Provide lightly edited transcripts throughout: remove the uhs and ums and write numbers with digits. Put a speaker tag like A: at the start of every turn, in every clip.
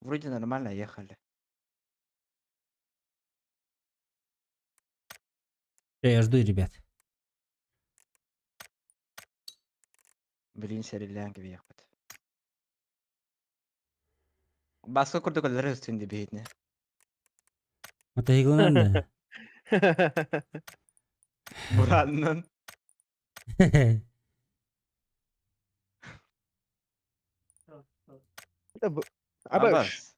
A: Вроде нормально ехали.
B: Я жду, ребят.
A: Блин, сэрилээн кэбиһиэхпит. Баска курдук өлөрө үстүн дибиһитне.
B: Мотоциклынан да.
A: Бураннан.
C: Абаш.
A: Абас.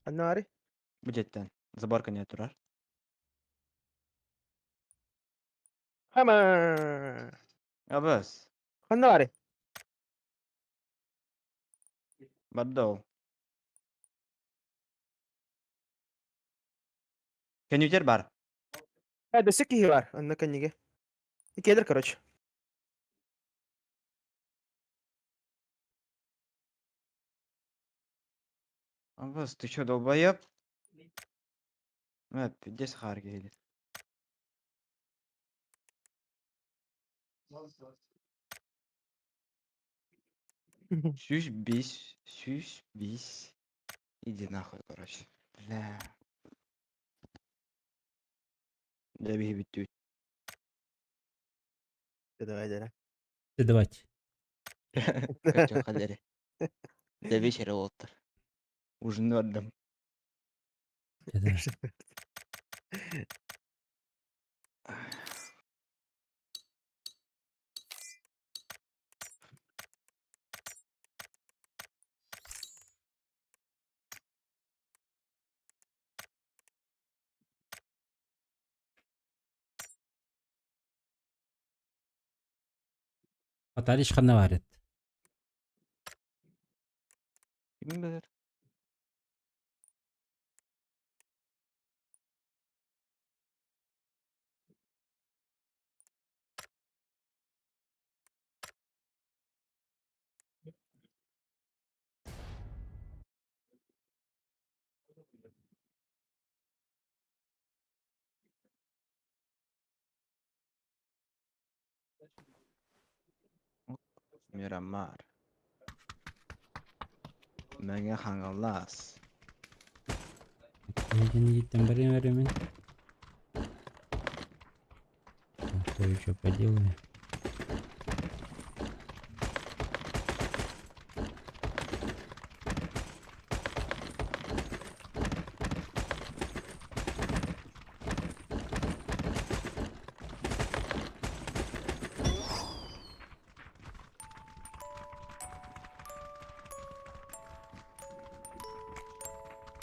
C: Аннаары.
A: Бу дьиэттэн. Заборка не турар.
C: Хама.
A: Абас.
C: Ханнаары.
A: Барда ол. Көнүтер бар.
C: Э, дөссө киһи бар. Онно кэннигэ. Икиэлэр, короче.
A: Абас, ты чё, долбоеб? Э, пиздец хаар киһи. 105, 105. Иди нахуй, короче. Бля. Дьэ биһи бүттүбүт.
C: Давай, давай.
B: Давайте.
A: Көрдөххө диэри. До вечера уолаттар. Ужин отдам.
B: Да. Атариш ханна бар эт.
A: Ким билэр? Мирамар. Мэҥэ Хаҥалас.
B: Ииттэн барыам эрэ мин. Что еще поделаю?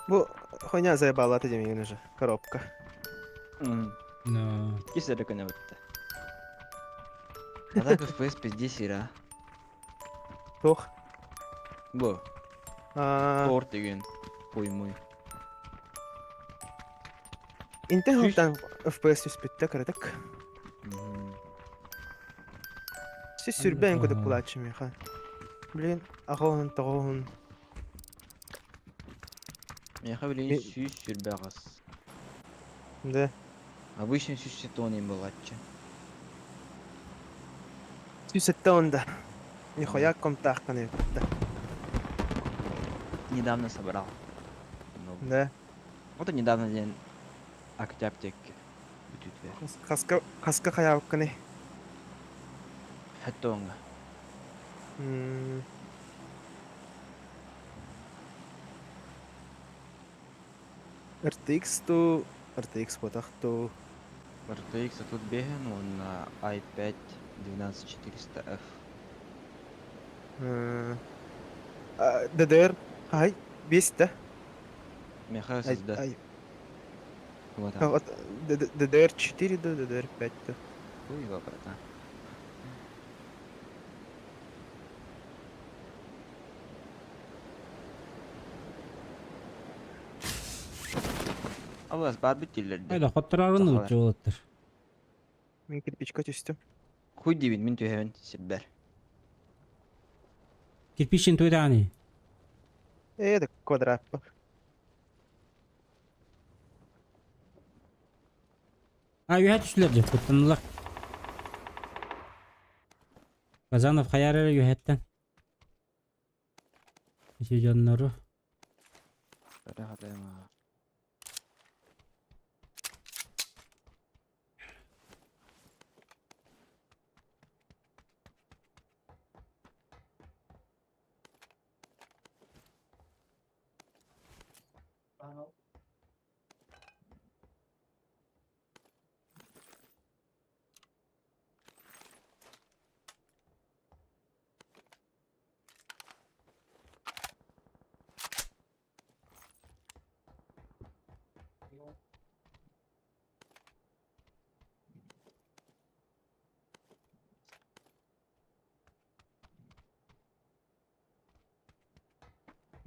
C: Бу хуйня заебала ты миигин уже. Коробка.
B: Но...
A: Иккис эрэ күнэ бүттэ. А так FPS пиздец ира.
C: Туох?
A: Бу.
C: Аа,
A: Торт деген. Хуй-муй.
C: Интен
A: Сүүс-
C: халтан FPS түспүттэ кыратык. Сис сүрбээн кудук булааччы миэхэ. Билигин аҕыһын тоҕуһун
A: Миэхэ билигин 128.
C: Да.
A: Обычно 170 буолааччы.
C: 170 да. Нихуя комтааххын эбит да.
A: Недавно собрал. Ну,
C: Да.
A: Вот и недавно день октябрь диэки бүтүүтүгэр.
C: Хаска хаска хайаабыккыный?
A: Хэттоҥҥа.
C: М. RTX туу, RTX буотах дуу.
A: RTX тут бэһин уонна i5 12400F.
C: М. А, DDR хай 5 да?
A: Миэхэ
C: Ай,
A: SSD.
C: ай.
A: Вот
C: А, вот DDR 4 да, DDR 5 да.
A: Хуй его, братан. Аллас баар бүттүллэр
B: Айда хотторорун
A: Сахалар.
B: нуучча уолаттар.
C: Мин кирпичка түстүм.
A: Хуй диибин мин түһэбин сирбэр.
B: Кирпичин туйдаани.
C: Ээ, да квадрат бар.
B: А үһэ түстүлэр дьэ куттаннылар. Казанов хайаар эрэ үһэттэн. Ити дьоннору.
A: Хатайма.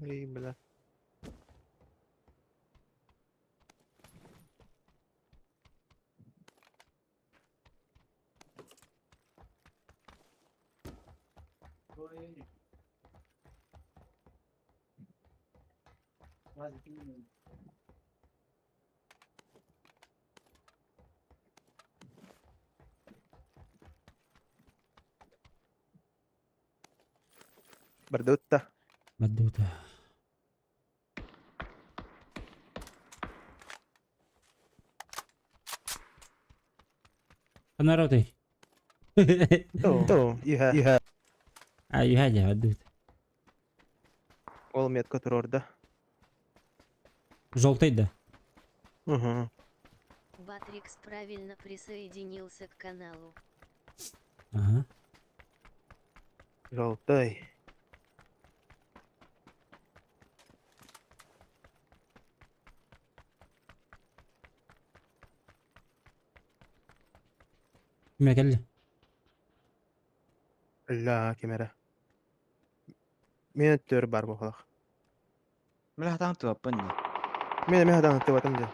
C: Эй, бля. Бардутта.
B: Бардута. Ханаротый.
C: То, иһэ. Иһэ.
B: А, юһа дьэ, бардута.
C: Ол метка турорда.
B: Желтый да.
C: Угу.
D: Батрикс правильно присоединился к каналу.
B: Ага.
C: Желтый.
B: Кимэ кэллэ?
C: Ла кимэрэ. Мен өттөр бар буолах.
A: Мин хатаан туаппын дии.
C: Мен эмэ хатаан тыбатым дии.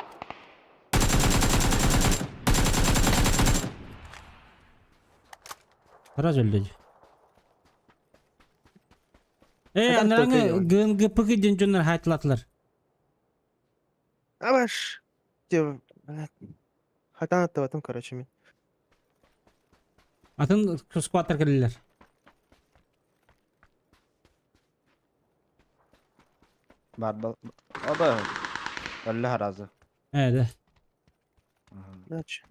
B: Сразу өлдө дии. Э,
C: Хатаан
B: анараңы
C: тылтый
B: ГНГПГ диэн дьоннор хаайтылатылар.
C: Абаш! Те, блядь. Хатаан тыбатым, короче, мен.
B: Атын скваттар кэллилэр.
A: Бар Оба. Өллө сразу.
B: Э, да.
C: Значит.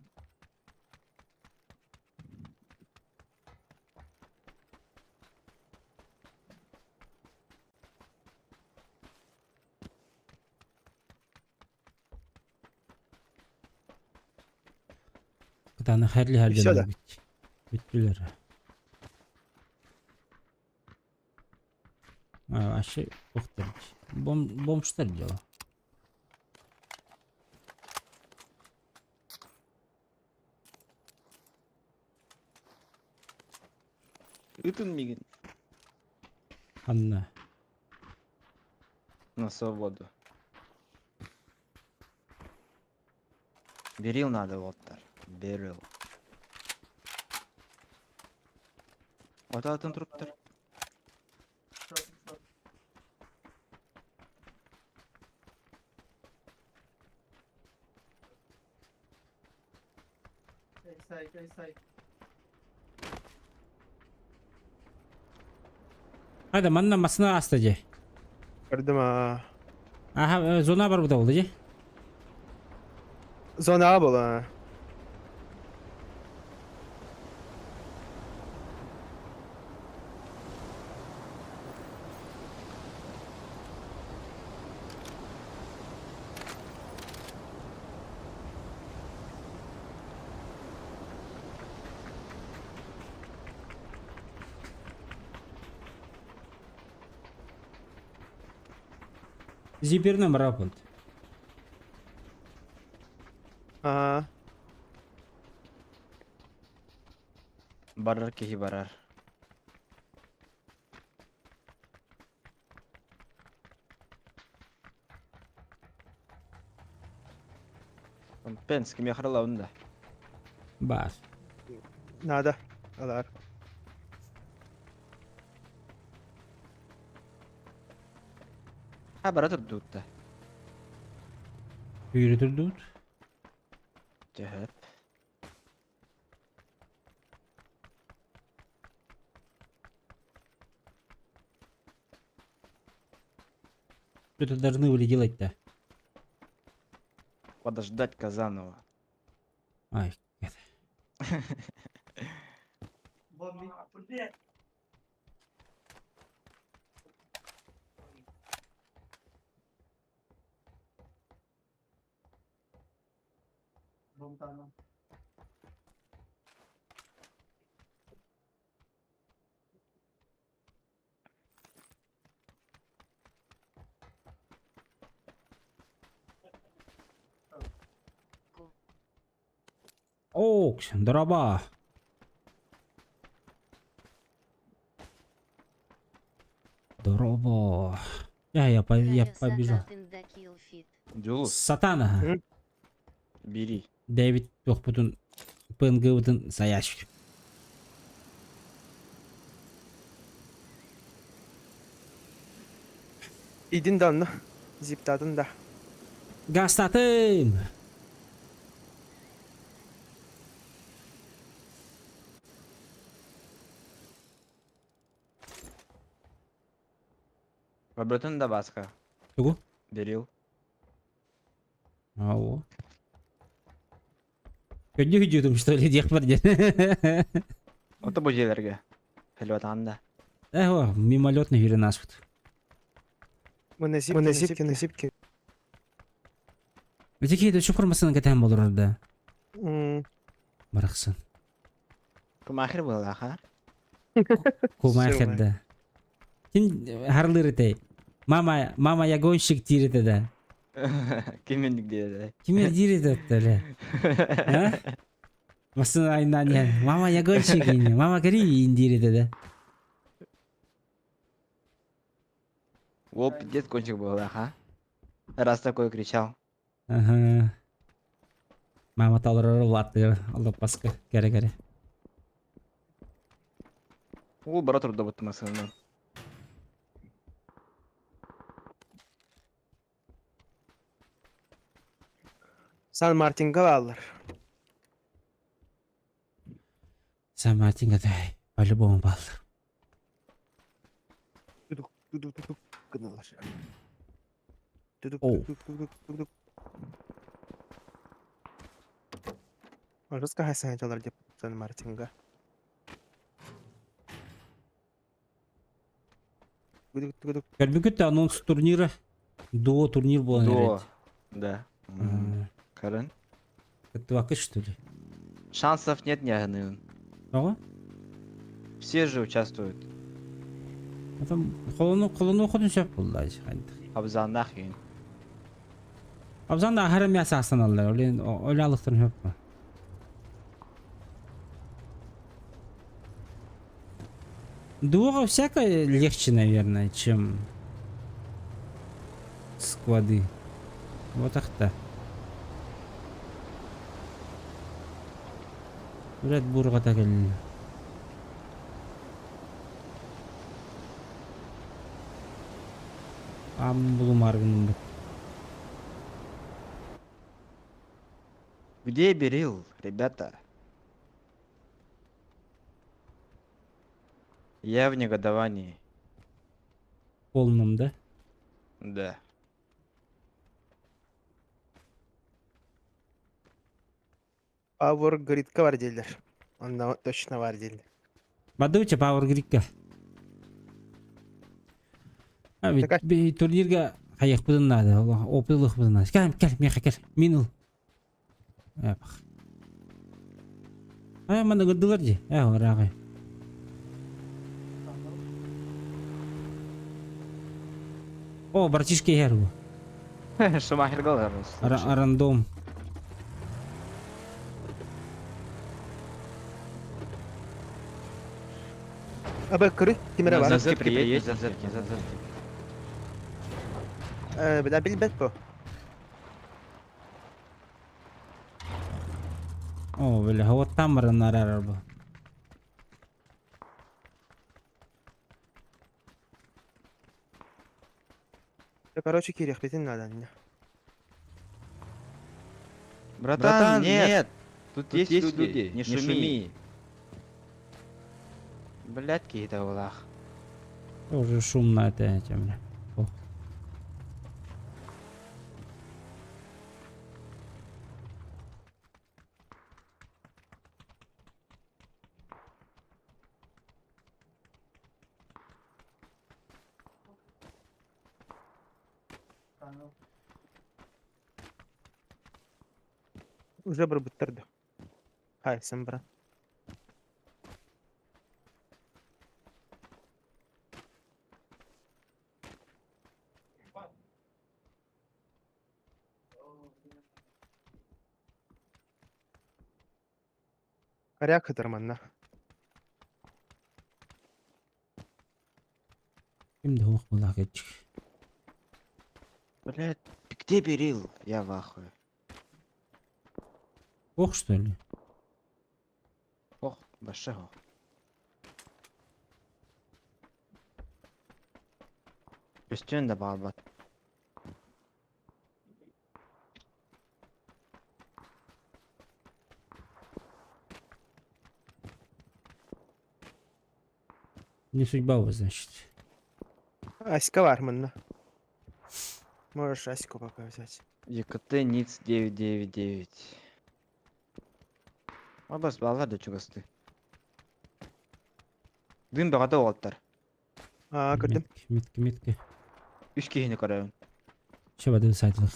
B: Кытааны хэрли
C: Всё да.
B: хэрден бүттүлэр. А, вообще, ух ты. Бом, бомжтар дело.
A: Ытын мигин.
B: Анна.
A: На свободу. Берил надо вот-тар. Берил. Вот атын труптар.
B: Hadi манна масына аста же.
C: Көрдүм аа.
B: Аха, зона бар буда болды же.
C: Зона А была.
B: Зипернен бар болды.
C: Аа.
A: Барар киһи барар. Пенс кимиэхэ ылабын да?
B: Бар.
C: Надо. Алар.
A: Ha бара турдуутта.
B: Үйрі турдуут.
A: Төһөп.
B: Что-то должны были делать-то.
A: Подождать Казанова.
B: Ай, Ок, дороба. Дороба. Я, я, по, я побежал.
A: Дьулус,
B: Сатана.
A: бери.
B: Дэвид туохпутун ПНГ-бытын сайач.
C: Идин да онно. Зиптатын да.
B: Гастатым!
A: Побратан да баска.
B: Тугу?
A: Берил.
B: Ау. Көддү хүдьүтүм что ли диэх бар диэн.
A: Ото бу дьиэлэргэ. Хэлбатаан да.
B: Эхо, мимолетный хүрен аспыт.
C: Мы на зипке, на зипке.
B: Ити киһи чупурмасын кэтээн болорор да.
C: М,
B: Барахсан.
A: Кумахер была, ха?
B: Кумахер да. Ким харлыр этэй? Мама, мама, я гонщик диир этэ да.
A: Ким диир
B: Ким диир этэ эле? А? Массыына айаннаан иһэн. Мама, я гонщик ини. Мама, кэри диир этэ да.
A: О, пиздец, гонщик был, ха? Раз такой кричал.
B: Ага. Мама толорор улааттыгар олоппоско кэрэ-кэрэ.
A: Уу, бара турда бутта массыына.
C: Сан Мартинга бааллар.
B: Сан Мартинга да по-любому бааллар.
C: Тудук, тудук, тудук гыналар. Тудук,
B: Оу.
C: тудук, тудук, тудук. Русская саҥа деп Сан Мартинга. Тудук, тудук.
B: Көрбүкүт анонс турнира. Дуо турнир буолан
A: Дуо.
B: эрэр.
A: Да. М, Карен.
B: Кыттыбакка что ли?
A: Шансов нет ни одного.
B: Тоҕо?
A: Все же участвуют.
B: Потом холону холону хотун сөп буолла.
A: Абзаннах юн.
B: Абзан да ахара мяса астаналлар. Олен оле алыктырын хөп. Дуо всякое легче, наверное, чем сквады. Вот так-то. Блядь, бурга кэллэ. Ам булумаар гынным.
A: Где Берил, ребята? Я в негодовании.
B: Полном, да?
A: Да.
C: Power Grid'ка баар дииллэр. Онно точно баар дииллэр.
B: Бадуча Power Grid'ка. А ведь
C: Такая-
B: би турнирга хайыахпытын наада, опыт наада. Кэл, кэл, миэхэ кэл, мин ыл. Эпах. А манна гырдылар дии. Э, ырааҕы. О, братишка иһэр бу.
A: Шумахер гол
B: Рандом.
C: Аба кыры тимире баар.
A: На зетке приедь, на зетке, на зетке.
C: Э, бля билбэт бу.
B: О, бля, вот там баран бу.
C: Короче, киириэхпитин наада.
A: Братан, нет! Тут есть люди, не шуми. Блядь, какие-то улах.
B: Тоже шумно это этим, бля. О.
C: Уже барбыттар да. Хайсан брат. Коряк хытар манна.
B: Ким да ох булах этчик.
A: Блядь, где Берил? Я в ахуе.
B: Ох, что ли?
A: Ох, большого. Үстүн да баалбат.
B: Не судьба его, значит.
C: Аська бар манна. Можешь Аську пока взять.
A: ЕКТ НИЦ 999. Абас баллар да чугасты. Дым бөҕөтө уолаттар.
C: Аа, көрдүм.
B: Метки, метки, метки.
A: Үс киһини көрөбүн.
B: Че бады сайтлых.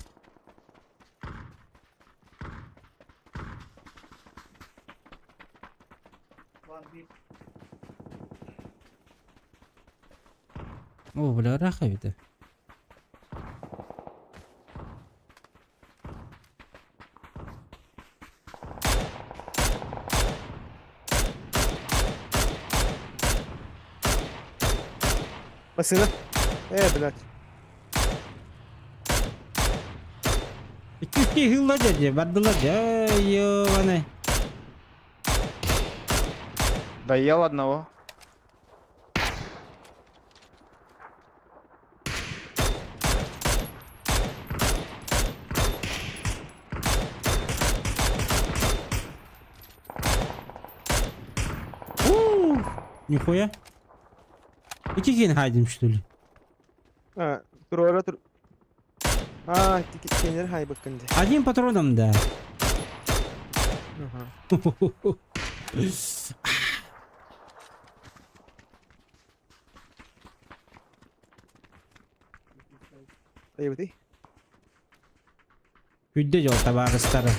B: О, бля, раха ведь.
C: Массыына. Э, блядь.
B: Икки хылла дядя, бардылар дя, ёбаный.
A: Доел одного.
B: У, Нихуя. Ики кен хайдим, что ли?
C: А, туруора тур. Аа, кенер хайбыккын дии.
B: Одним патроном, да.
C: Ага. Эйбити.
B: Күдде жол табаарыстары.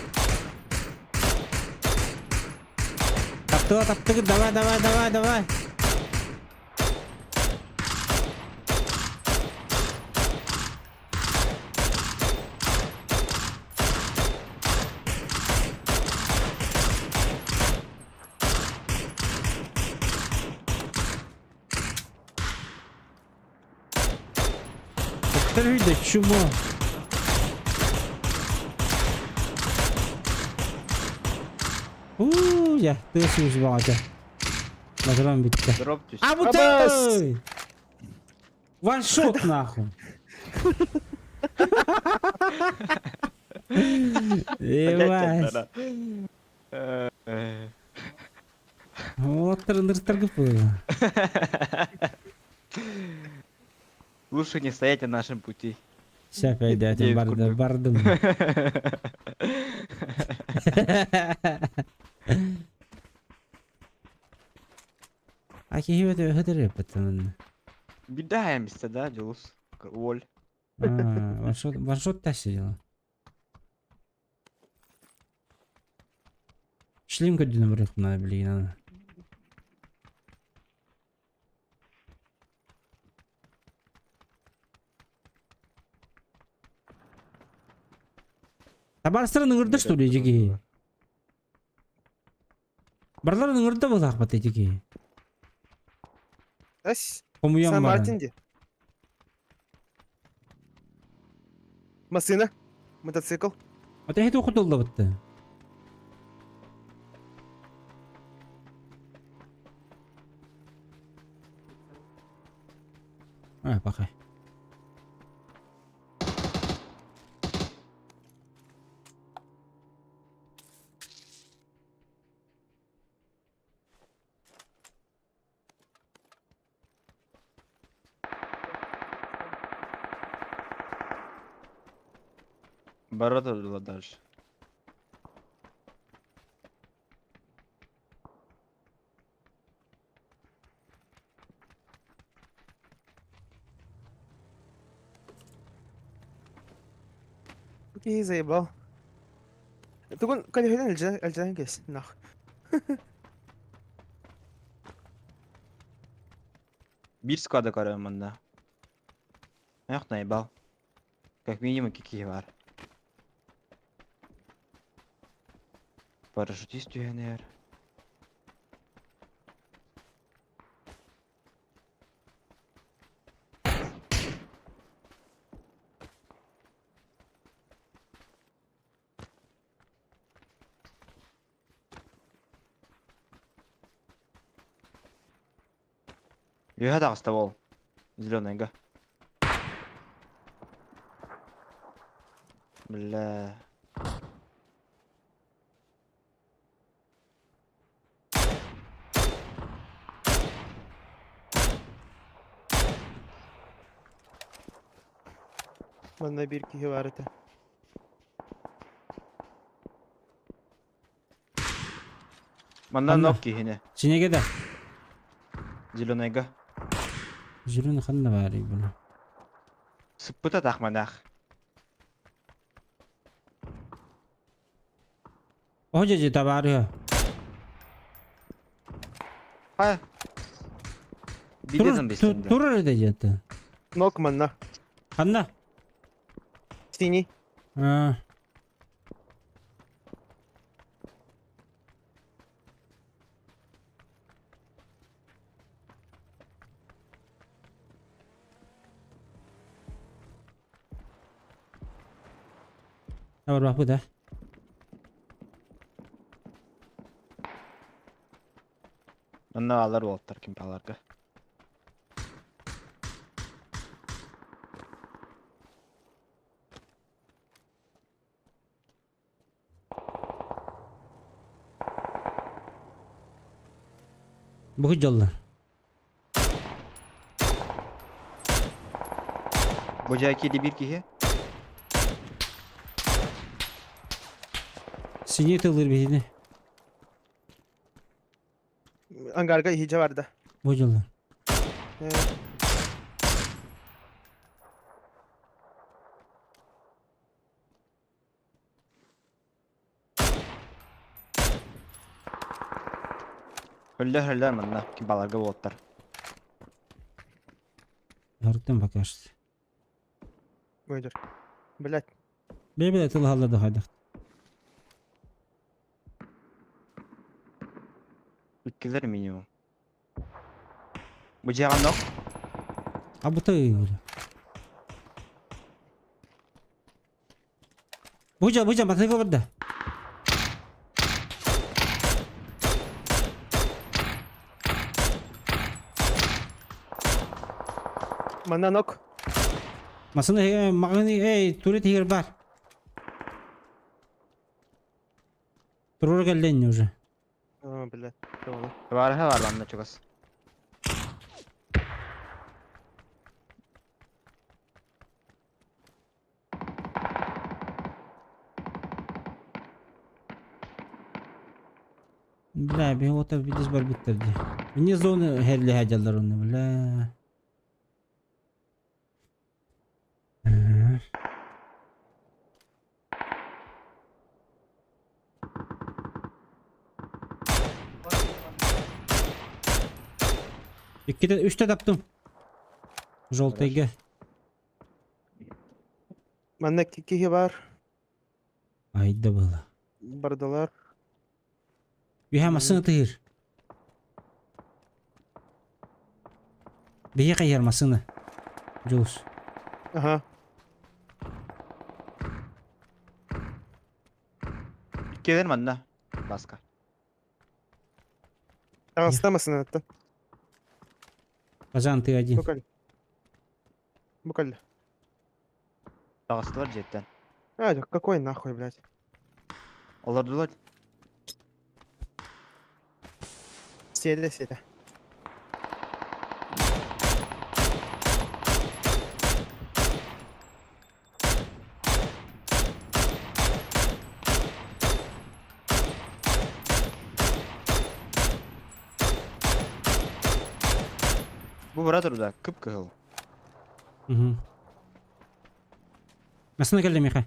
B: Таптыга таптыгы, давай, давай, давай, давай. Таптыры чумо. Уу, я, ты сүүс баҕата. Батаран бүттэ.
A: Дроп түс.
B: А вот
C: Абас!
B: это! Ваншот нахуй. Ебать. Вот трындыр было.
A: Лучше не стоять на нашем пути.
B: Сейчас пойдет,
A: Девять
B: бардым,
A: курдук.
B: бардым. А кихи это потом.
A: Бедаемся, да, Дюлус? Воль.
B: А, ваншот, ваншот та сидела. Шлем көдүнө барык мына билигин аны. Табарыстарын ыңырды что ли жеги? Барларын ыңырды болақ бат жеги.
C: Ас,
B: Хомуян
C: Сан
B: бар.
C: Мартин дии. Массыына. Мотоцикл.
B: Ата хет окутулда бытты. А, пока.
A: Ворота было дальше.
C: Киһи заебал. Тугун коллегынан илдьэн кэс, нах.
A: Биир склада көрөм манна. Эх, наебал. Как минимум икки киһи баар. Парашютист түһэн иһэр. Үөһэ таҕыста буол. Зеленайга. Бля.
C: Манна биир киһи баар этэ.
A: Манна
B: Ханна?
A: нок киһини.
B: Синеге да.
A: Зеленайга.
B: Зеленый ханна баарый була?
A: Сыппыта тахманах.
B: О дьэ дьэ табаарыһа.
A: Ха. Бидетен бестенде.
B: Турар этэ дьэ
C: Нок манна.
B: Ханна?
C: Синий.
B: А. Барбаппыт ээ.
A: Манна бааллар уолаттар ким бааларга.
B: Бу дьоллор.
A: Бу дьэ киирди биир киһи.
B: Синий тыллыыр биһини.
C: Ангарга иһдьэ барда.
B: Бу дьоллор.
A: Өллөр-өллөр манна ким баларга буолтар.
B: Артем пока что.
C: Выйдер. Блять.
B: Бэйбэ тыл да хайдах.
A: Иккилэр минимум. Бу дьиэҕэ нох.
B: А бу ты Бу дьа, матыга барда.
C: Манна нок.
B: Масына маганы эй, туры тигер бар. Турура кэллэнни уже.
C: А, блядь. Tamam.
A: Барыһа бар манна чугас.
B: Бля, биһи видишь барбыттар дии. Вне зоны херлиһэ дьаллар онно, бля. Иккитэ, үстэ таптым. Желтыйга.
C: Манна киһи бар.
B: Айда было.
C: Бардылар.
B: Үһэ массыына тыыр. Биһи хайар массыына. Дьулус.
C: Ага.
A: Иккилэр манна. Баска.
C: Таҥаста массыынаттан.
B: Базан ты один.
C: Бу кэл. Бу кэл.
A: Таҕыстылар дьиэттэн.
C: А, какой нахуй, блядь.
A: Олордулар.
C: Сиэлэ сиэтэ.
A: Бу бара турда кып-кыһыл.
B: Угу. Массыына кэллэ миэхэ.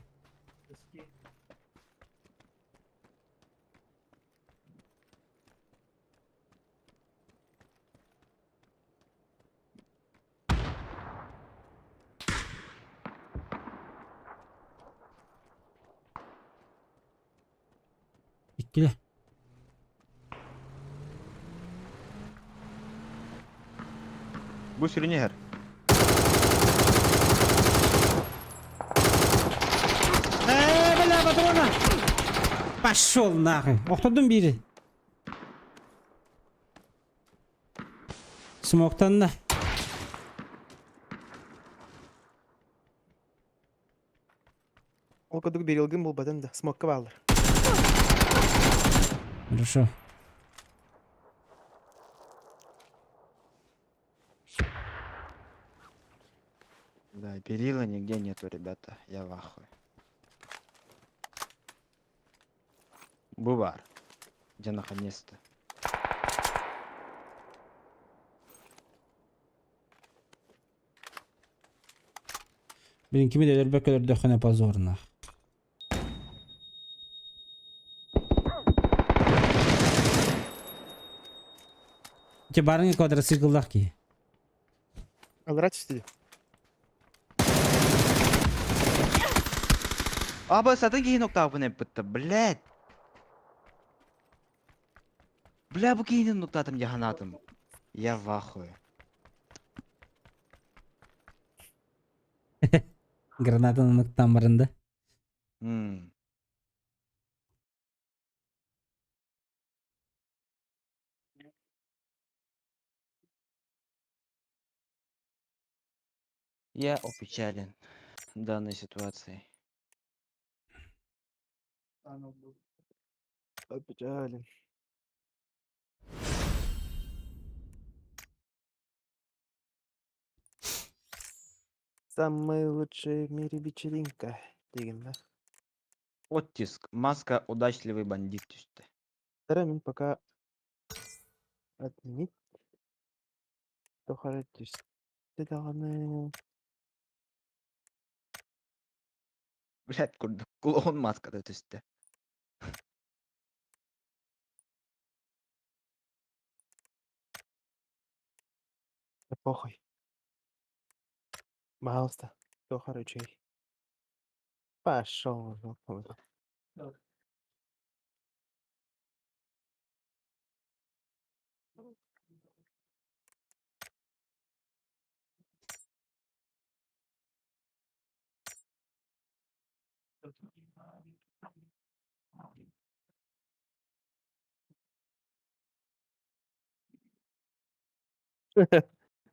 B: Иккилэ.
A: Бу сүрүн иһэр.
B: Э, бля, патрона! Пошел нахуй. Охтордум биири. Смоктанна.
C: Ол курдук берилгин булбатын да, смокка бааллар.
B: Хорошо.
A: Да, перила нигде нету, ребята. Я в ахуе. Бу баар. Дьэ, наконец-то.
B: Блин, кими да өлөрбөккө өлөрдөххүнэ позорно. Дьэ барыҥ квадроцикллаах киһи.
C: Аллара түстү.
A: Аба сатын киһи ноктаабын эппитте, блядь. Бля, бу киһини нуктаатым дии санаатым. Я в ахуе.
B: Гранатаны ныктаан баран да.
A: М. Я опечален данной ситуацией.
C: Опечален. Самая лучшая в мире вечеринка диигин да.
A: Оттиск. Маска удачливый бандит түстэ.
C: Эрэ мин пока отменить. Тухары түстэ даҕаны.
A: Блядь, курдук клоун маската түстэ.
C: Да похуй. Пожалуйста, туох эрэ үчүгэй. Пошел в жопу.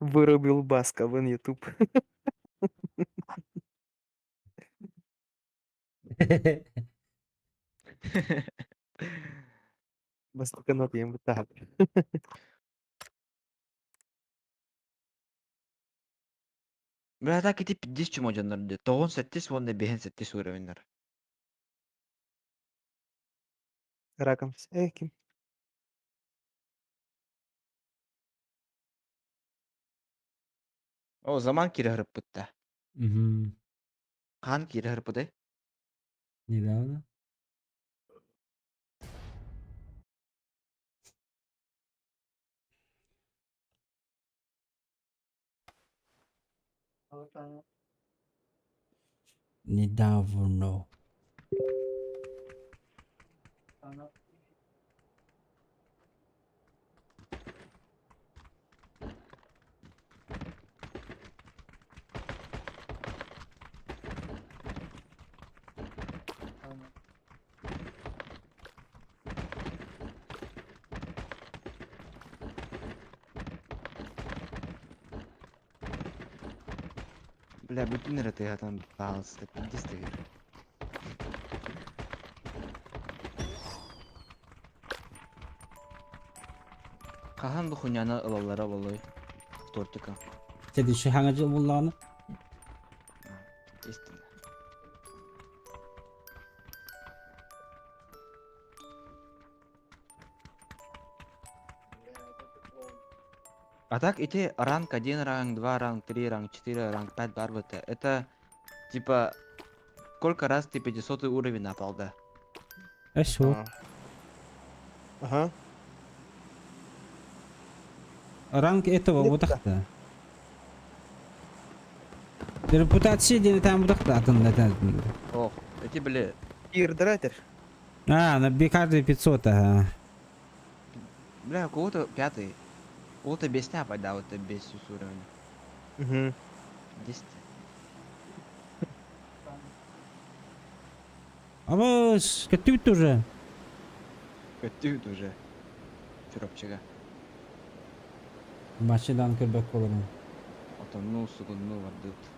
C: Вырубил Баска вон YouTube. Бастакы диэн бытаат.
A: Бля, так ити пиздец чмо дьоннор дии. Тоҕус сэттис уонна биэһин сэттис уровеннар.
C: Раком. Э, ким?
A: О, заман киирэ сырыппыт
B: Мгм.
A: Хаһан киирэ сырыппытай?
B: Недавно. Недавно.
A: Бля, бүтүн эрэ тыаһатан пожалуйста, пиздец тыгыр. Хаһан бу хуйняны ылаллара буолуой? Тортика.
B: Следующий хаҥа дьыл буллаҕына.
A: Истинно. А так эти ранг 1, ранг 2, ранг 3, ранг 4, ранг 5 барбыта. Это типа сколько раз ты 500 уровень напал, да?
B: Э,
C: А. Ага.
B: Ранг этого
C: Нет,
B: вот так-то. Репутация диэн там вот так-то атын
A: Ох, эти били
C: Киирдэр этэр.
B: А, на каждый 500, ага.
A: Бля, у кого-то пятый. У кого-то без тебя да, вот это без уровня.
C: Угу.
A: 10.
B: Абыс, көттүбүт уже.
A: Көттүбүт уже. Чурапчыга.
B: Бачыдан көрбөк болорун.
A: Отоннуу, сугуннуу бардыбыт.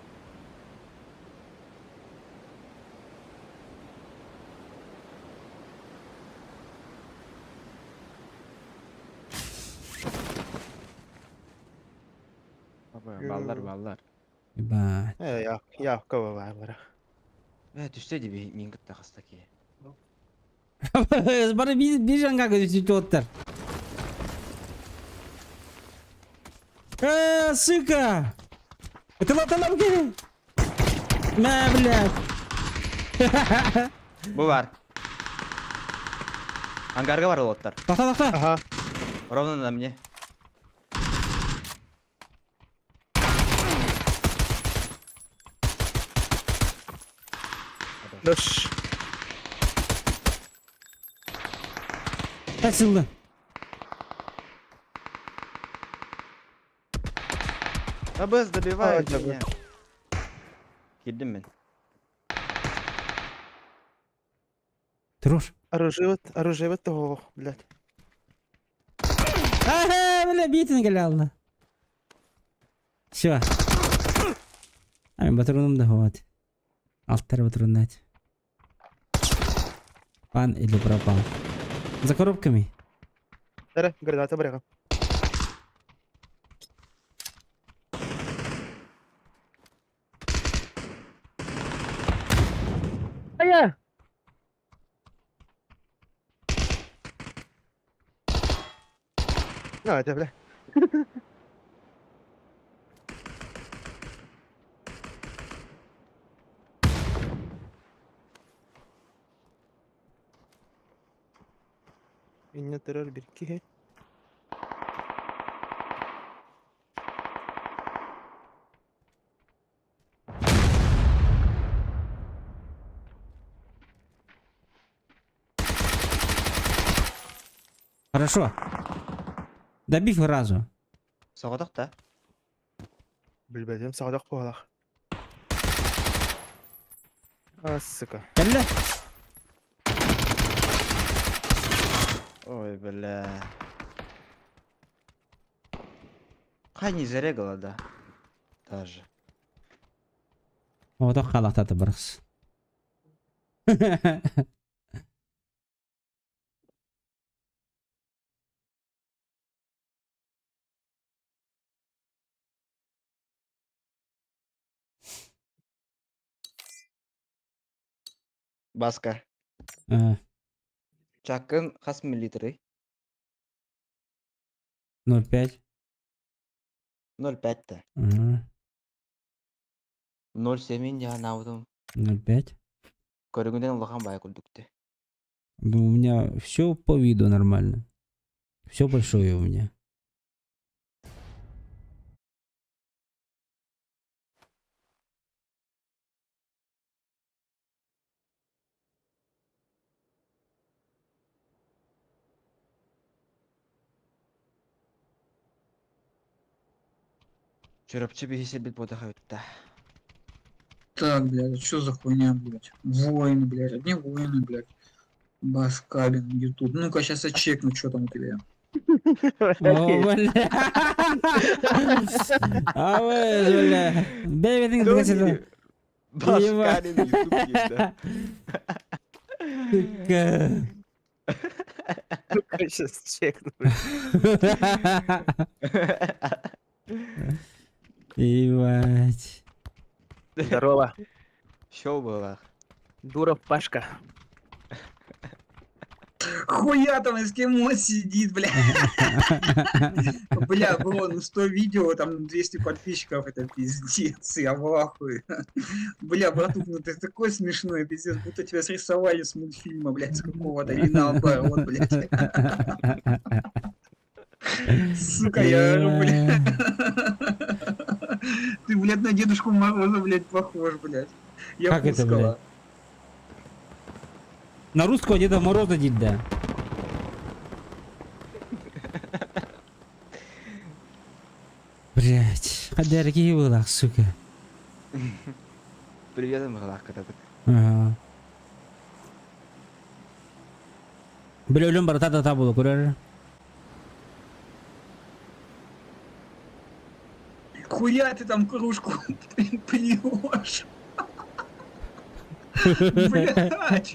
A: Баллар, баллар.
B: Ебать.
C: Э, я, я баалара.
A: Э, түстэ дии мин кытта хаста киһи.
B: Бары биир биир жанга көтүтү Э, сука! Это латалам кини! Мә, блядь!
A: Бу бар. Ангарга бар уолаттар.
B: Тохто, тохто!
C: Ага.
A: Ровно на мне.
C: Дыш.
B: Тасылды.
A: Абыз добивает
C: А,
A: меня. Киирдим мин.
B: Труш.
C: Оружие, оружие того, блядь.
B: Ага, бля, битин кэлэ Все. Ай, батроным да хватит. Алтар батроннать. Пан или пропал. За коробками.
C: Дара, граната быраҕа. Ая! На, это, бля. Инне террор бир киһи.
B: Хорошо. Добив разу.
A: Соҕотох да?
C: Билбэтим соҕотох буолах. А, сука.
B: Кэллэ.
A: Ой, бля. Хай не зарегала, да. Даже.
B: Соҕотох хаалахтаата барахс.
A: Баска.
B: А,
A: Чакын хас миллилитры?
B: 0,5.
A: 0,5 та.
B: Ага.
A: 0,7 я наудум.
B: 0,5.
A: Көрүҥүнэн улахан баҕайы курдук дии.
B: Ну, у меня все по виду нормально. Все большое у меня.
A: Чурапчы биһи бит буолбатах да.
E: Так, блядь, что за хуйня, блядь? Воины, блядь, одни воины, блядь. Баскабин, Ютуб. Ну-ка, сейчас я чекну, что там у тебя.
B: О, бля. А вы, бля. Бэйбитин кытта
A: Баскарин Ютуб да.
B: Сука.
C: Сейчас чекну.
B: Ебать.
C: Здорово.
A: Шоу было.
C: Дуров Пашка.
E: Хуя там эскимо сидит, бля. Бля, бро, ну 100 видео, там 200 подписчиков, это пиздец, я в ахуе. Бля, братух, ну ты такой смешной, пиздец, будто тебя срисовали с мультфильма, блядь, с какого-то, или наоборот, блядь. Сука, я ору, бля. Ты, блядь, на Дедушку Мороза, блядь, похож, блядь. Я
B: Как это,
E: пускала.
B: блядь? На русского Деда Мороза диир да. Блять, хадэр киһи буолах, сука.
A: Привет, мыгылаах кытатык.
B: Ага. Бile өлөн барыта да буолу көрөр.
E: Хуя ты там кружку плюешь? Блять,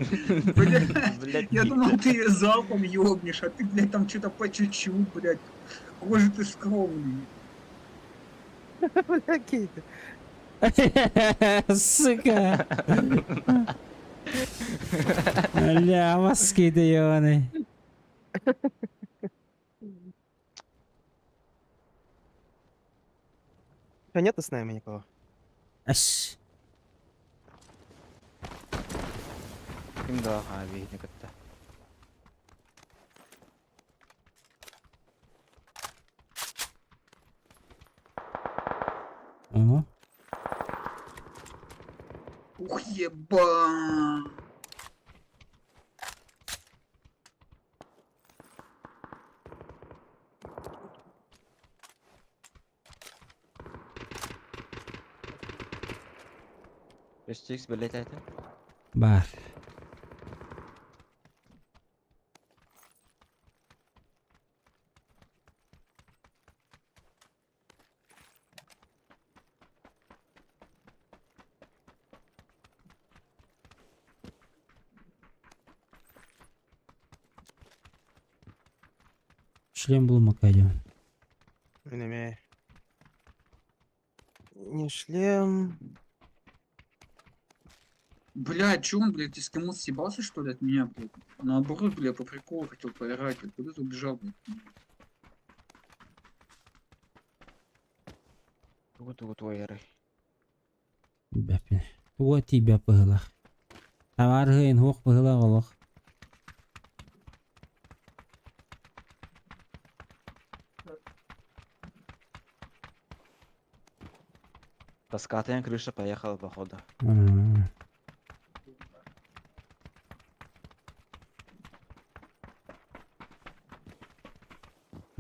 E: блять.
A: Блять,
E: Я думал, ты её залпом ёбнешь, а ты, блядь, там что-то по чуть-чуть, блядь. Какой же ты скромный.
C: Бля, Кейт.
B: Сука. Бля, маски ты ебаный.
C: А нету с нами никого?
B: Аш.
A: Ким да хаби кытта.
B: Ого.
E: Ух, еба.
A: STX блять это.
B: Бар. Шлем был Макадио.
C: Неме. Не шлем.
E: Бля, чё он, блядь, эскимос съебался, что ли, от меня, блядь? Наоборот, бля, по приколу хотел поиграть, блядь. Куда ты убежал, блядь?
A: Тугу тугу твой
B: Бәпин. Туга тибә пыһылах. Таварыһын хуох пыһылах олох.
A: Тоскатая крыша поехала, походу.
B: М.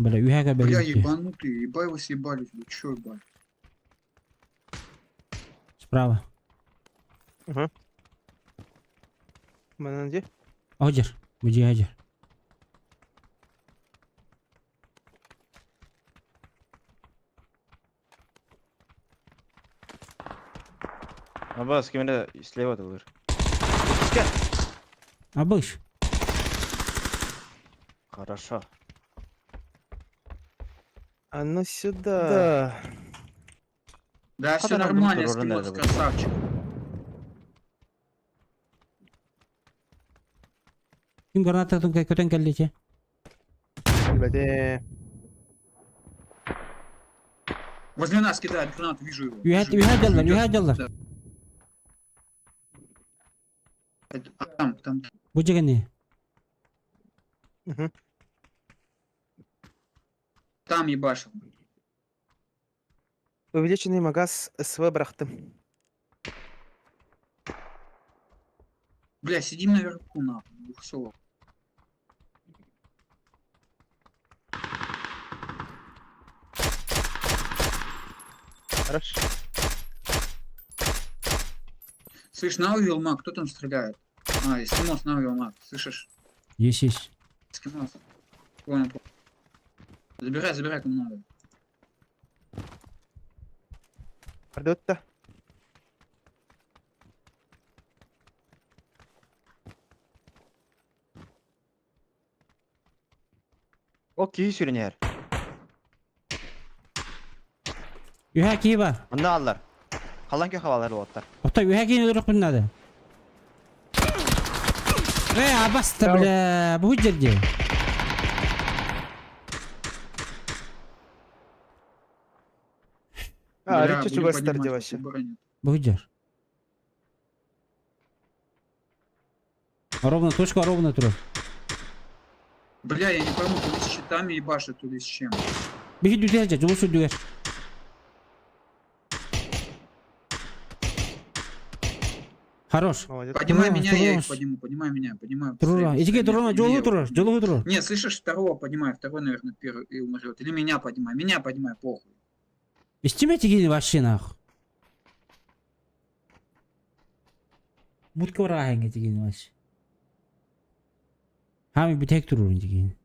B: Бля, үһәгә
E: Бля,
B: бәлки.
E: ебанутые, ебай вы съебались, блядь, чё, ебать?
B: Справа.
C: Манан где?
B: Оҗыр. Бу җир.
A: Аба, с кем слева дылыр.
B: Абыш.
A: Хорошо.
C: А ну сюда. Да.
E: Да, все
A: Куда нам
E: нормально,
A: бункер
E: эскимос,
A: надо было?
E: красавчик.
B: Ким граната тун көтөн кэллите.
C: Блядь, э.
E: Возле нас кидает гранату, вижу его.
B: Үһә
E: вижу его.
B: үһә дьаллар,
E: Идёт.
B: үһә дьаллар.
E: Да. Это- а, Там, там,
B: Бу дьигени.
C: Мгм.
E: там ебашил.
C: Увеличенный магаз СВ брахты.
E: Бля, сидим наверху, нахуй, двухсот.
C: Хорошо.
E: Слышь, на Вилма, кто там стреляет? А, эскимос, на Вилма, слышишь?
B: Есть есть.
E: Эскимос. Понял, понял. Забирай, забирай, кому надо.
C: Продают-то.
A: Окей, сюрнер.
B: Үһә киһи бар.
A: Онда аллар. Халан кө хавалар оттар.
B: Отта үһә киһини өлөрөх надо. Э, абаста, бля, бу жерде.
C: А,
E: Бля,
C: Ричи
E: будем
C: чугас
E: поднимать,
C: вообще.
E: выбора нет.
B: Бу жер. Ровно точка, ровно тур.
E: Бля, я не пойму, то ли с щитами ебашит, то ли с чем.
B: Биһи дүтэр же, жолу сүрдүгэр. Хорош.
C: Молодец.
E: Поднимай
B: Турона,
E: меня, я их
B: турона.
E: подниму, поднимай меня, поднимай.
B: Турона.
E: быстрее,
B: Итиге
E: быстрее,
B: турона,
E: меня
B: жолу
E: подними,
B: турар,
E: я
B: жолу турар.
E: Не, слышишь, второго поднимай, второй, наверное, первый и умрет. Или меня поднимай, меня поднимай, похуй.
B: Истиме тигини вообще нахуй. Мутка барааһыҥҥа тигини вообще. Хами бүтэк турурун тигини.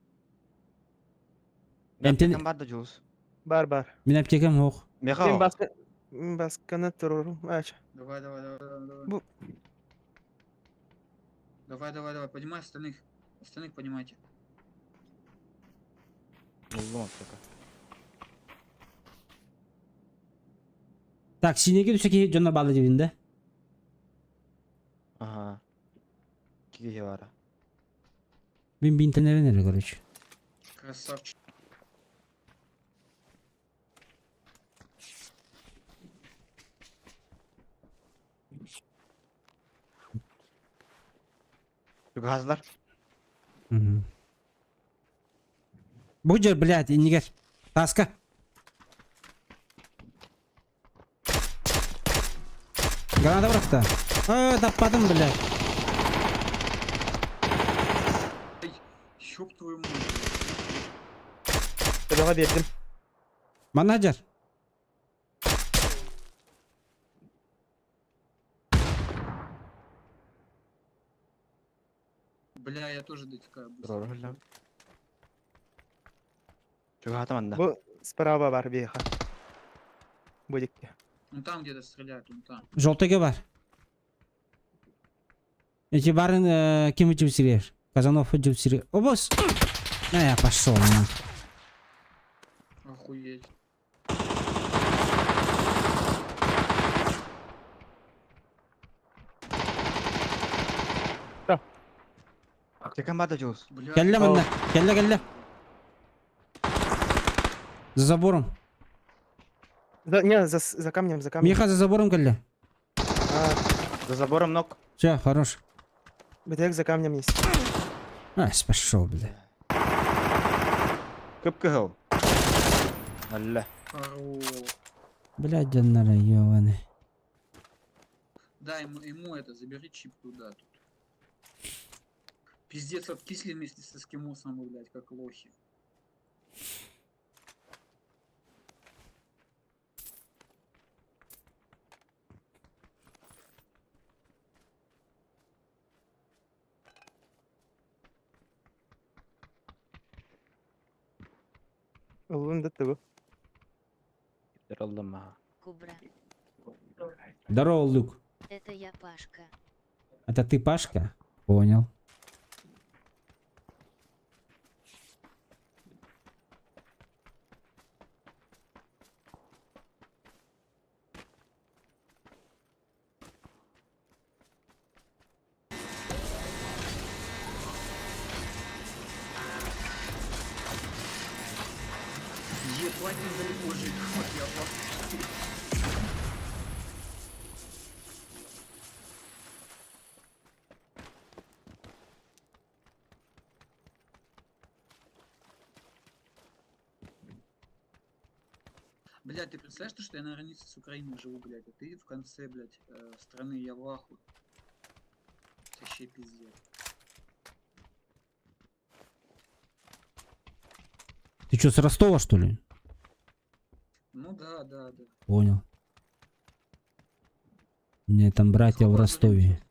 B: Эмтен
A: Аптекам бар да Джулс.
C: Бар бар.
B: мин аптекам суох.
A: Меха
C: Мен
A: о.
C: баска басканы турурум. Ач.
E: Давай, давай, давай, давай, давай.
C: Бу-
E: Давай, давай, давай, поднимай остальных. Остальных поднимайте.
A: Буллум аптека.
B: Так, синеге түсе киһи дьонно баалы дибин да.
A: Ага. Киһи бара.
B: Мин бинтенерин эрэ короче.
E: Красавчик.
A: Газлар.
B: Мгм. Бу дьэр, блядь, иннигэр. Таска. Граната бырахта. Э, таппатым, блядь.
E: Ёб твою мать.
C: Төбөҕө биэрдим.
B: Манна дьэр.
E: Бля, я тоже дотекаю быстро.
A: Турар. Чугата манна.
C: Бу справа бар биэхэ. Бу дикки.
E: Ну там где-то стреляют, он там.
B: Желтыга бар. Эти барын э, ким үтүп Казанов үтүп Обос! На я пошел, на.
E: Охуеть.
A: Аптекам бар да Джулс.
E: Бля.
B: Кэллэ манна. Кэллэ, кэллэ. За забором.
C: За, не, за, за камнем, за камнем.
B: Миха за забором кэллэ.
C: А,
A: За забором ног.
B: Все, хорош.
C: бэтэк за камнем есть.
B: А, пошел, бля.
A: Кып-кыһыл. Алла.
E: Хорош.
B: Блядь, дьоннора, ёбаный.
E: Да, ему, ему это, забери чип туда тут. Пиздец, откисли вместе с эскимосом, вы, блядь, как лохи.
C: Ыллын да тугу.
A: Аллам аха.
D: Кубра.
B: Здорово, Лук.
D: Это я Пашка.
B: Это ты, Пашка? Понял.
E: Ебать, он далеко живет, я в ахуе. Блядь, ты представляешь, то, что я на границе с Украиной живу, блядь, а ты в конце, блядь, страны, я в ахуе. Это вообще пиздец.
B: Ты что, с Ростова, что ли?
E: Ну да, да, да.
B: Понял. У меня там братья в
E: Сколько
B: Ростове.
E: времени?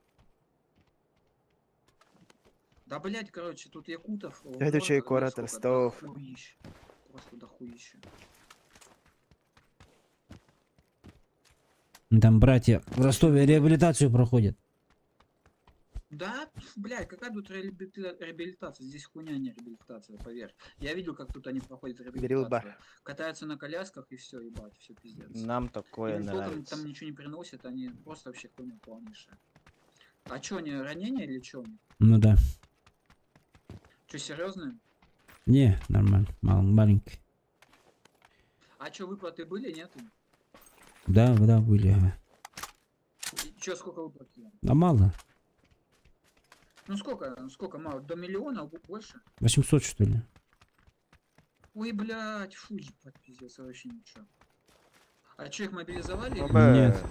E: Да, блядь, короче, тут якутов.
C: Дядя чей
E: город,
C: город
E: сколько,
C: Ростов.
E: дохуища. Просто дохуища.
B: Там братья в Ростове реабилитацию проходят.
E: Да, пф, блядь, какая тут реабилитация? Здесь хуйня не реабилитация, поверь. Я видел, как тут они проходят
C: Берил бар.
E: реабилитацию. Катаются на колясках и все, ебать, все пиздец.
A: Нам такое
E: Им толком
A: нравится.
E: там ничего не приносят, они просто вообще хуйня полнейшая. А чё, они ранения или чё у них?
B: Ну да.
E: Чё, серьезно?
B: Не, нормально. Маленький.
E: А чё, выплаты были, нет?
B: Да, да, были. Ага.
E: И чё, сколько выплат?
B: А мало?
E: Ну сколько, ну сколько, мало? До миллиона больше?
B: 800, что ли?
E: Ой, блядь, фу, ебать, пиздец, вообще ничего. А чё, их мобилизовали? или
B: Нет.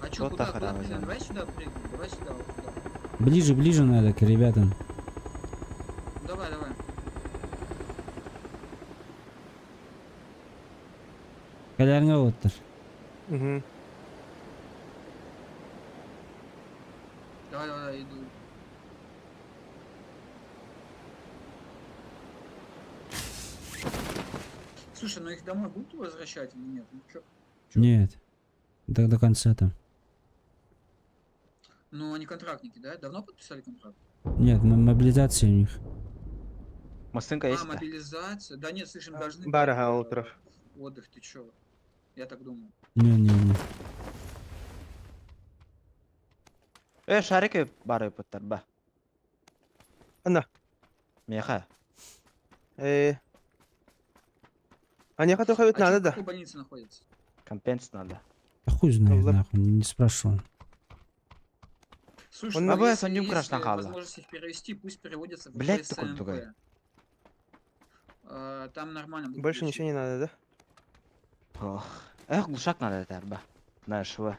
E: А чё,
A: Вот
E: куда, куда
A: охрана
E: прыгаем?
A: зона.
E: Давай сюда прыгнем, давай сюда, вот сюда.
B: Ближе, ближе надо к ребятам.
E: Ну, давай, давай.
B: Кэлэргэ оттар.
C: Угу.
E: Давай, давай, давай, иду. Слушай, ну их домой будут возвращать или нет? Ну, чё? Чё?
B: Нет. До конца там.
E: Ну, они контрактники, да? Давно подписали контракт?
B: Нет, мобилизация у них.
A: Масынка
E: А,
A: есть?
E: мобилизация? Да нет, слышим, должны...
C: Бара
E: дать,
C: Гаултеров.
E: Отдых, ты чё? Я так думаю.
B: Не-не-не.
A: Шарики бары пыттар, ба.
C: Ана.
A: Меха.
C: А не хотел
E: А
C: ходить
E: чё,
C: надо,
E: в
C: да?
E: какой больнице находится?
A: Компенс надо.
B: Да хуй знает,
C: Алла.
B: нахуй, не спрашивал.
E: Слушай,
C: Он
E: ну,
C: на
A: АБС,
E: если
A: он не
E: есть,
A: украшен, хала.
E: возможность их перевести, пусть переводятся в
A: Блядь, такой
E: БСМП.
A: тугой.
E: Там нормально будут
C: Больше
E: лечить.
C: ничего не надо, да?
A: Ох. Эх, глушак надо это, ба. Знаешь, вы.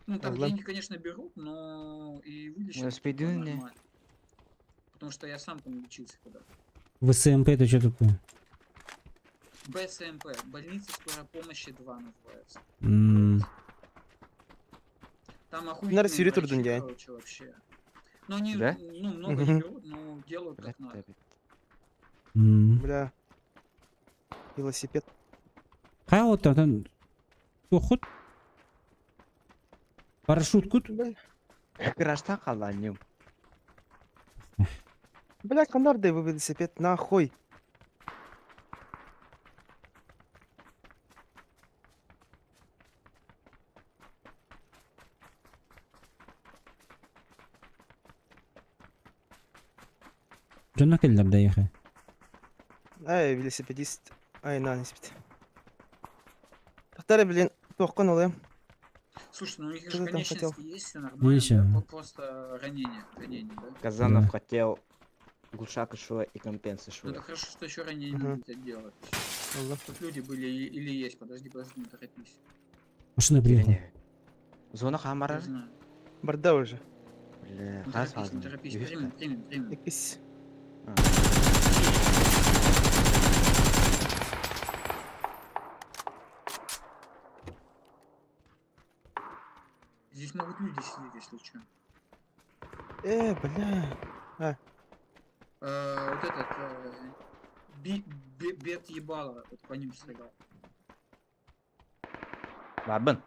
E: Ну, там
C: Алла.
E: деньги, конечно, берут, но и вылечат
A: Ну,
E: типа,
A: спидуни.
E: нормально. Потому что я сам там лечился когда.
B: ВСМП это что такое?
E: БСМП, больница скорой помощи 2 называется.
B: М,
E: Там охуительные
C: сюрре
E: врачи,
C: турдун дядь.
E: короче, вообще. Ну, они,
A: Да?
E: ну, много не
C: Мгм.
E: берут, но делают
A: Блядь,
E: как надо.
A: ты-
B: м.
C: Бля. Велосипед.
B: Хай вот там, там. Поход. Парашют кут.
C: Бля,
A: Гаражтан қаланем.
C: бля, канарды велосипед, нахуй.
B: Дьонно кэллэр да ехай.
C: Ай, велосипедист. Ай, на, не спит. Тахтары, блин, тоққан олайым.
E: Слушай, ну у них
C: Что
E: же
C: ты там
E: конечности
C: хотел?
E: есть, все нормально.
B: Есть,
E: да,
B: ага.
E: Просто ранение, ранение, да?
A: Казанов
B: Да.
A: хотел глушак еще и компенс
E: Ну это
A: еще.
E: хорошо, что еще ранение
C: Мгм.
E: надо делать.
C: Алла.
E: Тут люди были или есть, подожди, подожди, не торопись.
B: Машина приехала.
A: Зона
E: Не
A: хамара.
E: знаю.
C: Барда уже.
A: Бля,
E: Не
A: хас
E: торопись, не торопись, примем, примем, примем.
C: Якийсь.
E: Здесь могут люди сидеть, если что.
C: Бля.
E: Вот этот бет ебало, вот по ним стрелял.
A: Барбын.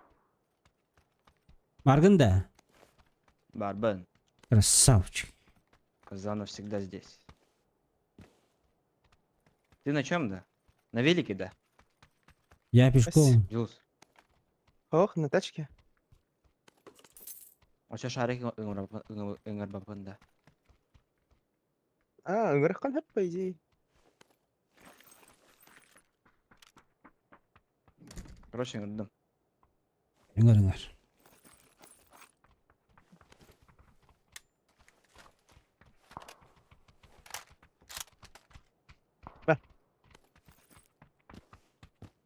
B: Маргын да.
A: Барбын.
B: Красавчик.
A: Казанов всегда здесь. Ты на чем, да? На велике, да?
B: Я пешком.
A: Дюс.
C: Ох, на тачке.
A: А что шарик да?
C: А, ыңырыққан хөп, по идее.
A: Короче, ыңырдым.
B: Ыҥыр ыҥыр.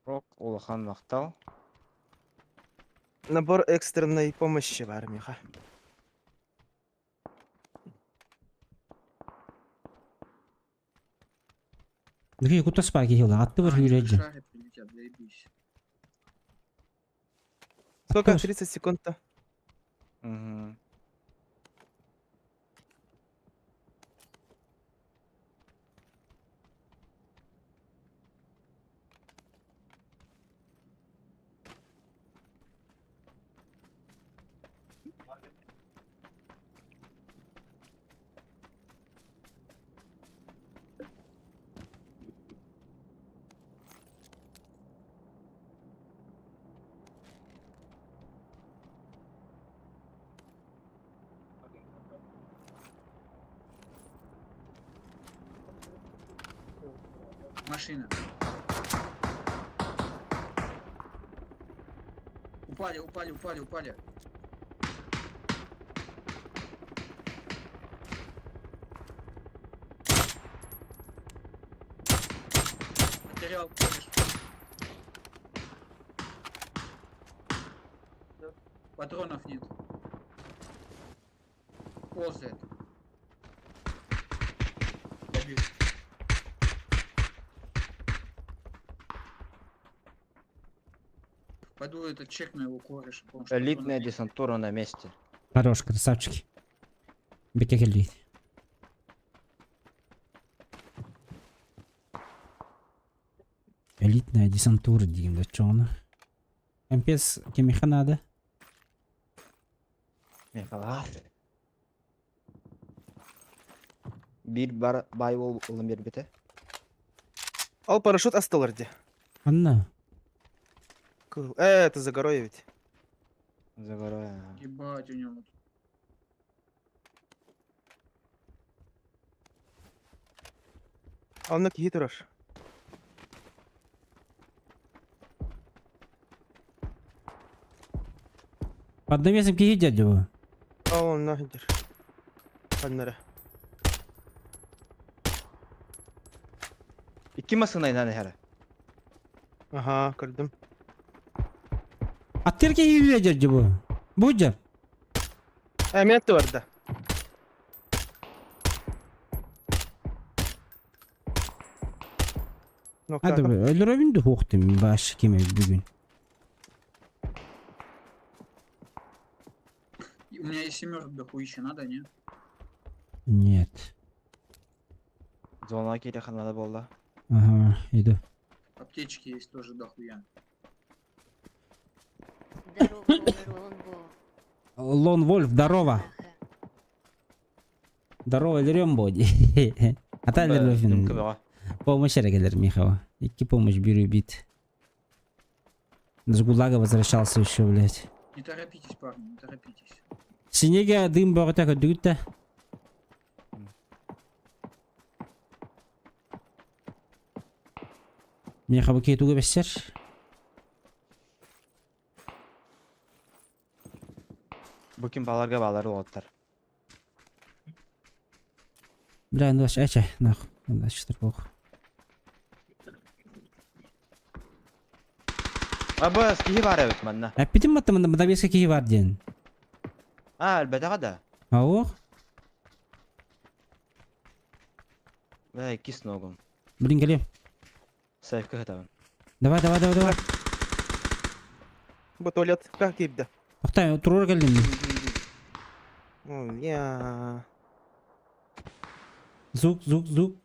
A: Рок, Улахан Мактал.
C: Набор экстренной помощи бар, Миха.
B: Дыхи кута спаки хила. Атты бар
E: А, они
B: хүрәджи.
E: шары прилетят, заебись.
C: Сколько?
B: Тоже.
C: 30 секунд-то.
A: Угу.
E: Машина. Упали, упали, упали, упали. Потерял кореш. Патронов нет. Ползает. Добил. Пойду этот чекну его кореша, потому что
A: Элитная
E: патронов нет.
A: десантура на месте.
B: Хорош, красавчики. Бекке келдит. Элитная десантура диэн да чоҕуна. Эмпес кимиэхэ наада?
A: Михалар. Биир бар баай уол ылан биэрбитэ.
C: Ол парашют астылар дии.
B: Анна.
C: Кыл. Это за горой ведь.
A: За горой.
E: Ебать у него.
C: Онно киһи турар.
B: Под навесом киһи дядя бу.
C: Ол онно сылдьар. Ханнара.
A: Икки массыына иһэн иһэрэ.
C: Аха, көрдүм.
B: Аттыр киһи дядя бу. Бу дьар.
C: Мен барда.
B: Hadi be, öldürelim de hoktum baş kime bugün.
E: У меня есть семерок дохуища, надо, не?
B: Нет.
A: Зона киириэххэ наада буолла.
B: Ага, иду.
E: Аптечки есть тоже дохуя.
D: Здорово, Лонбо.
B: Лон Вольф, здорово. Здорово, өлөрүөм боди. Ата өлөрүм. Помощь эрэ кэлэр Михава. Икки помощь беру бит. С ГУЛАГа возвращался еще, блядь.
E: Не торопитесь, парни, не торопитесь.
B: Синеге дым бөҕөтө көрдүгүт. Миэхэ бу тугу бэссэр.
A: Бу ким баларга балар уолаттар.
B: Бля, ну эче, нах. Значит, бог.
A: Абас киһи баар эбит манна.
B: Эппитим матта мында мында киһи бар диэн.
A: А, элбэтэҕэ да.
B: Ох,
A: Бля, кис ногум.
B: блин, кэлиэм.
A: Сейфка хытабын.
B: Давай, давай, давай, давай.
C: Бу туалет как киирдэ?
B: Охтай, туруор кэллим.
C: Ой, я.
B: Звук, звук, звук.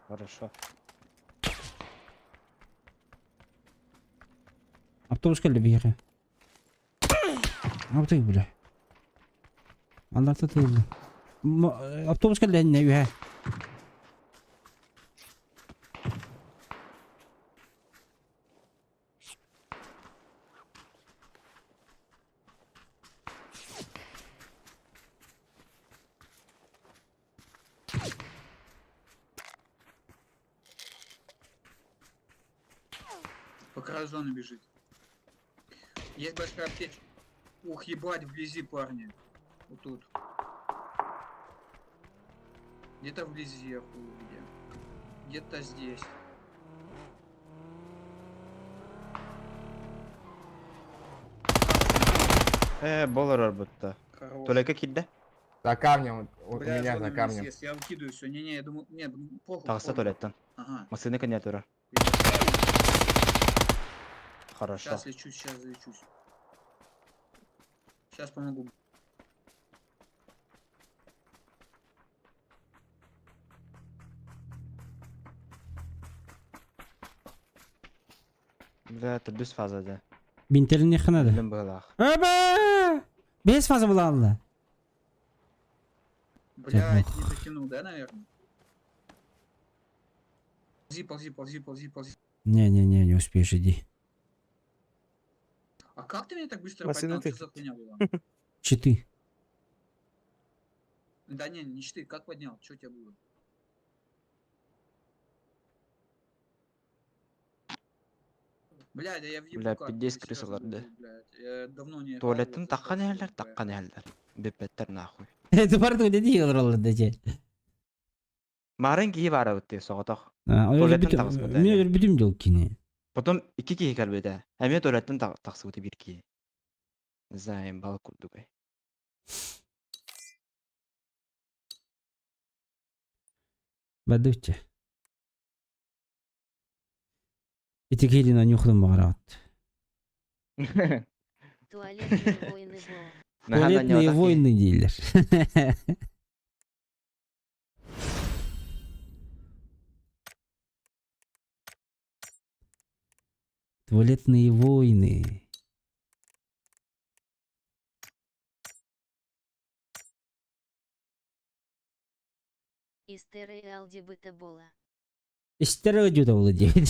A: Хорошо.
B: Автобус кэллэ биһиэхэ. Автобус, бля. Алларта тылды. Автобус кэллэ не үһэ.
E: По краю зоны бежит. Есть большая аптечка. Ух, ебать, вблизи, парни. Вот тут. Где-то вблизи, я хуй где. Где-то здесь.
A: Болар будто.
E: Хорош.
A: Только киирдэ.
F: За камнем, у
E: Бля,
F: меня
E: зона
F: за
E: меня
F: камнем.
E: съест. Я выкидываю все. Не-не, я думаю, нет, похуй.
A: Таҕыста
E: похуй.
A: туалеттан.
E: Ага.
A: Массыына кэннэ Хорошо.
E: Сейчас лечусь, сейчас лечусь. Сейчас помогу.
A: Бля, это без фаза, да.
B: Бинтерин ханады.
A: Билим быһыылаах.
B: Эбэ! Бес фаза буолла.
E: Блядь, не дотянул, да, наверное? Ползи, ползи, ползи, ползи, ползи.
B: Не-не-не, не успеешь, иди.
E: А как ты меня так быстро
C: Машина
E: поднял? Что
C: ты.
E: за хуйня была?
B: Читы.
E: Да не, не читы, как поднял? Что у тебя было? Блядь, а я въебу
A: Бля,
E: карту,
A: пиздец
E: я серьезно
A: крысалар, да.
E: говорю, блядь. Я давно не играл в
A: Туалеттан
E: это
A: таххан
E: просто
A: иһэллэр,
E: ВП.
A: таххан иһэллэр. Бүппэттэр нахуй.
B: Это бардык дии олороллор да дьэ.
A: Марын киһи баара бытты соҕотох.
B: А,
A: Туалеттан таҕыспыта
B: Мен
A: эмиэ.
B: өлбүтүм дьол кини.
A: Потом икки киһи кэлбитэ. Эмиэ туалеттан тахсыбыта биир киһи. Не знаю, балык курдугай.
B: Бадычча. Ити киһилин оньуохтун баҕараҕыт.
D: Туалетные войны во.
B: Туалетные войны дииллэр. Туалетные войны.
D: Истеры алдибыта бола.
B: Истер өдү була диэбит.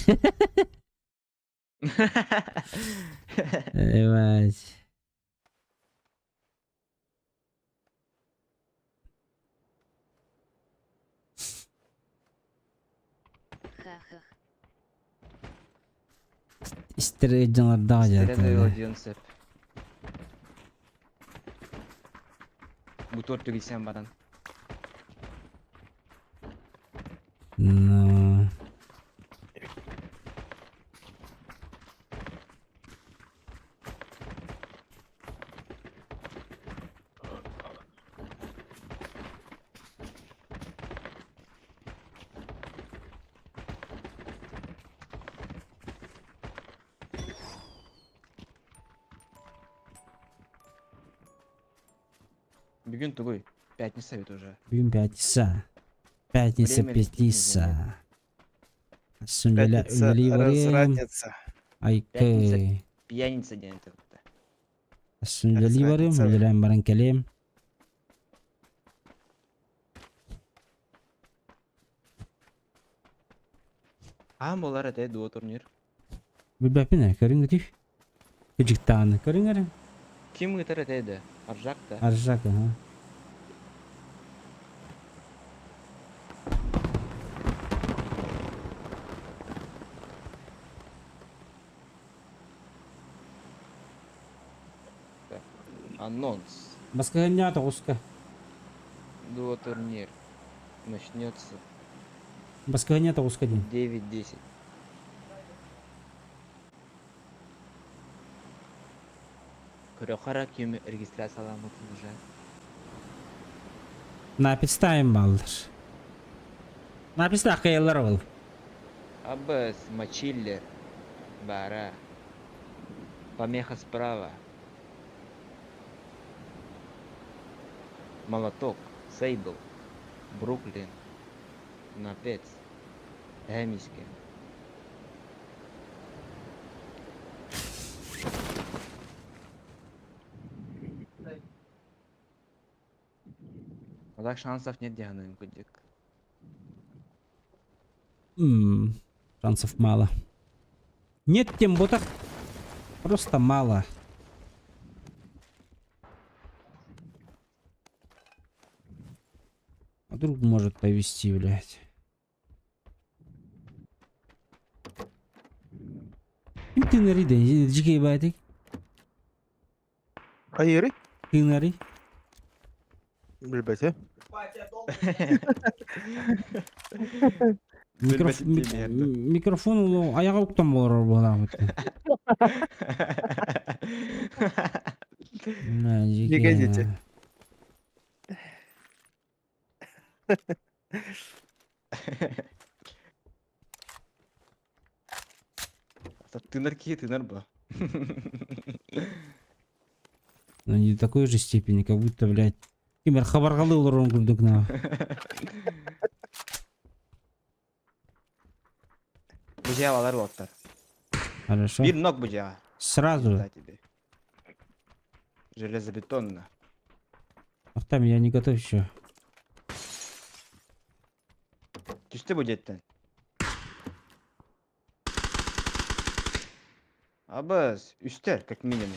B: Ебать.
D: Ха-ха.
B: Истер өдүлардаах
A: Истерен
B: дьаата.
A: диэн сөп. Бу торт түгүйсэн баран.
B: Но...
A: Бүгүн тугуй? Пятница ведь уже.
B: Бүгүн пятница. Пятница,
A: Время летит
B: пятница. Сүнлеле
C: Пятница,
B: үлели барым.
C: разница.
B: Айкы.
A: Пьяница день это.
B: Сүнлели барым,
C: Разница.
B: үлелен баран келем.
A: Аам болар это дуо турнир.
B: Билбэппин ээ, көрүҥ үтү. Кыдьыктааны көрүҥ эрэ.
A: Ким ыытар этэ да? Аржак да.
B: Аржак, аха.
A: Анонс.
B: Баскаһынньаа тоҕуска.
A: Дуо турнир. Начнется
B: Баскаһынньаа тоҕуска диэн.
A: 9-10. Көрөхара ким регистрацияламмытын уже.
B: Напистайым бааллар. Напистаах кыайаллар ол.
A: Аббас, Мачиллер, Бара. Помеха справа. Молоток, Сейбл, Бруклин, Напец, Эмиське. А так шансов нет дианым кудик.
B: Шансов мало. Нет тем ботах. Просто мало. А вдруг может повести, блядь. Ким тыынарый да дьикэй баатый?
C: Хайырый?
B: Тыынарый?
C: Билбэтэ.
B: Микрофон улу аяға уктан болор буолаабыт.
C: Не годите.
A: Тынар киһи тынар бу.
B: Но не до такой же степени, как будто, блядь, ким эрэ хабарҕалыы олорорун курдук на.
A: Бу дьиэҕэ уоттар.
B: Хорошо.
A: Биир ног бу дьиэҕэ.
B: Сразу.
A: Да тебе. Железобетонно.
B: Ах там я не готов еще.
A: Түстэ бу дьиэттэн. Абас, үстэр, как минимум.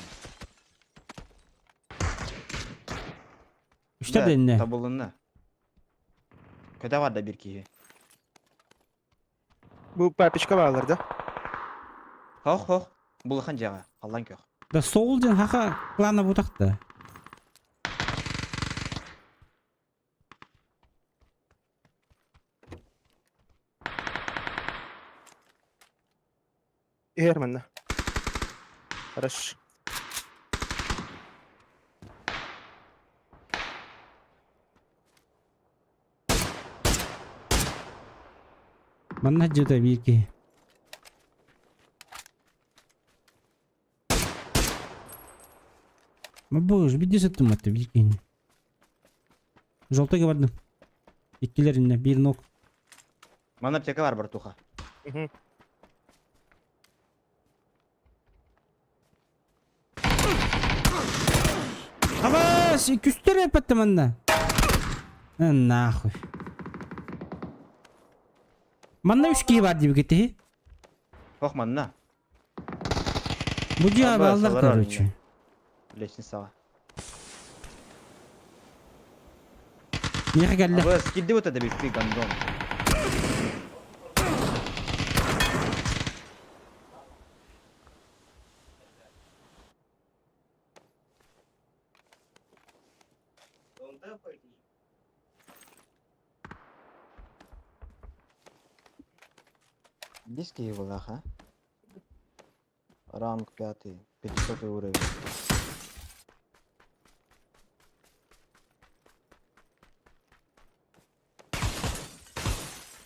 B: Үстэр
A: Да,
B: дэннэ.
A: Табылынна. Көтө барда биир киһи.
C: Бу папичка баалар да?
A: Хох-хох. Булахан дьиэҕэ, халлаан күөх.
B: Да Соул диэн хаха клана бутахта.
C: Иһэр манна. Хорош.
B: Манна дьиэтэ биир киһи. Боже, биирдэ сыттым атты биир киһини. Желтыйга бардым. Иккилэриннэ биир ног.
A: Манна аптека бар братуха.
C: Мгм.
B: Абас, күстер эппэтте манна. Нахуй. Манна үс киһи бар диэбиккит киһи.
A: Ох манна.
B: Бу дьиэ
A: Абас,
B: бааллар
A: олорор
B: короче.
A: Лестницаҕа.
B: Миэхэ кэллэ.
A: Абас, кирди вот это ты гондон. Диски его а? Ранг пятый, 500 уровень.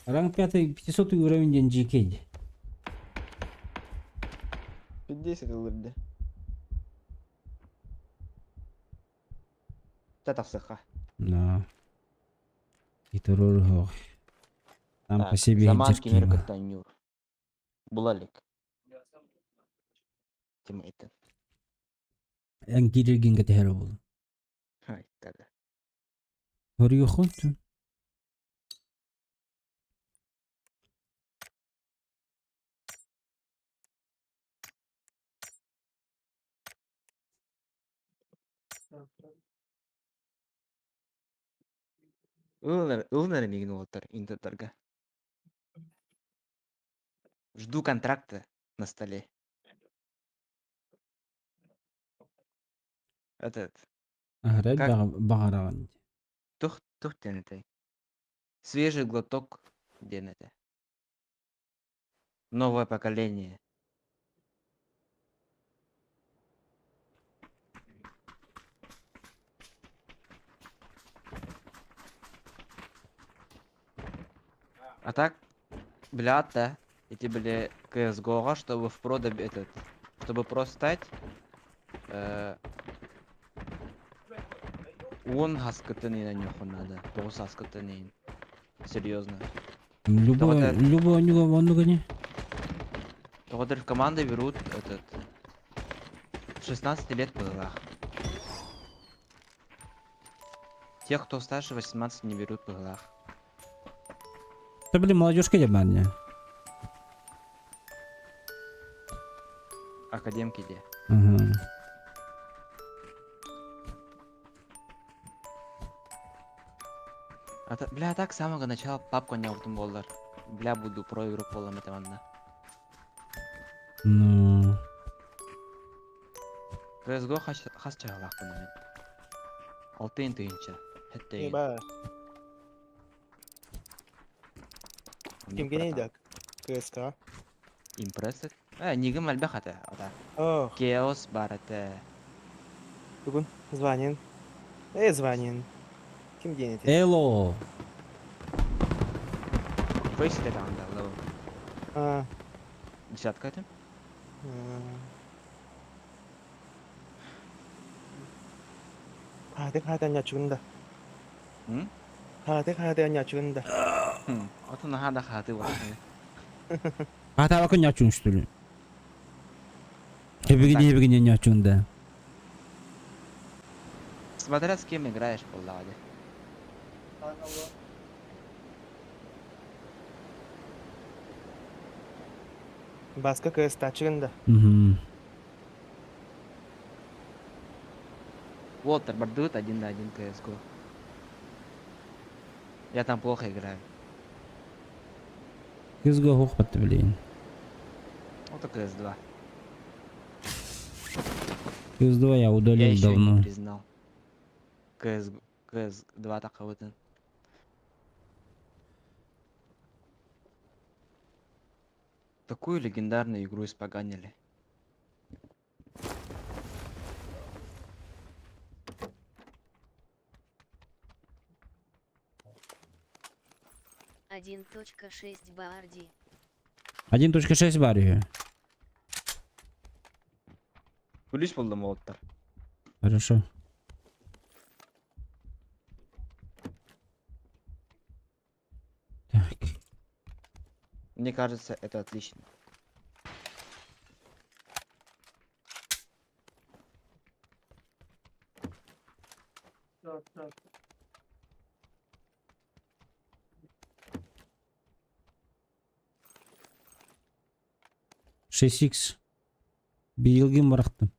B: Ранг 5 500 уровень диэн GK.
A: 50 ылырды. Чэ тахсыха.
B: Да. Итурur Там по себе
A: Заман кимир кытта нюр. Булалик. Тима итен.
B: Эн киирэргин кэтэһэр буолу.
A: Ай, тада.
B: Хоруйуоххун.
A: Ылынар, ылынар миигин уолаттар интердарга. Жду контракта на столе. Этот,
B: Аһара
A: Как?
B: баҕараҕын.
A: тух тух диэн этэй? Свежий глоток диэн этэ. Новое поколение. А так, бля, да, эти были CSGO, чтобы в про этот, чтобы про стать, он хаскытын нюху надо, тоҕус хаскытын Серьезно.
B: Любой,
A: Тоҕо
B: любой оннуга оннуга не.
A: Тоҕо в команды берут этот 16 лет пылах. Тех, кто старше 18, не берут пылах.
B: Да блин, молодежка я не.
A: Академки где?
B: Ага.
A: А та, бля, так с самого начала папку не боллар. Бля, буду про игрок полом это манна.
B: Ну.
A: CSGO хас хас чагалах мен. Алтын тыынча. Хеттейин.
C: Еба. Кимге дак? КСК.
A: Импресс. Э, нигим элбэх этэ. Ата.
C: Ох,
A: Chaos бар этэ.
C: бүгүн звонин. Э, звонин. Ким диэн этэй?
B: Эло.
A: Фейс это анда левел.
C: А,
A: Десятка это?
C: Хаатык хаатан нячугунда.
A: М?
C: Хаатык хаатан нячугунда.
A: Хм. Ото наһаа да хааты бар.
B: Хатабакын нячун что ли? Эбигини эбигини нячун да.
A: Смотря с кем играешь, буоллаҕа
C: Баска КС тачыгында.
B: Угу.
A: Уолтер бардыбыт один на один CSGO. Я там плохо играю.
B: CSGO хохпатты блин.
A: Вот CS2.
B: CS2 я
A: Я
B: удалил
A: еще не
B: давно.
A: признал. CS, CS2 тахабытын. Такую легендарную игру испоганили.
D: 1.6 Баарди.
B: 1.6 бар үһү.
A: Күлүс булдум уолаттар.
B: Хорошо. Так.
A: Мне кажется, это отлично.
B: Шесть икс. Биылгын бырахтым.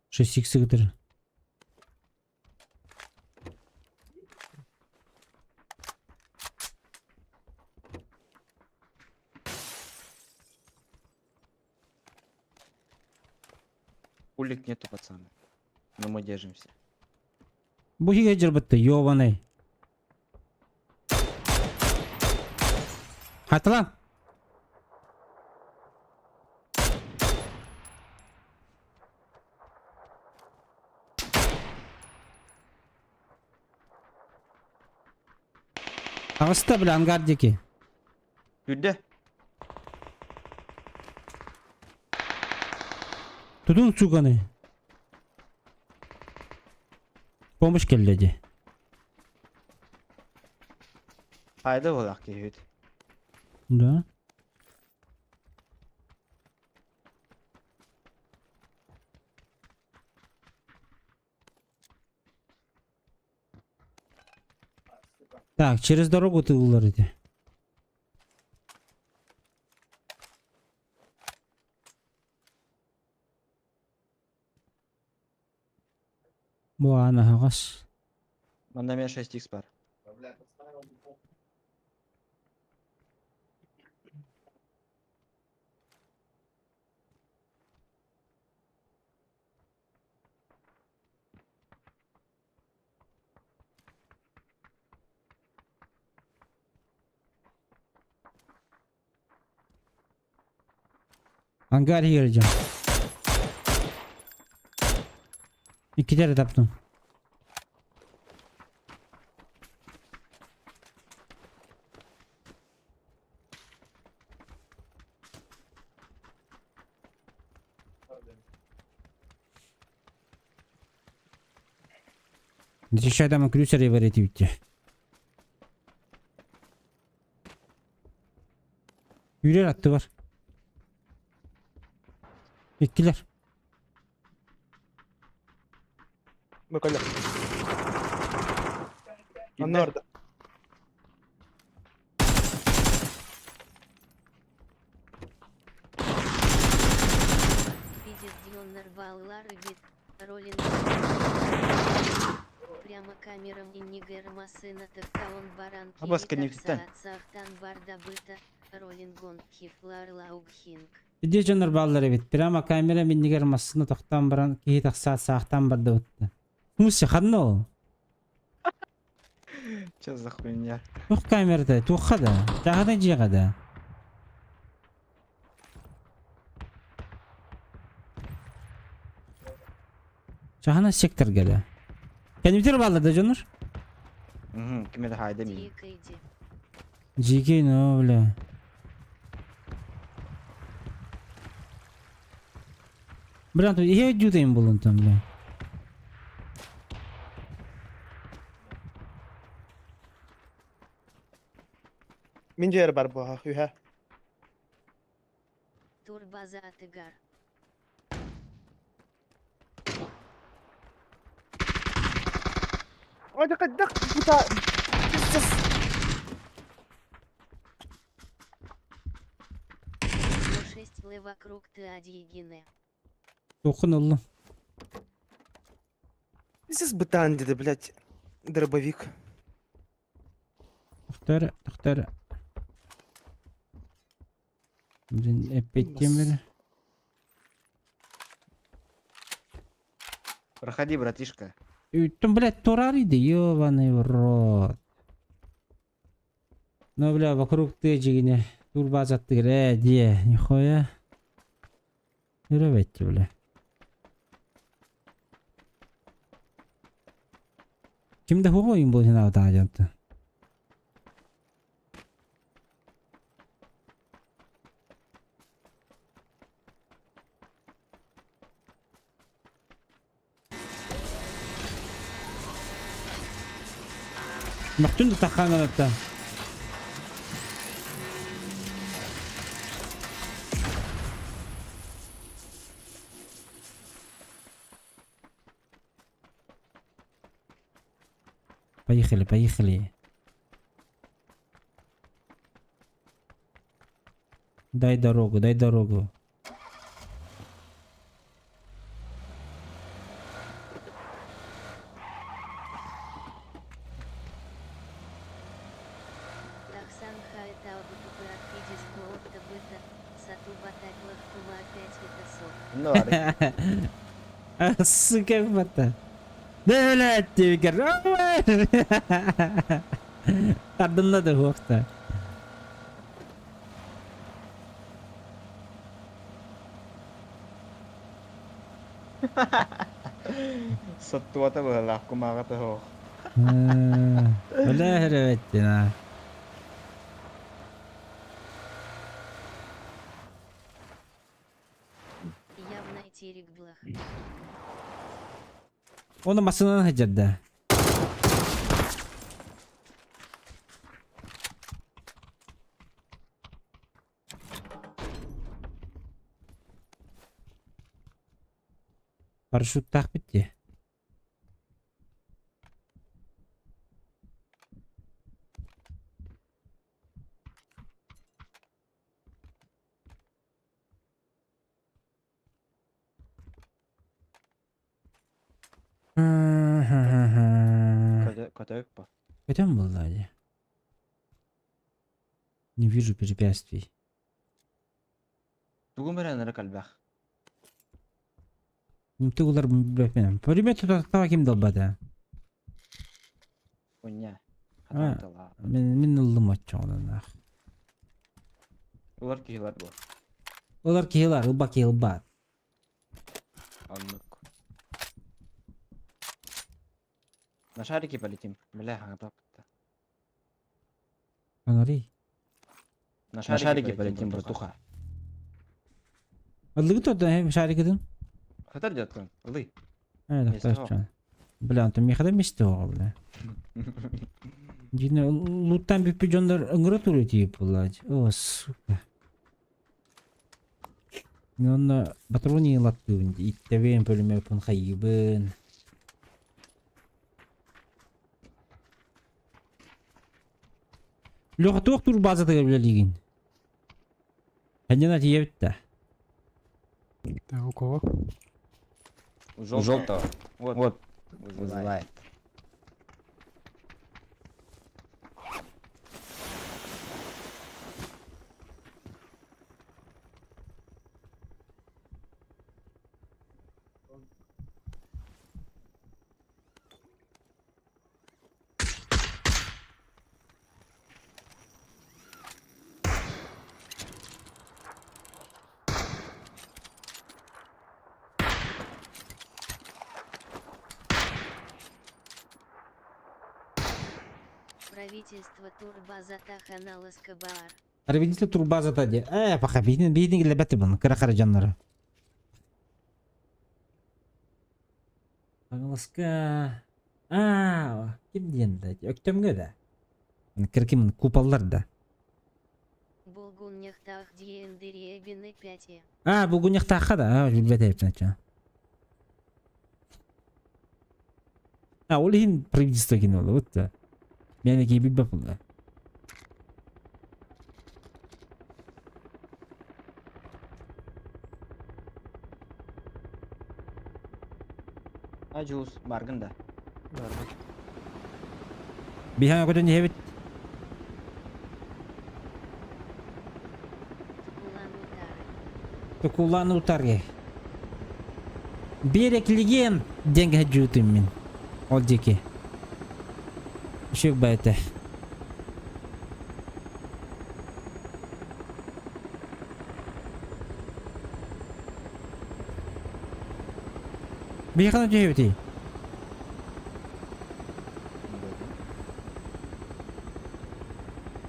B: Шесть икс кытары.
A: Пулик нету, пацаны. Но мы держимся.
B: Бу иһигэ дьарбытта, ёбаный. Хатылан. Таҕыста бile ангар диэки.
A: Күрдэ.
B: Тутун суганы. Помощь кэллэ дии.
A: Хайда буолах киһибит.
B: Да. Так, через дорогу тыыллар ити. Бу аан аһаҕас.
A: Манна эмиэ 6x бар.
B: Ангар иһигэр Иккитэ эрэ таптым. Дешадама күлүс эрэ бэрэтибиттэ. Үүрэр аттыбар. Иккилэр.
C: Бөкөлө. Онно орда.
D: Пиздец баллар бит. Роллинг. Прямо камерам иннигер масына тахтаон баран
A: Абас кэнниктэн.
D: Сахтан барда быта. Роллингон хифлар лаугхинг.
B: Ити дьоннор бааллар эбит. Прямо камера миннигэр массыына тохтоон баран киһи тахсаат саахтаан бардыбытта. Муся ханна ол?
A: Че за хуйня?
B: Туох камерата? Туохха да? Чааһынай дьиэҕэ да? Чааһынай секторга да? Кэннибитигэр бааллар да дьоннор?
A: Угу, ким это хайда мин.
D: Дикайди.
B: Дьиикэй, ну, бля. Бля, тут иһэ дьутайым булун там, бля.
C: Мин дьиэр бар буоһах үһэ.
D: Турбаза атыгар.
C: Ой, хайдах бута
D: 6 лы вокруг ты адьегине.
B: Туоххун ыллым.
C: Пиздец бытаан диде, блядь, дробовик.
B: Тохтор, тохтор. Блин, эппиттиэм эрэ.
A: Проходи, братишка.
B: Үттүм, блядь, турар иди, ёбаный в рот. Ну, бля, вокруг ты дьигине. Турбазаттыгыр, ээ, диэ, нихуя. Өрөбөттү, бля. Ким да хуго им был на таажанта. Мөхтүн да таххананыттан. Поехали, поехали. Дай дорогу, дай дорогу.
D: Тахсан хаэтаабытыгар физискуоттабыта, сатубатаглах кума опять это сок.
A: Ну, ары.
B: Сука, бата. Блядь, тигр. Тардынна да хуохта.
A: Соттуата быһалаах кумааҕыта суох.
B: Бля, хэрэбэттин
D: Явно терик блах.
B: Оны массыынан сылдьар да. Парашюттаахпыт дии.
A: Көтөк по.
B: Көтөн буолла дии. Не вижу препятствий.
A: Тугум эрэ ынырык элбэх.
B: Тугулар билбэппин. Пулемет тутаттаҕа ким да ылбата.
A: Унньа.
B: А.
A: Хатааталаа.
B: Мин мин ыллым оччоҕунаах.
A: Ылар киһилэр буо.
B: Ылар киһи ылар, ылбат киһи ылбат.
A: Оннук. На шарике полетим. Бля, хаҥатаппыт.
B: Анарый.
A: На шарике полетим, братуха.
B: Ыллыгыт отон шарикытын?
A: Хатар дьаткын. Ылый.
B: Э,
A: Миэстэ
B: тохтооччу. Бля, онтон миэхэ да миэстэ оҕо, бля. Дьиҥэ лууттан бүппүт дьоннор ыҥыра туруо тиийип буоллаҕа. О, сука. Мин онно патрон ылаттыыбын, иттэбин, пулемеппун хайыыбын. Леха туох турбазатыгар үлэлиигин? Ханньана тиийэбит да?
C: Да, у кого?
A: У желтого. Вот. Вот. Вызывает.
D: Правительство турбазата ханаласка баар.
B: Правительство турбазата дии. Ээ, пока биһини биһини киллэрбэт буну кыра хара дьоннору. Хаҥаласка аа ким диэн да Өктөмҥө да Кырким куполлар да.
D: Булгунньахтаах диэн дэриэбинэ пятье.
B: Аа булгунньахтаахха да аа билбэт эбит А ол иһин правительство кино да. Мен киһи билбэт буолла.
A: А Дьулус, баргын да?
C: Барбын.
B: Биһиэхэ көтөн иһэбит.
D: Улан утары.
B: Тукулаан утары. Берег легенд диэн кэһэдьүүтүм мин. Ол диэки. Үчүгэй бэйэтэ. Биһиэхэ түһэбитий?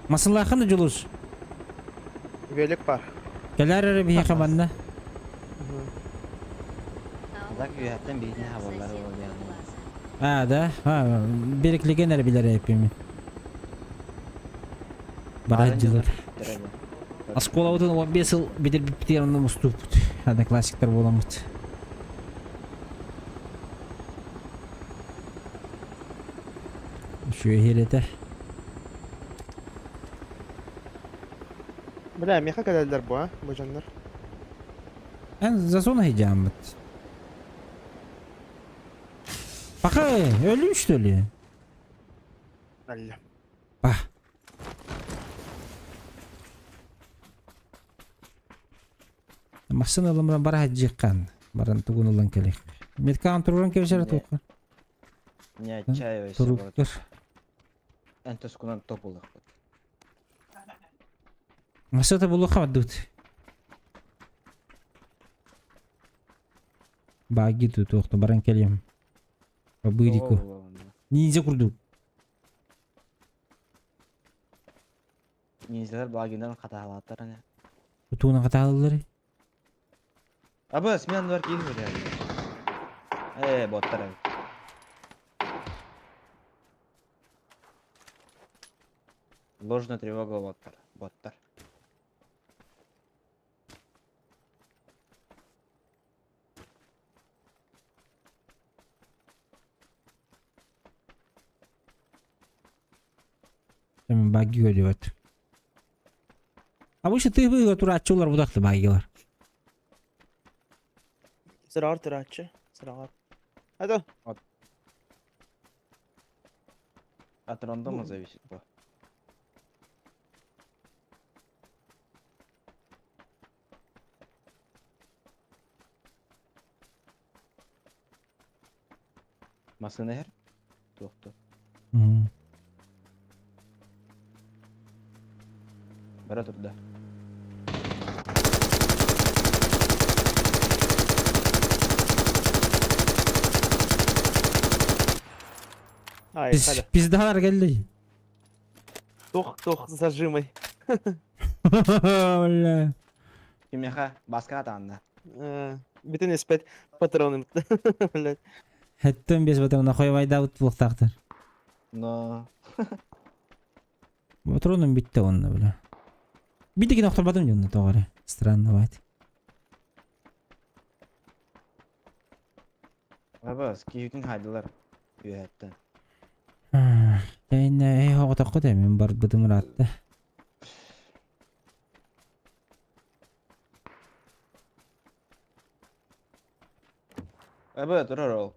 B: Масылаахын Дьулус.
C: Велик бар.
B: Кэлээр эрэ биһиэхэ манна.
A: Так үөһэттэн биһини хабаллар буолуо.
B: А, да? А, береклеген эрэ билэр эппимин. Барар дьылар. Оскуолабытын 15 сыл бүтэрбиппитигэр онно мустубут. Одноклассниктар буоламмыт. Үчүгэй этэ.
C: Бля, миэхэ кэлэллэр бу, а, бу дьоннор.
B: Эн за зона сыдьааммыт. Пока өлүү что ли?
C: Алла.
B: Па. Массыына ылан бара сылдьыаххан. Баран тугун ылан кэлиэх. Меткаҕын туруоран кэбисэр туохха?
A: Не отчаивайся,
B: Туруктар.
A: брат. Эн тускунан топ ылыахпыт.
B: Массыына булуохха бардыбыт. Баги туохта баран кэлиэм. Бабырику. Ниндзя курдук.
A: Ниндзялар багинан хатаалааттар ане.
B: Тутууна хатаалаллары.
A: Аба, смен бар киһи бля. Боттар эбит. Ложная тревога боттар. Боттар.
B: Мен баги көрүбөт. Обычно ты быга турааччылар будакты багилар.
C: Сыраҕар турааччы. Сыраҕар. А
A: От рандома зависит бу. Массыына иһэр? Туохту. Бара турда.
C: Ай, халя.
B: Пиздалар кэлли.
C: Тух, тух, зажимай.
B: Бля.
A: Кимиэхэ баска атаанна.
C: Бүтүн испэт патроным. Блядь.
B: Хэттэн без патрона хойвайдаабыт буолуохтаахтар.
A: Но
B: Патроным бүттэ онно, бля. Биир охторботум дьонно тоҕо эрэ. Странно бать.
A: Абас, киһитин хайдылар үөһэттэн.
B: Эйнэ эй хоҕотоххо мин барбытым ыраатта.
A: Аба, турар ол.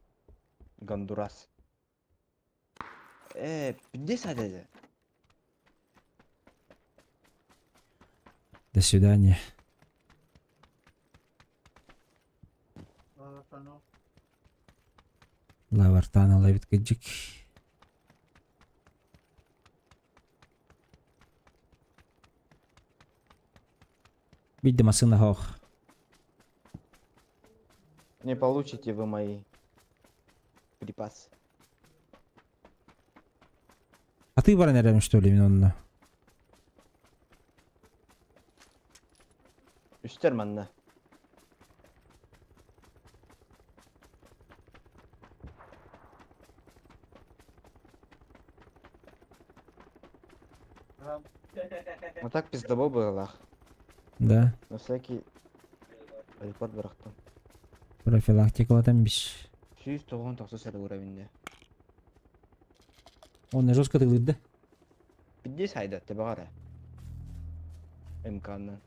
A: Гондурас. Где садили?
B: До свидания. Лавартан алабит кыдьык. Бидде массыына хоох.
A: Не получите вы мои припасы.
B: А ты баран эрэм что ли мин онно?
A: Үстер манна. Вот так пиздобол было.
B: Да.
A: На всякий репорт бырахтым.
B: Профилактикалатан биш.
A: 190 сәл уровеньде.
B: Он жестко тылыды да?
A: 50 айда тебағара. МК-ны.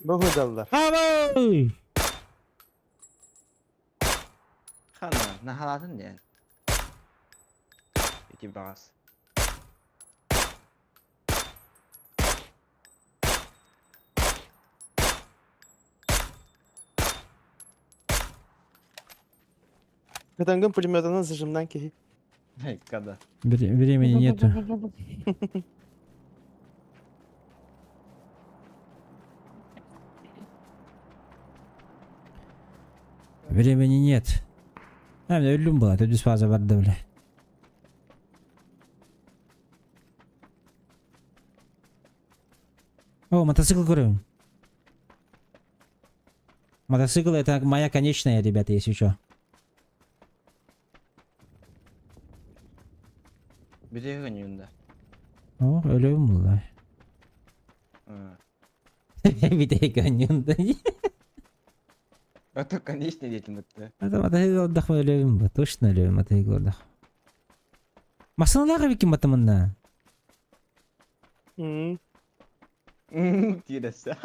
C: Бу даллар.
B: Абай!
A: Хана, нахалатын ден. Ити баҕас.
C: Кытангын пулеметынан зажимнан киһи.
A: Когда?
B: Времени нету. Времени нет. А, мен өллүм была, төрдүс фаза барды, бля. О, мотоцикл көрөбүн. Мотоцикл это моя конечная, ребята, если что.
A: Бүтэ да.
B: О, өлөбүн буолла. Бүтэ гонюнда.
A: А то конечный детям это.
B: Это мотоцикл отдох өлөбүн бу. Точно өлөбүн мотоцикл отдох. Масыналаах эбиккин батымынна.
A: Тирэсэ.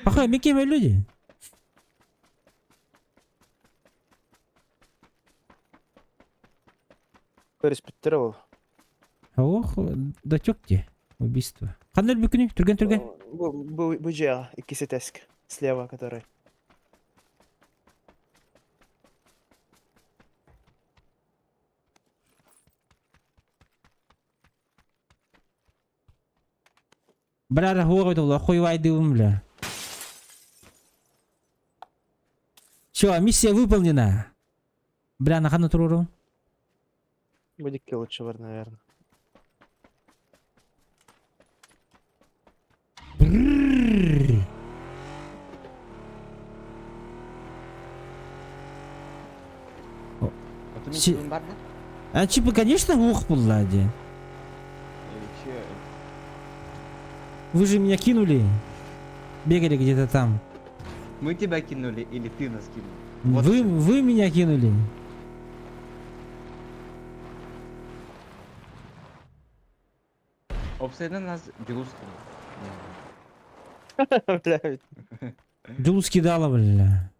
B: Пахай, мекем люди.
C: Көрүспүттэр ол.
B: Ох, датек те. Убийство. Ханна өлбүкүнүй? Түргэн түргэн.
C: Бу бу бу дьиэҕэ иккис этээск слева который.
B: Бля, хуй хуйвайдыбым, бля. Все, миссия выполнена. Бля, на ханна туруру.
C: Будет лучше бар, наверное.
B: Брррр. А типа, конечно, ух булла ди. Вы же меня кинули. Бегали где-то там.
A: Мы тебя кинули или ты нас кинул? Вот
B: Вы,
A: всё.
B: вы меня кинули.
A: Обстоятельно нас Дюлус кинул.
C: Бля,
B: Дюлус кидала, бля.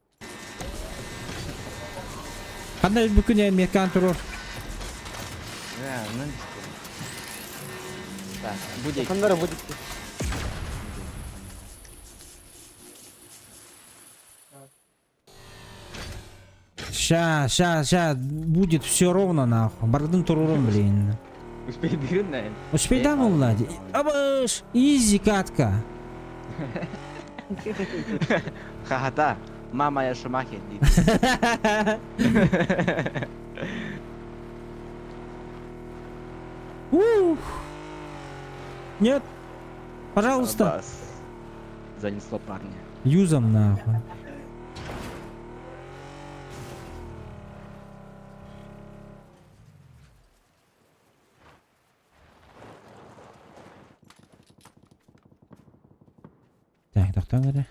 B: Ханна өлбүкүн меркан турur.
A: Да, ну не Так, будет.
C: Ханнара будет.
B: Ща, ща, ща, будет все ровно нахуй. Бардын турурум, блин.
A: Успей бирин, наверное.
B: Успей да, Влади? Абыш, изи катка.
A: Ха-ха-та. Мама, я Шумахер.
B: Ух. Нет. Пожалуйста.
A: Бас. Занесло парня.
B: Юзом нахуй. Так, тоқтаң эрэ.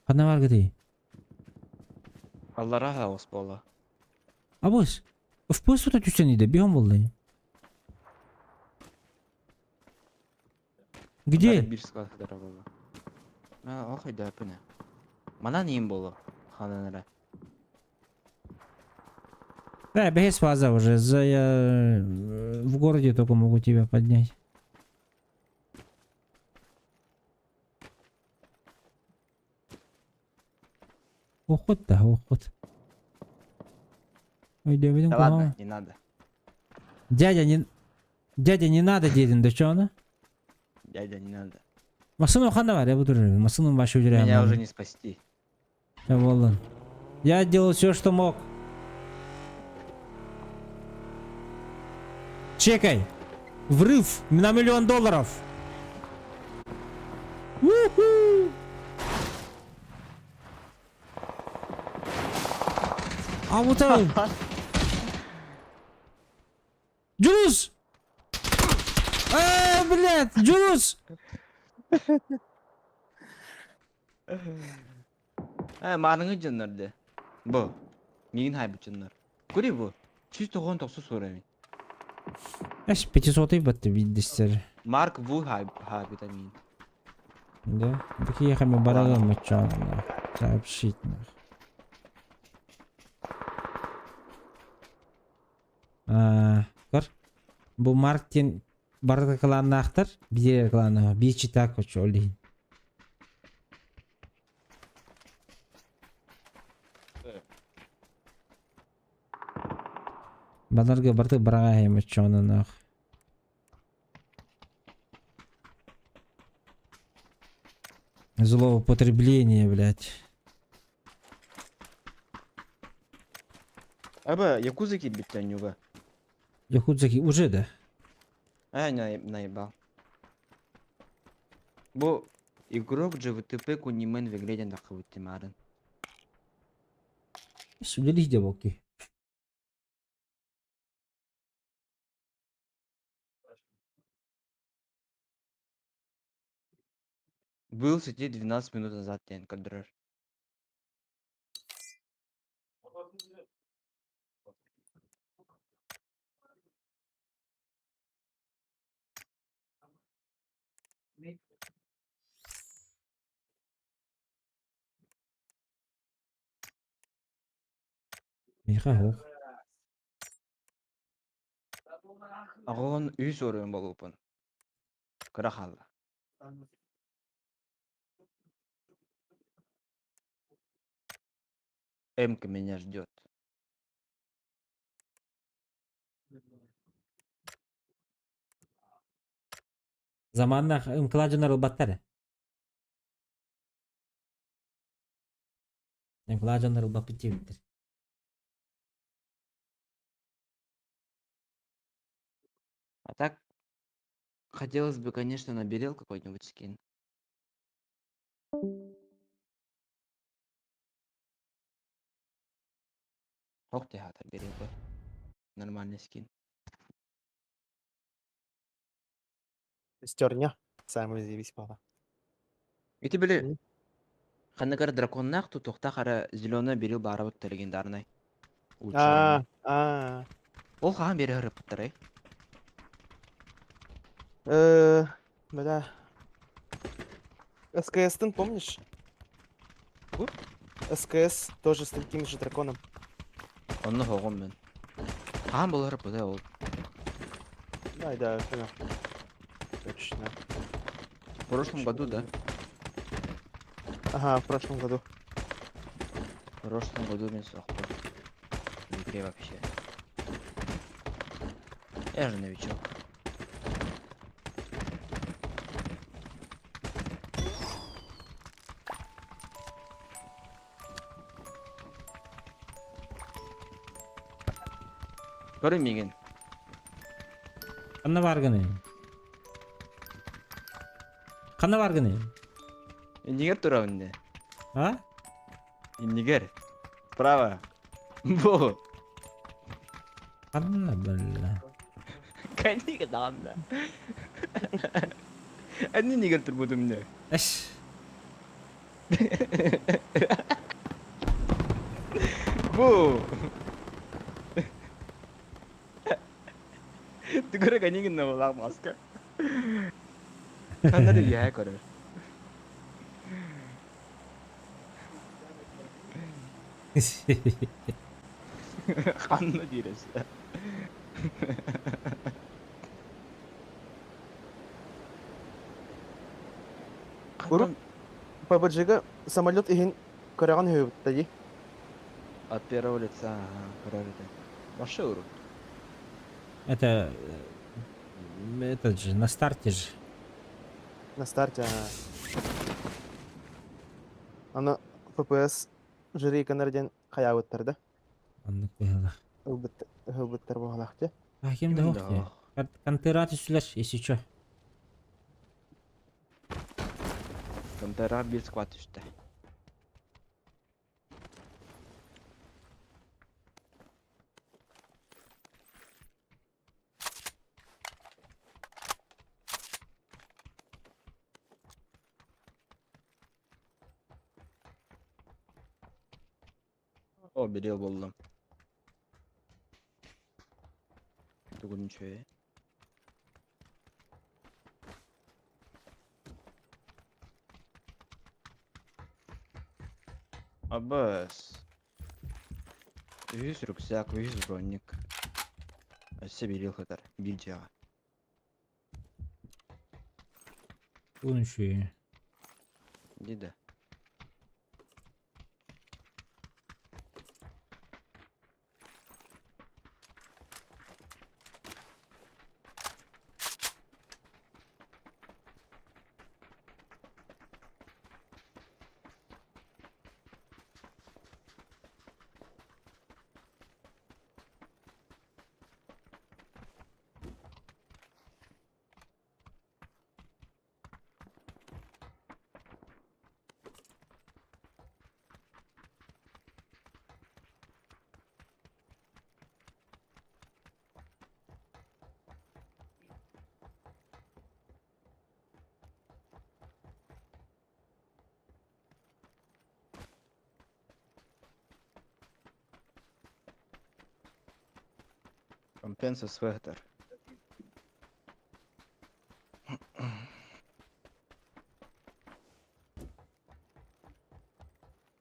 B: Ханна бар гыты?
A: Аллара хаос бола.
B: Абыс. FPS тута түстен иде, бихом болды. Где?
A: Бир склад бола. А, охай да пыне. Манан им боло. Хананара.
B: Да, без фаза уже. За я в городе только могу тебя поднять. Уход да, уход. Ой, да,
A: Да ладно, не надо.
B: Дядя, не... Дядя, не надо, дедин, да чё она?
A: Дядя, не надо.
B: Масыну хана бар, я буду Масыну вашу
A: Меня уже не спасти.
B: Я делал все, что мог. Чекай. Врыв на $1 000 000. У-ху! А вот это... Джулус! Блядь, Джулус!
A: Марыңы жыннарды. Бу. Мигин хайбы жыннар. Күри бу. Чисто гон токсу сурайм.
B: Эш, 500 батты биддистер.
A: Марк Ву хай витамин.
B: Да? Такие мы барагам мочан, сообщить нах. А, көр. Бу Мартин барыта кылааннаахтар, биир кылааннаах, биир читак хочу ол иһин. Баларга барыта бараҕа моччоонунаах. Злоупотребление, блядь.
A: Аба, Якуза киирбиттэн ньуга.
B: Якудзаки уже да.
A: А, наебал. Бу игрок GVTP кунимен выгляден тахыбыттимарын.
B: Сүлелих де боки.
A: Был в сети 12 минут назад диэн көрдөрөр.
B: Миэхэ суох.
A: Аҕаҕын үс уруйун буолууппун. Кыра хаалла. Эмка меня ждет.
B: Заманнаах ыҥкылаах дьоннор ылбаттар ээ. Ыҥкылаах дьоннор ылбаппыт диэбиттэр.
A: А так, хотелось бы, конечно, на Берил какой-нибудь скин. Ох ты, хата, Берил бы. Нормальный скин.
C: Стерня. Самый заебись пала.
A: Ити били ханныгар драконнаах тутуохтаах эрэ зеленый берил баарабыт легендарный.
C: А, а.
A: Ол хаһан биэрэ ырыппыттарай?
C: Бля. СКС-тын помнишь?
A: Ку?
C: СКС тоже с таким же драконом.
A: Онно хоҕум мин. Хаһан буолар ырыппытай ол?
C: Да, да, понял. Точно.
A: В прошлом году, да?
C: Ага, в прошлом году.
A: В прошлом году мин суохпун. В игре вообще. Я же новичок. Көрүн миигин.
B: Ханна бааргыный? Ханна бааргыный?
A: Иннигэр турабын дии.
B: А?
A: Иннигэр. Справа. Бу.
B: Ханна бля.
A: Кэннигэ даҕаны. Эн иннигэр турбутум дии.
B: Эш.
A: Бу. Түгөрө кэннигин набалаах маска. Ханна да үөһэ көрөр. Ханна диирэ
C: Урут PUBG-га самолет иһин көрөҕүн үһүбүт дии.
A: От первого лица, ага, көрөр этэ. Вообще урут.
B: Это этот же, на старте же.
C: На старте, ага. Аны FPS жюри гынар диэн хайаабыттар да?
B: Оннук быһыылаах.
C: Ылбыт ылбыттар буоллах дии.
B: А ким да суох дии. Контера түстүлэр, если чё.
A: Контера биир сквад түстэ. О, берил буллум. Тугун үчүгэй. Абас. Үһүс рюкзак, үһүс броник. Өссө биир хытар, биир дьиэҕэ.
B: Уон үчүгэй.
A: Ди да. Компенса свегтер.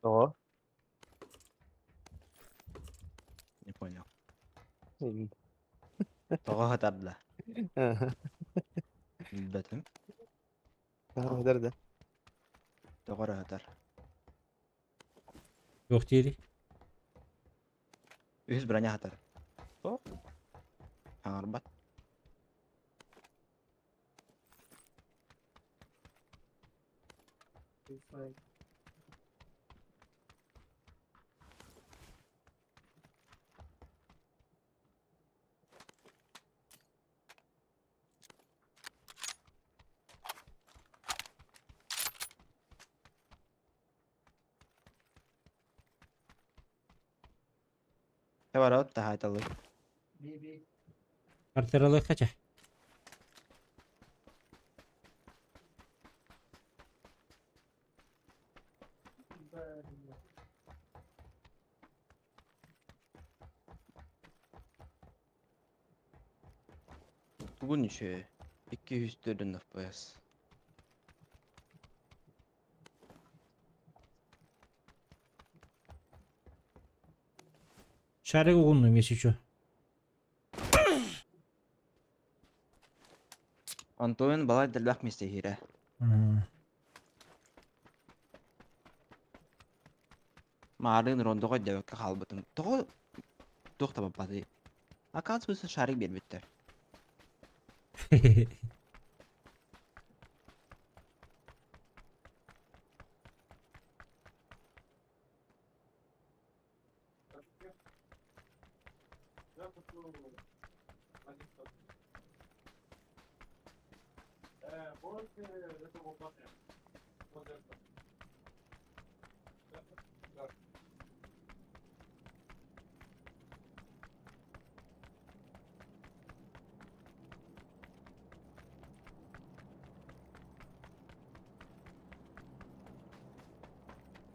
C: Тоҕо?
A: Не понял. Тоҕо хатарда? Билбэтим.
C: Тоҕо да.
A: Тоҕо эрэ хатар.
B: Туох диирий?
A: Үһүс броня хатар. О. Хаҥарбат. Барабыт таһаайталыы.
B: Квартиралыахха чэ.
A: Тугун үчүгэй. 200 төрдүн FPS.
B: Шарик угуннум если чё.
A: Антон балай дэлбэх миэстэһиирэ. Маарыын рондоҕо өйдөөбөккө хаалбытым. Тоҕо туох да баппатый? Оказывается, шарик биэрбиттэр.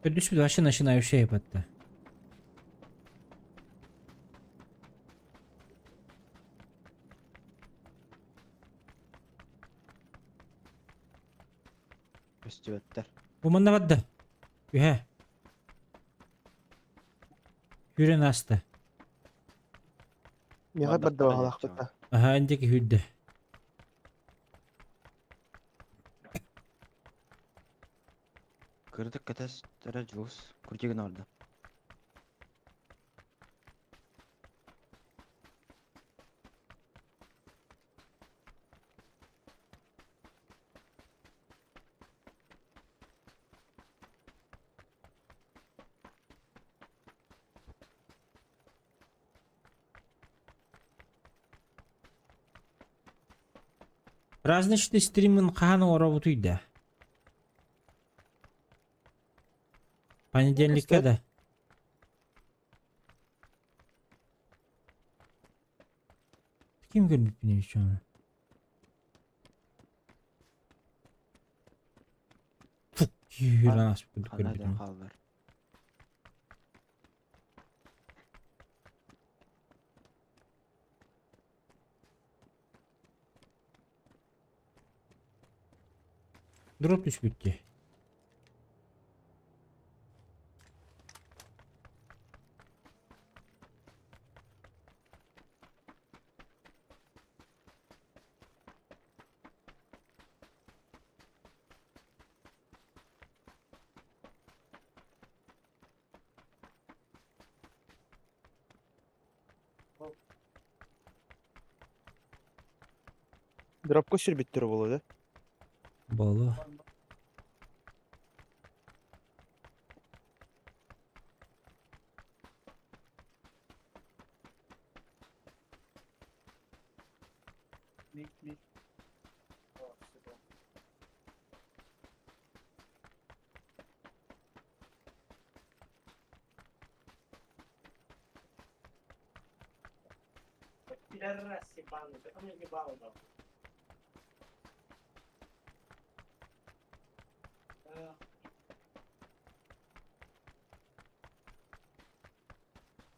B: Көрдүспүт вообще начинающая епатта.
A: Көстүбэттэр.
B: Бу манна барда. Үһэ. Хүрэн ааста.
C: Миэхэ барда баҕалаахпыт.
B: Аха, интики хүрдэ.
A: Кырдык кэтэстэрэ Дьулус курдигин орда.
B: Праздничный стримин хаһан оҥоробутуй да? Понедельникка да? Ким көрбүппүн еще оны? Фук, күүрэн ааспыт
A: Ханна
B: көрбүтүм.
A: хааллар.
B: Дроп түспүт дии.
C: Дропка сүрбүттэр буолуо да?
B: Буолуо.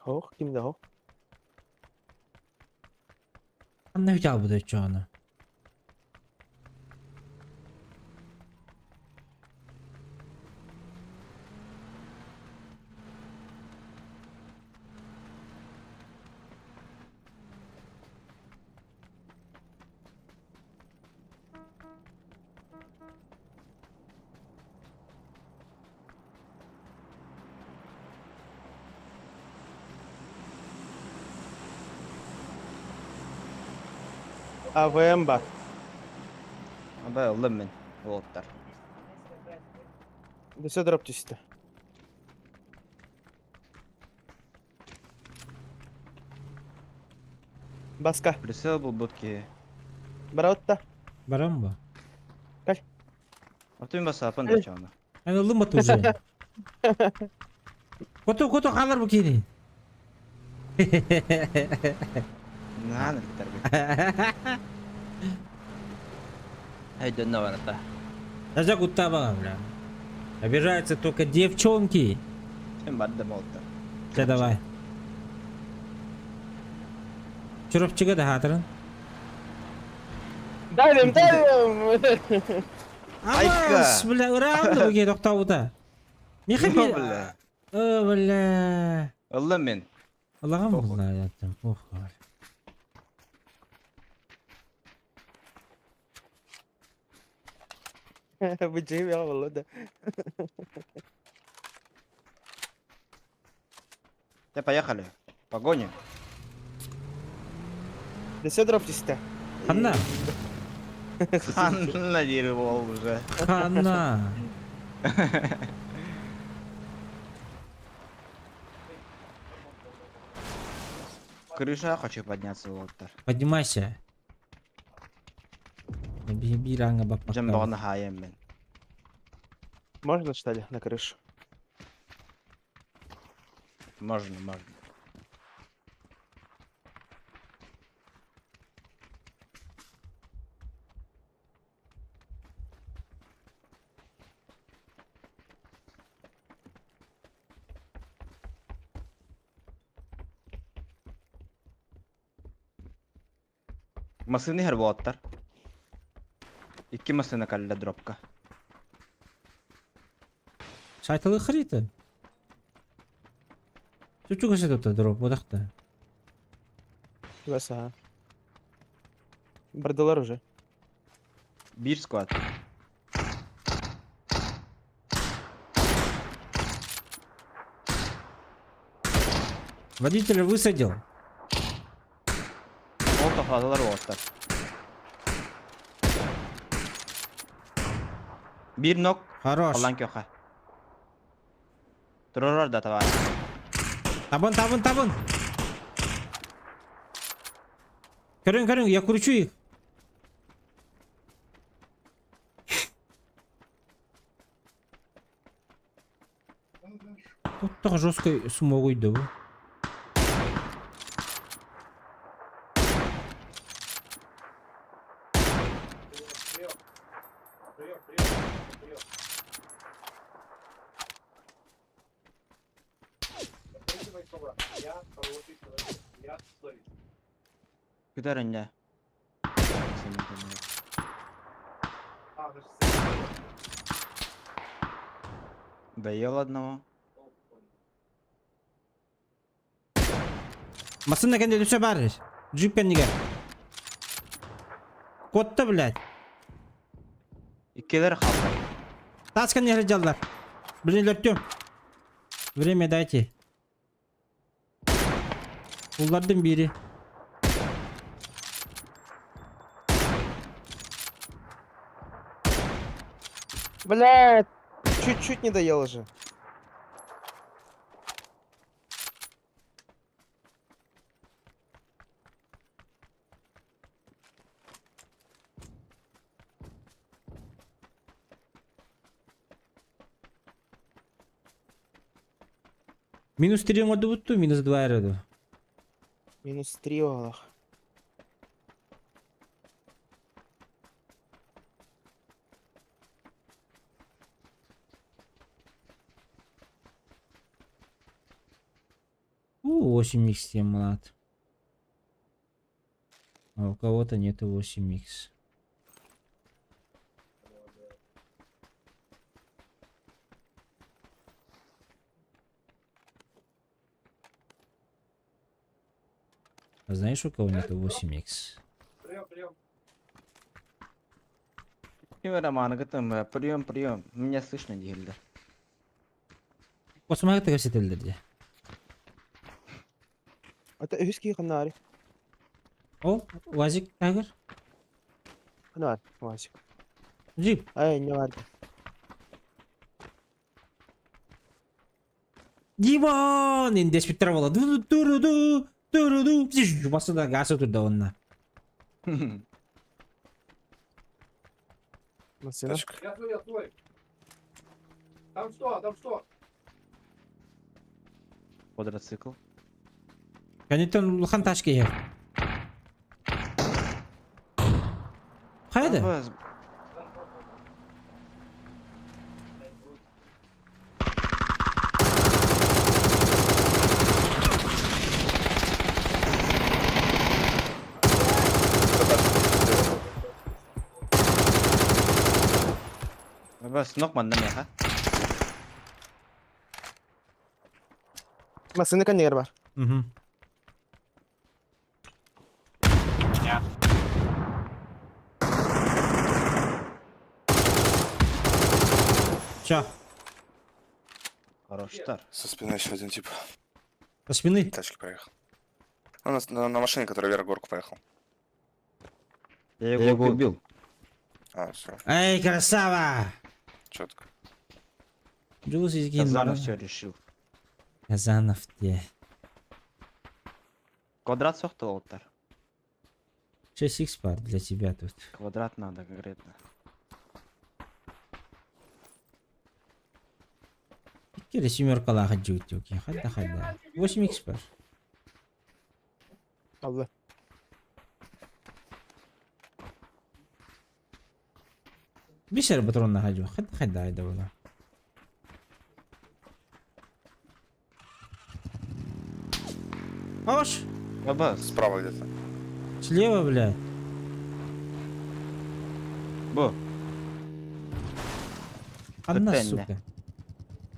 C: Ох, ким да ох.
B: Ханна үтэ оччоҕуна?
C: АВМ бар.
A: Аба ыллым мин уолаттар.
C: Өссө дроп түстэ. Баска.
A: Прицел булбут киһи.
C: Бараутта.
B: Барам ба?
A: А ты басапын да чону.
B: Эн ыллым бат уже. Коту коту хаалар бу киһини.
A: Наан элбитэр. Өйдөннө барата.
B: Даже куттаабаҕа, бля. Обижаются только девчонки.
A: Ким барды болду.
B: Чэ давай. Чурапчыга да хаатырын.
C: Далим, далим!
A: Айка!
B: Абас, бля, ыраан да бу тохтообута. Миха
A: Ну, бля.
B: Э, бля.
A: Ыллым мин.
B: Аллаҕым
A: Похуй.
B: булла яттым. Похуй.
C: Быдьыы бэҕэ буолла да.
A: Да поехали. Погоня.
C: Десе дроп түстэ.
B: Ханна?
A: Ханна диир буол уже.
B: Ханна.
A: Крыша хочу подняться уолаттар.
B: Поднимайся. Биир ааҥҥа баппакка.
A: Дьон бөҕөнү хаайан мин.
C: Можно что ли на крышу?
A: Можно, можно. Массыына иһэр буолаттар. Икки массыына кэллэ дропка.
B: Сайталы хрита. Чучуга тут дроп, бодахта.
C: Чугас аха. Бардылар уже.
A: Биир склад.
B: Водителя высадил.
A: Ол тохтоотулар уолаттар. Биир нок
B: Хорош.
A: Аллан көхө. Туророр да товар.
B: Табын, табын, табын. Көрүн, көрүн, я кручу их. Тут так жестко смогу да.
A: Күтэр инньэ. Доел одного.
B: Массыына кэннэ өссө баар. Джип кэннигэр. Куотта, блядь.
A: Иккилэр хаалла.
B: Таас кэннигэр дьаллар. Блин, өлөртүм. Время дайте. Уллардым биири.
C: Блядь! Чуть-чуть не доел же.
B: Минус 3 оҥордубут дуу, минус 2 эрэ дуу?
C: Минус 3 олох.
B: У, 8х 7 млад. А у кого-то нету 8х. А знаешь, у кого нету 8х?
A: Ким эрэ мааныгытым, прием, прием, меня слышно дииллэр.
B: Космага кэпсэтэллэр дии.
C: Это үһүс киһи ханнаары?
B: О, УАЗик тагыр.
C: Ханаар, УАЗик.
B: Джип.
C: Ай, не бар.
B: Димон! Индеспиттер буола. Ду-ду-ду-ду, ду-ду-ду. Басында газ турда онна.
C: Машина.
G: Тачка.
F: Я свой, я свой. Там что, там что?
A: Квадроцикл.
B: Кэнниттэн улахан тачка иһэр. Хайа да?
A: Абас, Абас, нок манна миэхэ.
C: Массыына кэннигэр бар.
B: Мгм. Все,
A: Хороштар.
G: Со спины еще один тип.
B: со спины.
G: Тачки проехал. Ну, на машине, которая вверх горку поехал.
A: Я его убил.
G: А, все,
B: Эй, красава!
G: четко.
B: Дьулус
A: Казанов все решил.
B: Казанов где?
A: Квадрат сохтолоттар.
B: 6 пар для тебя тут.
A: Квадрат надо конкретно.
B: Икки семеркалаах дьиэбит Хадда хадда. 8 х пар.
C: Алла.
B: Бисер патронна хадьу. Хадда хадда айда була. Ош!
A: Абас,
G: Справа где-то.
B: Слева, блядь.
A: бу.
B: Одна,
A: Петельня.
B: сука.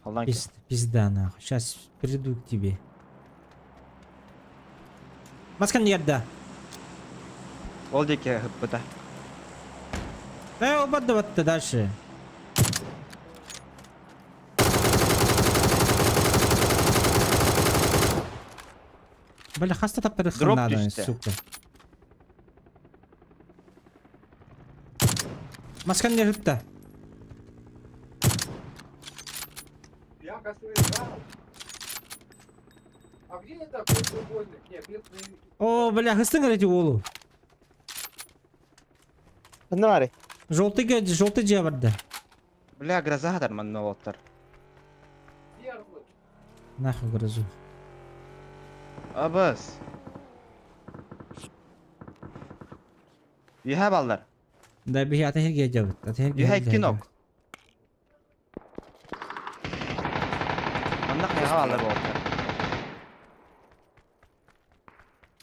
A: Алланки.
B: Пизда, нахуй. Сейчас приду к тебе. Маскан ярда.
A: Ол диэки ыппыта.
B: Э, ободда батта дальше. Бля, хаста таптары
A: Дроп
B: надо,
A: түстэ.
B: сука. Маскан не рыпта.
F: Я косую А где это треугольник? Нет, крест
B: О, бля, хыстың эти уолу.
C: Ханнаары.
B: Желтый, желтый дьиэ барда.
A: Бля, гроза хатар манна уолаттар.
F: первый.
B: Нахуй грозу.
A: Абас. Үһэ баллар.
B: Да, биһи ата хирге дьабыт. Ата хирге.
A: Үһэ икки нок. Манна хайаҕа баллар уолаттар.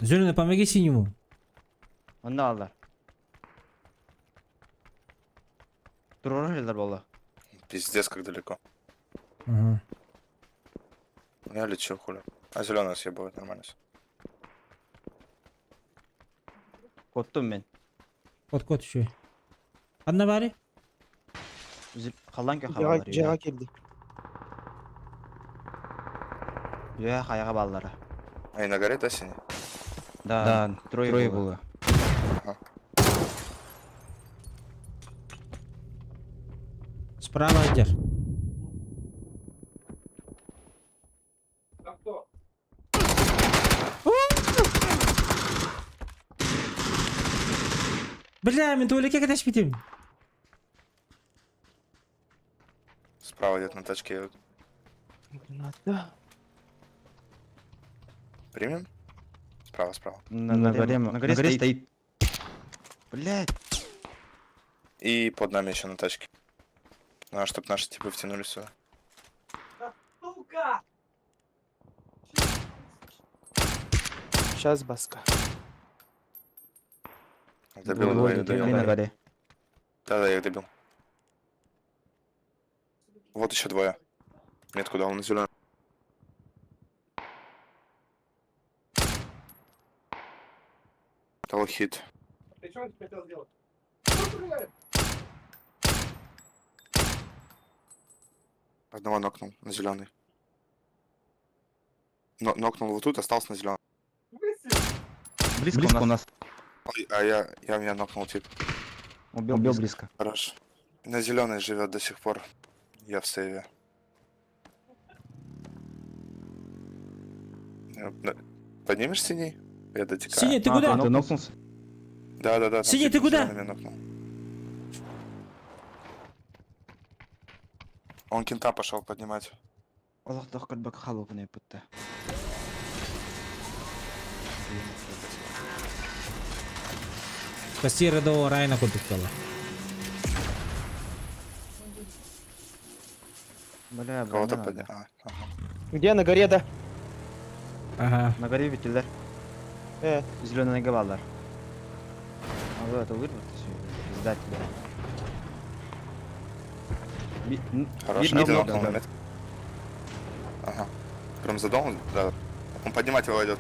B: Зеленый, помоги синему.
A: Манна баллар. Туруора сылдьар буолла.
G: Пиздец, как далеко.
B: Ага.
G: Я лечу, хули. А зеленый съебывает, нормально все.
A: Куоттум мин.
B: Кот кот еще. Ханна бары?
A: Халлаан көх баллар.
C: Дьиэҕэ киирди.
A: Үһэ хайаҕа баллара.
G: А и на горе, да, синий?
A: Да, да, трое было.
G: Ага.
B: Справа дьэр.
F: Там кто?
B: Бля, мин туалекка кэтэспитим.
G: Справа где-то на тачке едут.
C: Граната.
G: Примем? Справа, справа.
A: На горе, на горе стоит. Блять.
G: И под нами еще на тачке. Надо, чтобы наши типы втянули сюда.
F: Сука!
C: Сейчас баска.
G: Добил двоих, добил.
A: На горе.
G: Да-да, я их добил. Вот еще двое. Метку дал на зеленый. Дал хит.
F: Ты что он хотел сделать? Что стреляет?
G: Одного нокнул на зеленый. Но, нокнул вот тут, остался на зеленый.
A: Близко, у нас.
G: Ой, а я меня нокнул тип.
A: Убил, убил близко.
G: Хорош. На зеленой живет до сих пор. Я в сейве. Поднимешь синий? Я дотекаю.
B: Синий, ты
A: А,
B: куда?
A: Ты нокнулся?
G: Да, да, да. там
B: Синий,
G: тип
B: ты
G: на
B: куда?
G: зелёном меня нокнул. Он кента пошел поднимать.
A: Олохтоох көрбөк халугун эппитте.
B: Спаси рядового Райана курдук буолла.
A: Бля,
G: Кого-то
A: броня
G: подня...
A: надо.
G: А, ага.
C: Где на горе, да?
B: Ага.
A: На горе битилер. Зеленый гавалар. А вот это вырвать все, пизда тебе.
G: Хорош.
A: Видно,
G: Один
A: да,
G: нокнул
A: да.
G: на метке. Ага. Прям за домом? Да. Он поднимать его идет.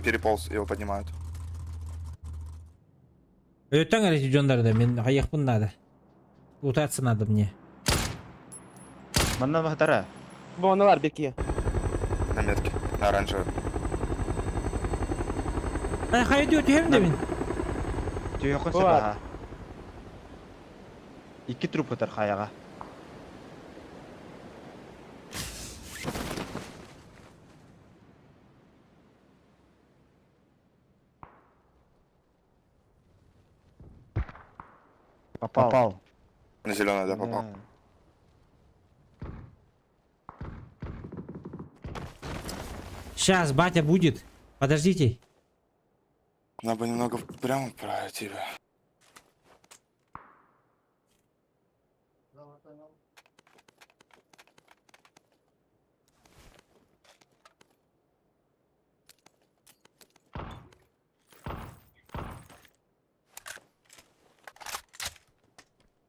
G: Переполз, его поднимают.
B: Өтөн эрэ дьоннор да мин хайыахпын надо. Лутаться надо мне.
A: Манна бахтара.
C: Бу онолар бекие.
G: На метке. На оранжевой.
B: Ай хайа дио түһэм да мин.
A: Түйөкөн
C: Бар.
A: сабаха. Икки труп ытар хаяга. Попал. Попал.
G: На зеленый, да, попал.
A: Да.
B: Сейчас батя будет. Подождите.
G: Надо бы немного прямо пройти. бы.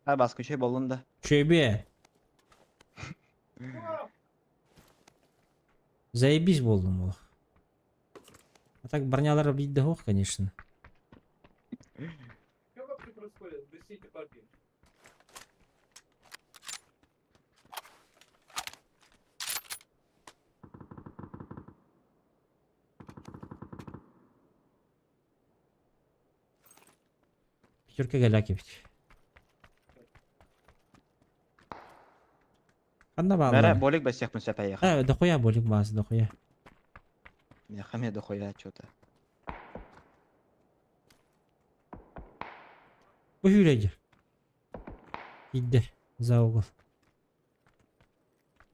A: Ha баскы şey болун да.
B: Чөйбе. Заебись болдум ол. А так бронялар биирдэ суох, конечно.
F: Что вообще происходит? Объясните, парни.
B: Пятерка галяки ведь. Ханна
A: Бәрә
B: бааллар.
A: болик бәсәк мүсә пәйәх.
B: Э, дохуя болик баас, дохуя.
A: Мехаме дохуя чё-то.
B: Бу хүрәдер. Идде. За угол.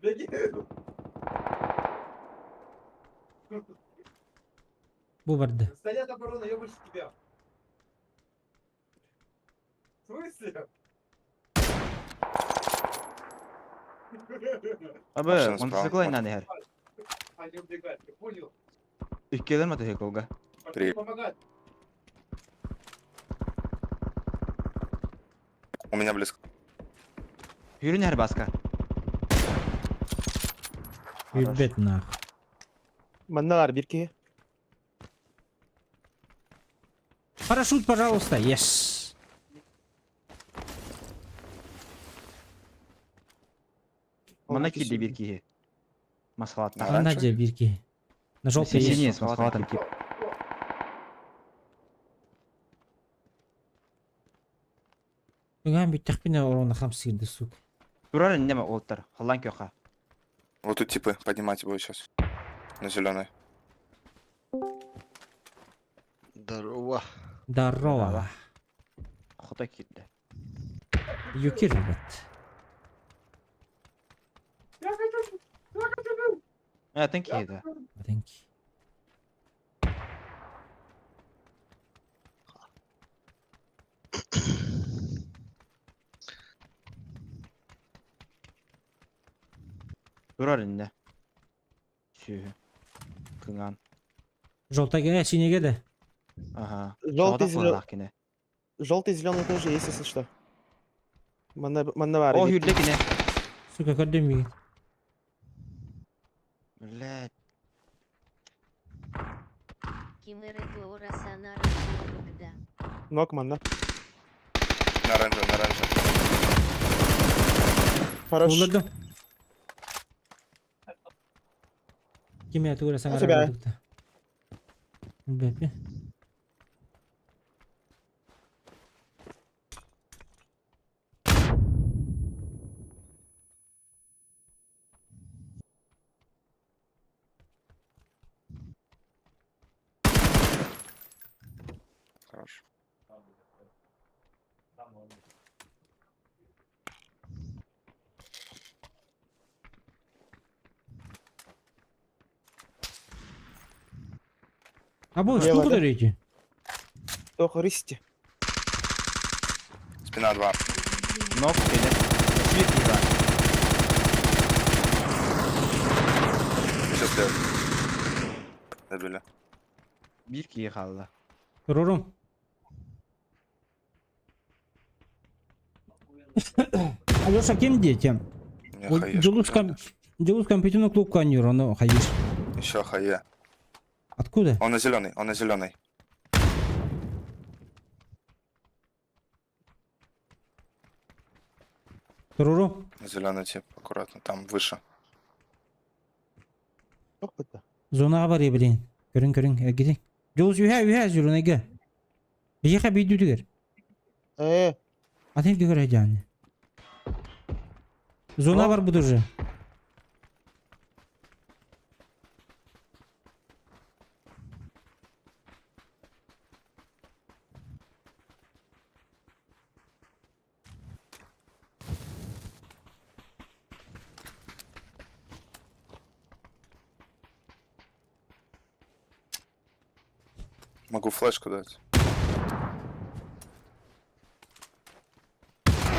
F: Беги!
B: Бу барды.
F: Стоят оборона, я выше тебя. В смысле?
A: Абы,
G: Машина справа.
A: мотоцикл айнан эхер.
F: Они убегают, ты понял?
A: Иккелер мотоциклга.
F: Пошли помогать.
G: У меня близко.
A: Хүрүн эхер баска. Хорош.
B: Үрбет нах.
C: Манналар бирки.
B: Парашют, пожалуйста. Yes.
A: Мана килди бир киһи. Масалатна.
G: Ага.
B: Ханна же бир киһи. На желтый есть.
A: Синий с халатом тип.
B: Ыгаан бүттэхпинэ орона хамсыырды, сука.
A: Турар иннеме олтар. Халлан кёха.
G: Вот тут типы поднимать будет сейчас. На зеленой.
H: Здорово.
B: Здорово.
A: Хото кирде.
B: Юкир, ребят.
A: Э, thank you да.
B: Thank you.
A: Турар инне. Сүүһү. Кыҥаан.
B: Желтый, синеге да.
A: Ага.
C: Желтый,
A: Желтый кине.
C: Желтый, зеленый тоже есть, если что. Манна, манна баар
A: О,
C: эбит.
A: хүрдэ кине.
B: Сука, көрдүм миигин.
A: Блядь.
D: Кимэрэ туора санаара курдук да.
C: Нок манна.
G: На оранжевый, на оранжевый.
C: Хорош.
B: Буллардым. Ким тугура саҥара
C: тебя.
B: курдук да. Билбэппин.
G: Хорош.
B: А бу
C: Лево,
B: что
C: да?
B: куда
C: Только рысьте.
G: Спина два.
A: Нок или Свит игра.
G: Еще слева. Добили.
A: Биир киһи хаалла.
B: Рурум. Алеша, кем дети?
G: Мне хаешку
B: Дьулус
G: дали.
B: Дьулус компьютерный клуб каньюр, он хаешь.
G: Еще хае.
B: Откуда?
G: Он на зеленый, он на зеленый.
B: Руру.
G: На зеленый тип, аккуратно, там выше.
C: Туох бытта.
B: Зона бар блин. Көрүн көрүн эргитин. Дьулус үһэ үһэ зеленыйга. Биһиэхэ биирдүүтүгэр. Атын көр жаны. Зона бар бу уже.
G: Могу флешку дать.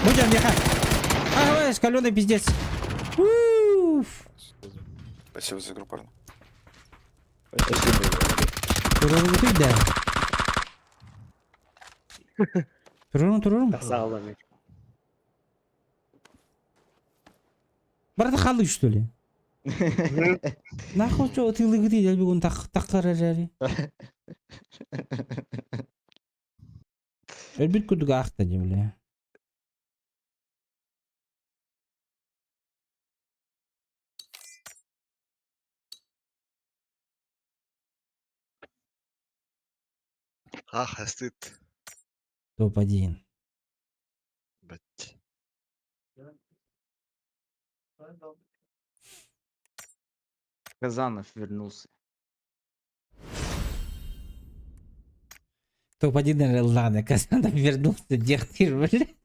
B: Будем ехать. Ага, скаленый пиздец. Уф.
G: Спасибо за игру, парни.
B: Туруру да. Туруру туруру.
F: Саалами.
B: Барда қалды что ли? Нахуй что ты лыгды, я бегун так так каражари. Өлбүт курдук аахта дии бля.
H: Ах, стыд.
B: Топ-1.
H: Бать.
A: Казанов вернулся.
B: Топ-1, наверное, ладно, Казанов вернулся, дехтир, блядь.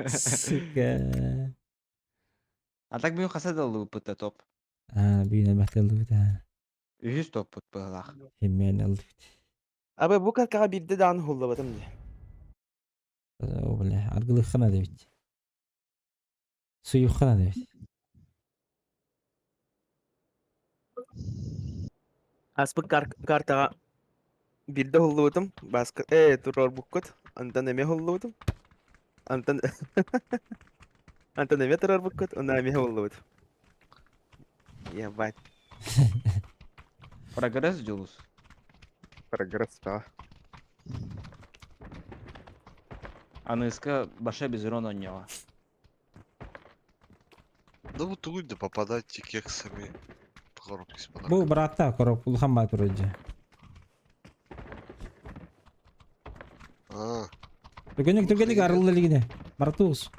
B: Сука.
A: А так бүгүн хаста да ылбыппыт топ.
B: А, бүгүн элбэхтэ ылбыт, а.
A: Үһүс топпут быһыылаах.
B: Эмиэн ылбыт.
C: Абы бу картаҕа биирдэ даҕаны уһуллубатым дии.
B: О, бля, аргылыххана да бит. Суюххана да бит.
C: Аспыт картаҕа биирдэ уһуллубутум. Баска туруорбуккут. Онтон эмиэ уһуллубутум. Онтон Онтон эмиэ туруорбуккут. Онно эмиэ уһуллубут. Ебать.
A: Прогресс Дьулус.
C: Прогресс да.
A: Аныска баша без урона у
H: Да вот трудно попадать кексами. Коробка с
B: Бу
H: подарками.
B: быраатта коробка улахан баа турар дьэ.
H: А,
B: Түргэнник түргэнник арылла илигинэ. Бартуус.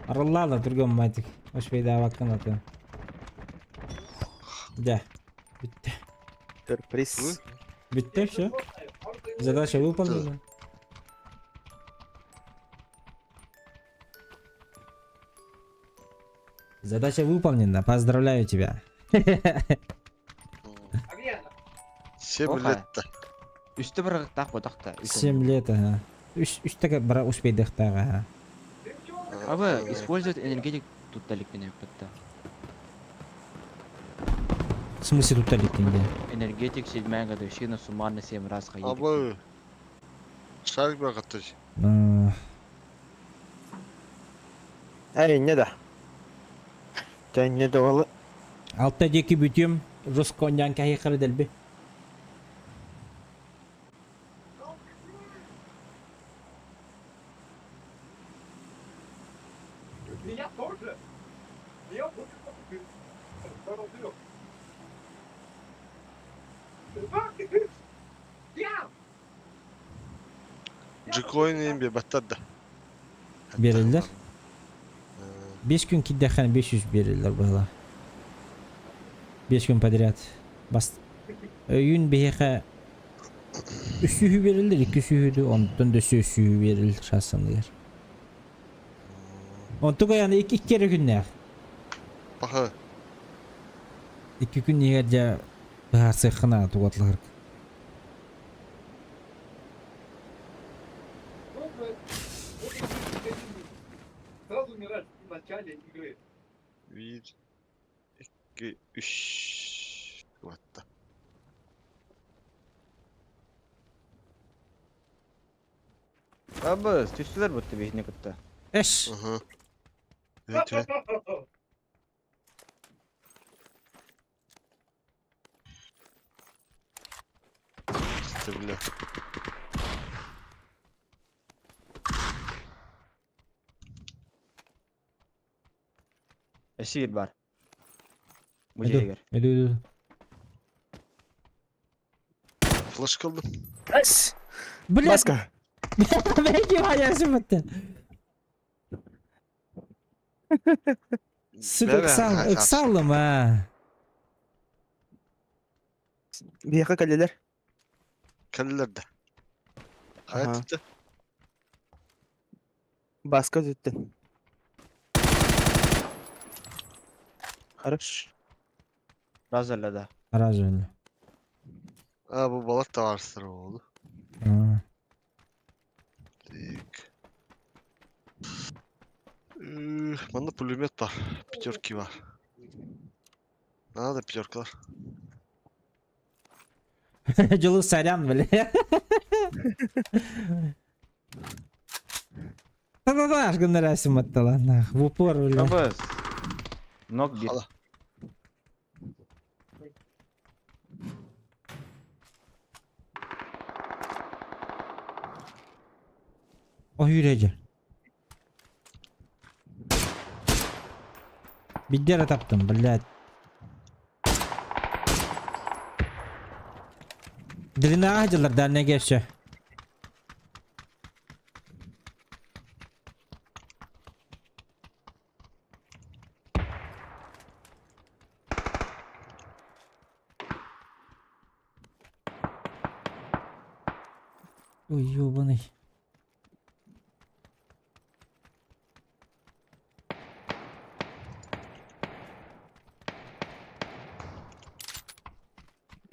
B: Арыллаа да түргэн майтик. Успейдаабаккын атын. Дьэ. Бүттэ.
C: Сюрприз.
B: Бүттэ все. Задача выполнена. Задача выполнена. Поздравляю тебя.
H: 7
A: Оха.
H: лет-то.
A: Үстэ бырагыктаах ботахта.
B: 7 лет, ага. Үс үстэгэ бара успейдыхтаах, ага.
A: Аба, использовать энергетик тут далекпин эппетта.
B: В смысле тут аликкин диэн?
A: Энергетик седьмая годовщина суммарно 7 раз хайдик.
H: Абы. Шарик бырагыттый.
B: А,
C: Эй, не да. Чэ, не да ол.
B: Алта диэки бүтүөм, Росконьян кэһиэххэ дэлби.
F: Меня тоже. Я буду
H: Джикоин биэрбэттэр да.
B: Биэрэллэр. Биэс күн киирдэххинэ 500 биэрэллэр быһыылаах. Биэс күн подряд. Бас өйүүн биһиэхэ үс сүүһү биэрэллэр, икки сүүһү дуу, онтон да өссө үс сүүһү биэрэллэр саас санныгар. Онтуга яны икки икки эрэ күннээх.
H: Паха.
B: Икки күн иһигэр дьэ быһаарсыаххына тугу атлаһарга.
F: Сразу умирать в начале игры.
H: Биир, икки, үс. Кыбатта.
A: Аба, түстүлэр бутта биһини кытта.
B: Эш!
H: Уһу. Өтө. Бля.
A: Эсир бар. Бу
B: Иду,
A: дьиэгэр.
B: иду, иду.
H: Флешка ыллым.
C: Эс!
B: Блядь!
C: Маска!
B: Бэки валясы бутта. Сука, ыксал, ыксаллым, а.
C: Биһиэхэ кэллилэр.
H: Кэллилэр да. Хайа
C: Аха.
H: түттэ?
C: Баска түттэн. Хорош.
A: Разалла да.
B: Разумно.
H: А, бу балар табаарыстар буолу.
B: А.
H: Так. Манна пулемет бар. Пятерки бар. Надо пятеркалар.
B: Дьулус сорян, бля. Да-да-да, гыннарасым аттала, нах, в упор, бля.
A: Абас. Ног бир.
H: Хала.
B: О, yürüyece. Биддера таптым, блядь. Длина дьыллар дальняя все. Ой, ёбаный.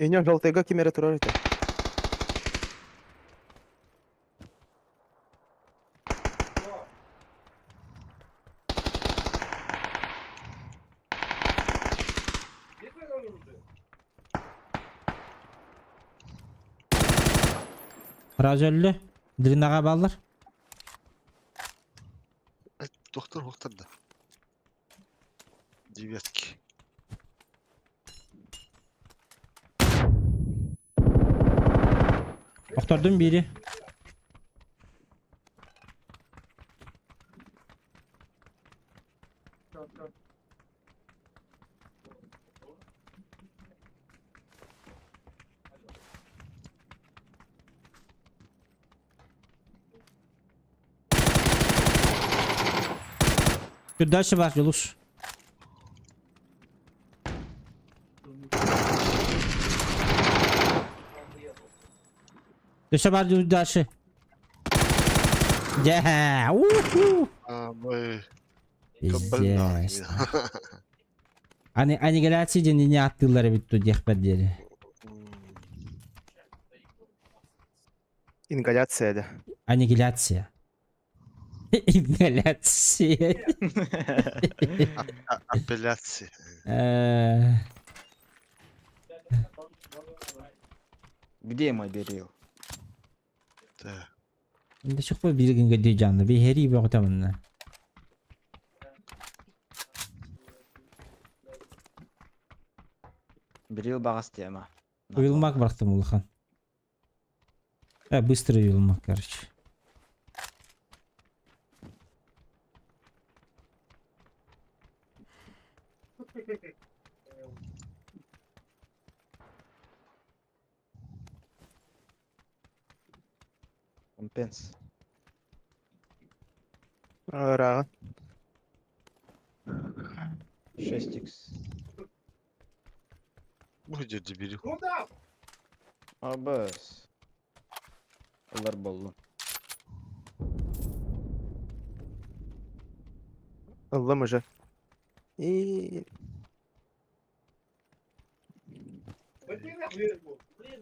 C: Иньон желтыйга ким эрэ турар этэ.
B: Разөллө. Длинаға баллар.
H: Доктор, доктор да. Девятки.
B: Охтордун бири. Тут дальше бар, Юлуш. Өссө бар дальше. Дьэ, уху.
H: А, бай.
B: Пиздец. Ани аннигиляция диэн не аттыылар эбит ту диэхпэр диэри.
C: Ингаляция да.
B: Аннигиляция. Ингаляция.
H: Апелляция.
A: Где мой берил?
H: Да.
B: Инде чыкпа бир гынга дии жанны. Би хери бөҕөтө манна.
A: Берил баҕас тема.
B: Уйулмак барахтым улахан. Быстро уйулмак, короче.
A: Компенс.
C: Ыраҕын.
A: 6х.
H: Будет дебил.
A: Абас. Ылар боллум.
C: Ыллым уже. И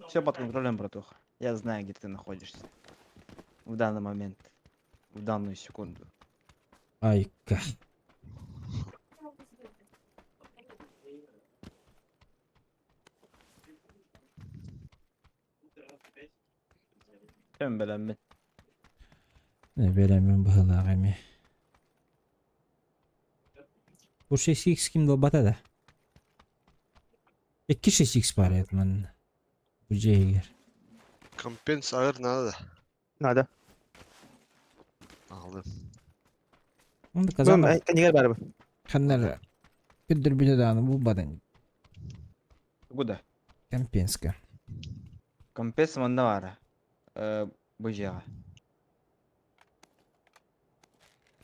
A: Все под контролем, братуха. Я знаю, где ты находишься. В данный момент. В данную секунду.
B: Айка.
A: Кем билэммин.
B: Бэлэммин быһыылаах эмиэ. Бу 6x ким долбата да? 2 6x баар эбит манна. Бу дьиэ иһигэр.
H: Компенс агыр надо.
C: Надо.
H: Алдым.
B: Онда казан
C: Кэннигэр баарбын.
B: ханнар көрдөрбүтэ даҕаны булбатын.
A: Куда?
B: Компенска.
A: Компенс манна баара. Бу дьиэҕэ.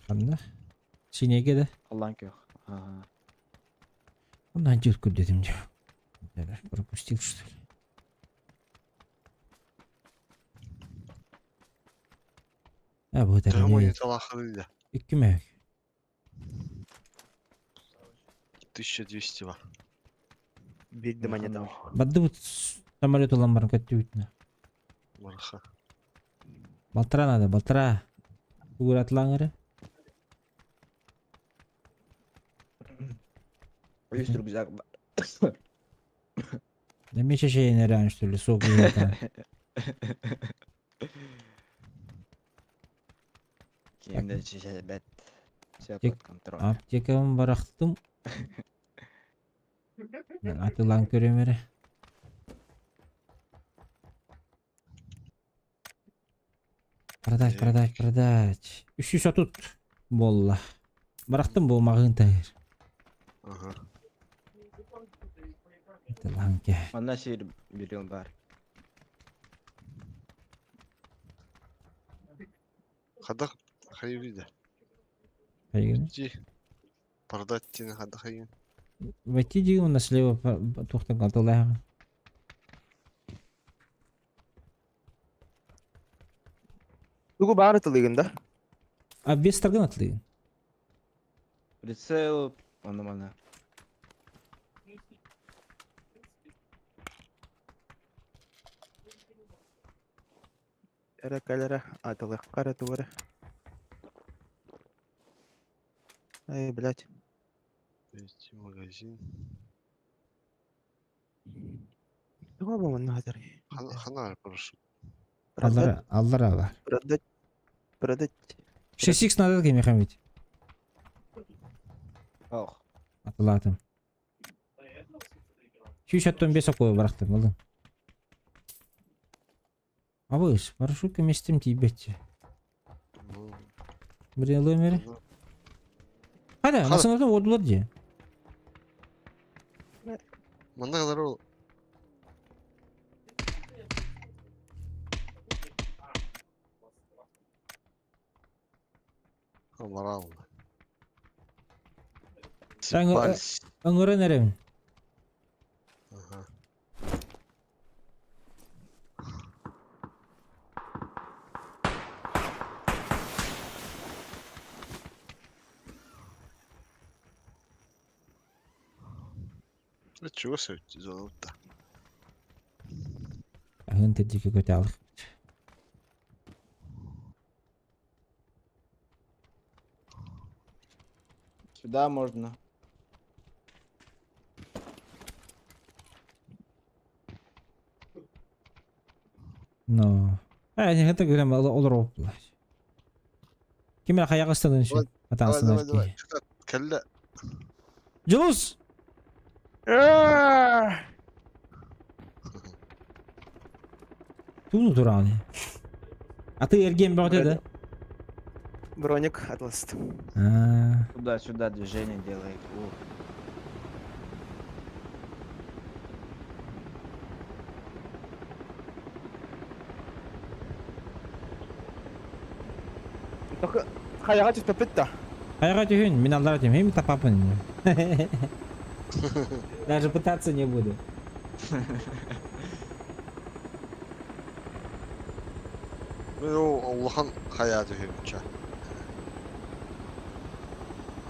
B: Ханна? Синеге да?
A: Халлаан күөх. Ага.
B: Онно дьиэ көрдөтүм дьэ. Пропустил что ли? А бу
H: Төһө монеталаахыный да?
B: Икки мөһөк.
H: 1200 бар.
C: Биир да монета.
B: Баддыбыт самолет ылан баран көттүбүт.
H: Марха.
B: Балтара надо, балтара. Угуратлаң эрэ.
A: Үс рюкзак бар.
B: Эмиэ чэчэйэн эрээн что ли, сок
A: Кимде чэчэйбэт. Все
B: Тек-
A: под контролем.
B: Аптекабын барахтым. Атылаан көрөм эрэ. Продать, продать, продать. 330 буолла. Барахтым бу маҕыын таһыр.
H: Ага.
B: Атылаан кэ.
A: Манна сир берил бар.
H: Хадах хайвида.
B: Хайгын.
H: Ди. Продать тина хадах хайвин.
B: Войти дии уонна слева туохтан атылааҕын.
C: Тугу баары тылыгын да?
B: А без торгын атылыгын.
A: Прицел, ону мана.
C: Эрэ кэлэрэ атылыахха эрэ тугу эрэ. Эй, блядь.
H: Найти магазин.
C: Туга бу манна хатар?
H: Хана прошу.
C: Продать,
B: Аллара, аллара бар.
C: продать, продать.
B: 6x надо кемеха ведь.
A: Ох.
B: Атылаатым. 165 окуо барахтым ылын. Абыс, парашютка местем тиийбэт. Бирин ылыам эрэ. Хара,
H: Хара.
B: масыната уодулар дии.
H: Манна kadar ol. Амарал. Спальс.
B: Ыҥыран эрэбин.
H: Ага. Чего золото?
B: Аһын тедики көтәлых.
A: Сюда можно.
B: Но. Это говорим, олор Ким хайа астадын şu?
H: Давай, давай, давай. Кэллэ.
B: Дьулус! Тууну тураны. Аты эргиэн бөҕөтө да?
C: Броник атласт.
A: Туда-сюда движение делает. Ух.
C: Хайаҕа түспэппит да?
B: Хайаҕа түһүн, мин аллара түһүм, мин тапапын. Даже пытаться не буду.
H: Мин ол улахан хайа түһүм ча.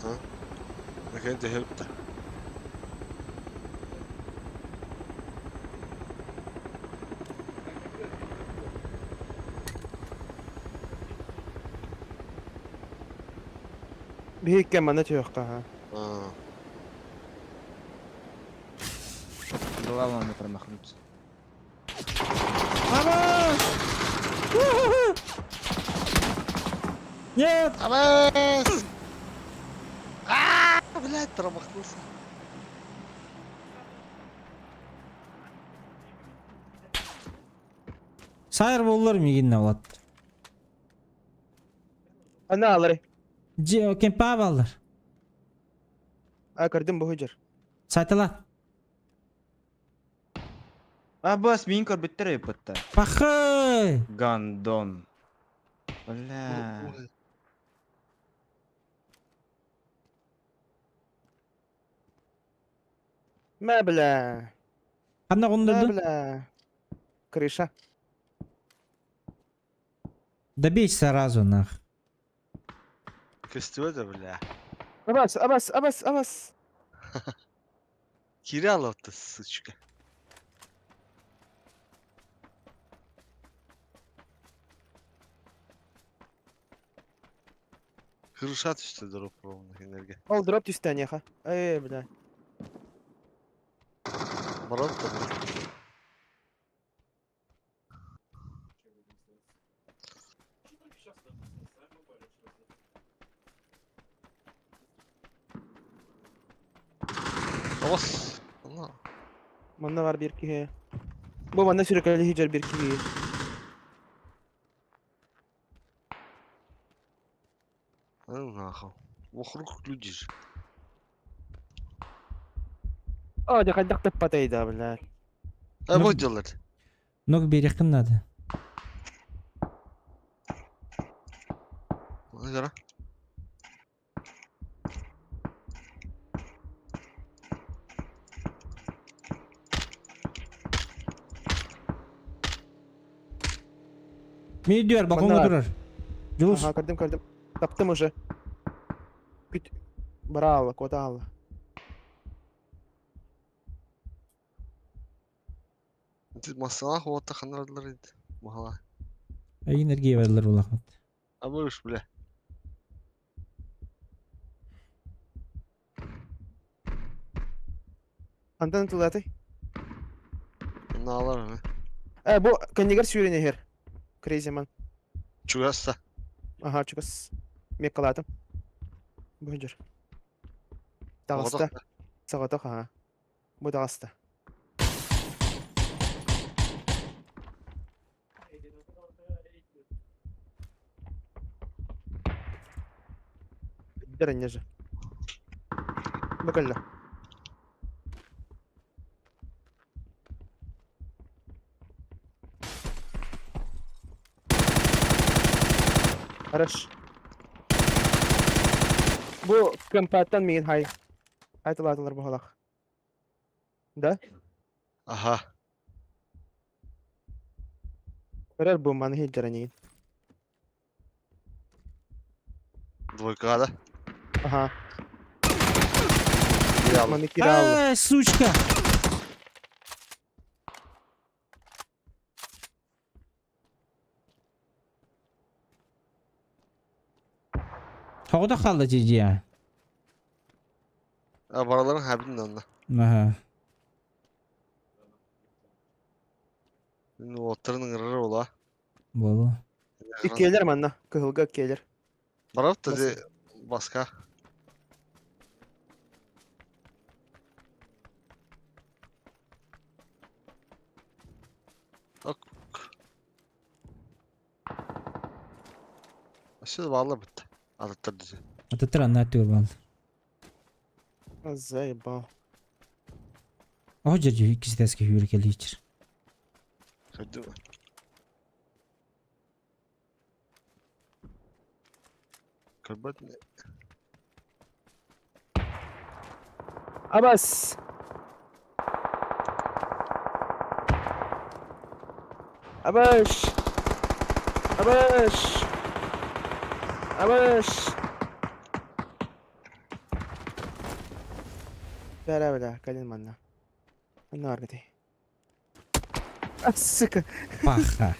H: А? Экен түһүп да.
C: Биһикке манна түһүөххэ ха.
H: А.
A: Главное не промахнуться.
B: Мама! Нет!
H: Абас! А, блядь, промахнулся.
B: Сайыр боллар мигинне болат.
C: Ана алары.
B: Же, кемпа баллар.
C: А көрдүм бу жер.
B: Сайтала.
A: А, бас, мин көрбүттэр эппиттэр.
B: Пахай!
A: Гандон. Бля.
C: Мэ бля.
B: Ханна
C: Мэ
B: қондырды?
C: бля. Крыша.
B: Добей сразу нах.
H: Көстүбэ да, бля.
C: Абас, абас, абас, абас.
H: Киралов ты, сучка. Крыша түстэ дроп ровно энергия.
C: Ол дроп түстэ эниэхэ. Эй, бля.
H: Баран да, бля. Абас. Ана.
C: Манна бар бир киһи. Бу манна сүрүкэлии сылдьар бир киһи.
H: Ну нахуй. Вокруг люди же.
C: Оо, дьэ хайдах таппатай да, бля.
H: А
B: Ну,
H: вот делать.
B: Много берехтин надо.
H: Ну,
B: Мен үйдүөр, балконга
C: Манна бар.
B: турар. Дьулус.
C: Ага, көрдүм, көрдүм. Таптым уже. Күт. Браво, куотаалла.
H: Масалах уотта ханрадылар edi. Махала.
B: Энергия бардылар булахмат.
H: А будешь, бля.
C: Антан тылатай.
H: Наалар ме.
C: Э, бу кэннигэр сүүрэн иһэр. Crazy man.
H: Чугасса.
C: Аха, чугас. Меккалаатым. Бу сылдьар. Таҕыста. Соҕотох, аха. Бу таҕыста. Дөрөнньө же. Бу кэллэ. Хорош. Бу кэмпаттан миин хай. Айтылаатылар баһалах. Да?
H: Аха.
C: Көрөр бу маны хилдер анигин.
H: Двойкаҕа да.
C: Аха.
H: Киирэ
C: Маны киирэ алла.
B: Ай, сучка! Тоҕо хаалла дьиэ?
H: Бараларын хабин онно.
B: Аха.
H: Уоттарын ыҥырар буолуо.
B: Буолуо.
C: Иккиэлэр манна. Кыһылга иккиэлэр.
H: Барар тади баска. Ок. Өссө баалла бытта. Атыттар дии.
B: Атыттар анна түгөр баал.
C: Заебал.
B: Оһо дьэ иккис этээскэ сүүрэ кэлииччир.
H: Көдү. Көрбөт.
C: Абас! Абаш! Абаш! Абаш! Бля, бля, кэлин манна. Манна аргыты. А, сука!
B: Паха.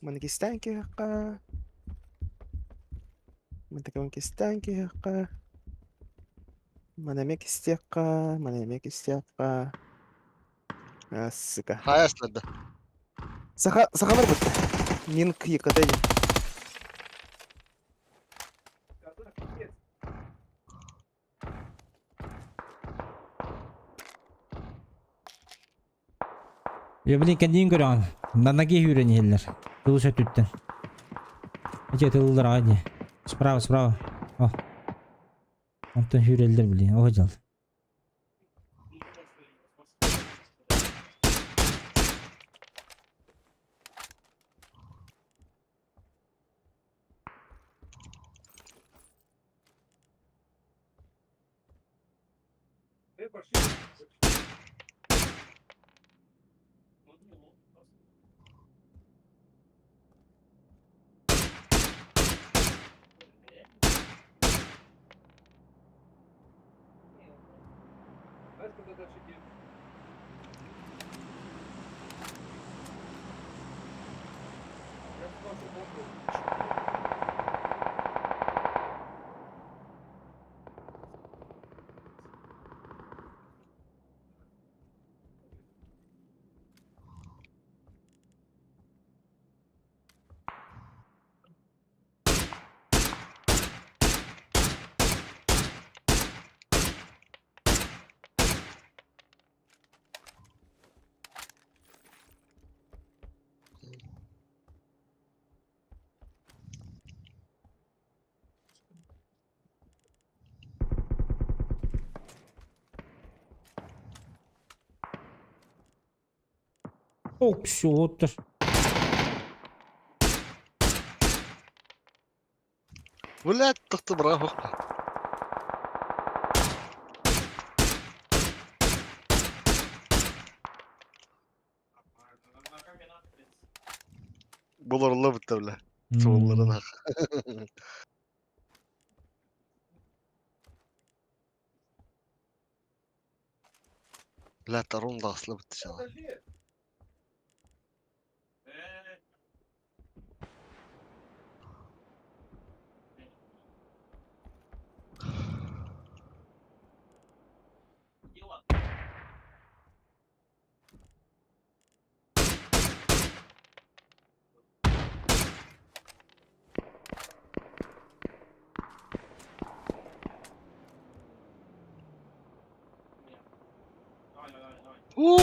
C: Манна кистээн киһиэхэ. Мантакабын кистээн киһиэхэ. Маны эмиэ кистиэххэ, маны эмиэ кистиэххэ. А, сука.
H: Хайасларда.
C: Саха, сахалар бытта. Мин кыйыката диэн.
B: Я, блин, кэнниин көрөҕүн. Нанаги сүүрэн иһэллэр. Тылы сөттүттэн. Эче тыллар аҕай дии. Справа, справа. О. Онтон сүүрэллэр, блин. О, дьал. Ок,
H: Блядь, тохто браво. Буларла бытта бля. Суолларын ах. Бля, тарун даслы бытты чала. У!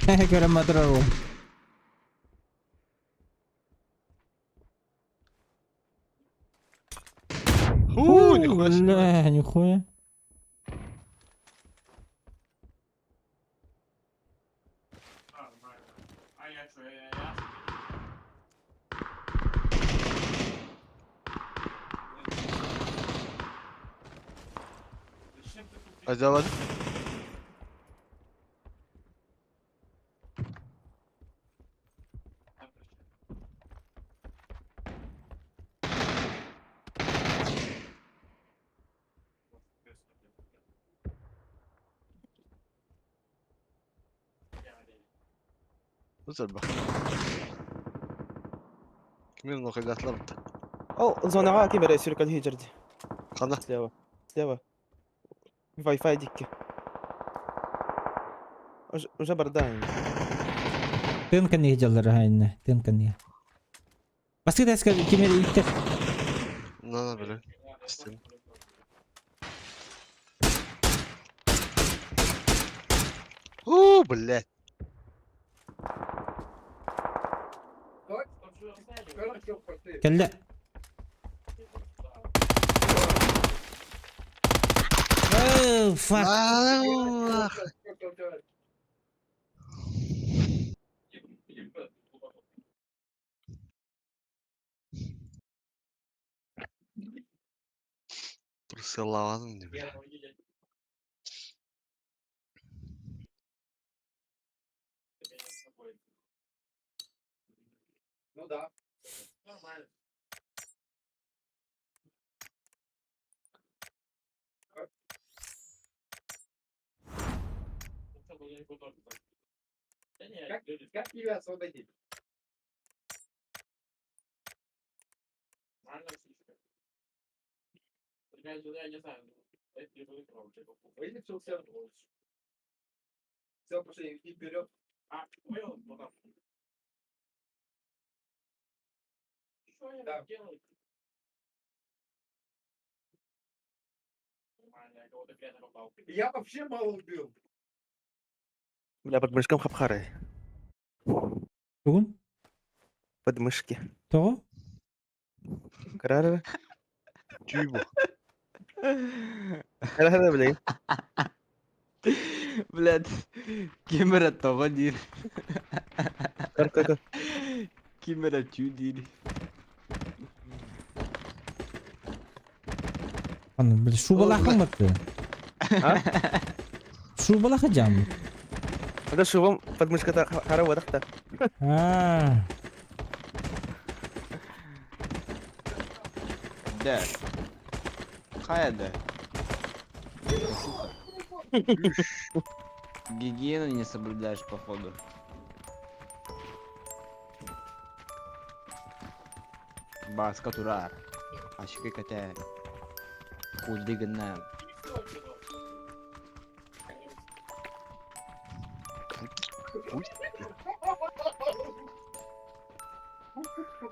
B: Көрөн матырар ол.
H: Ху, нихуя себе.
B: Бля, нихуя.
H: Айдалар. Үс элбэх. Кимин нохайдаатылар
C: Ол зонаҕа ким эрэ сүркэлиһи дьэрди.
H: Хана.
C: Слева. Слева. Wi-Fi дикки. Уже, уже барда.
B: Тынка не дьаллар хайна, тынка не. Баскы таска кимер иттер.
H: На, на, бля. Истин. О, блядь.
B: Кэллэ. Oh, fuck.
H: Ах. Прысылаҕын дии, бля.
F: Ну да. Нормально. Как, как тебя освободить? Вылечился. Все, пошли, иди вперед. Да. Я вообще мало убил.
C: Бля, под мышком хапхары.
B: Тугун?
C: Под мышки.
B: Тоҕо?
C: Карара.
H: Тюбу.
C: Карара, бля.
A: Блядь, ким эрэ тоҕо диир,
C: Кар, кар, кар.
A: ким эрэ түү диир.
B: Аны, бля, шубалаахын баттı.
C: А?
B: Шубалаха жаммыт.
C: Это шубом под мышката хара водахта.
B: Аа.
A: Да. Хайа да. Гигиену не соблюдаешь, походу. Баска турар. Ашкы кате. Кудыгына.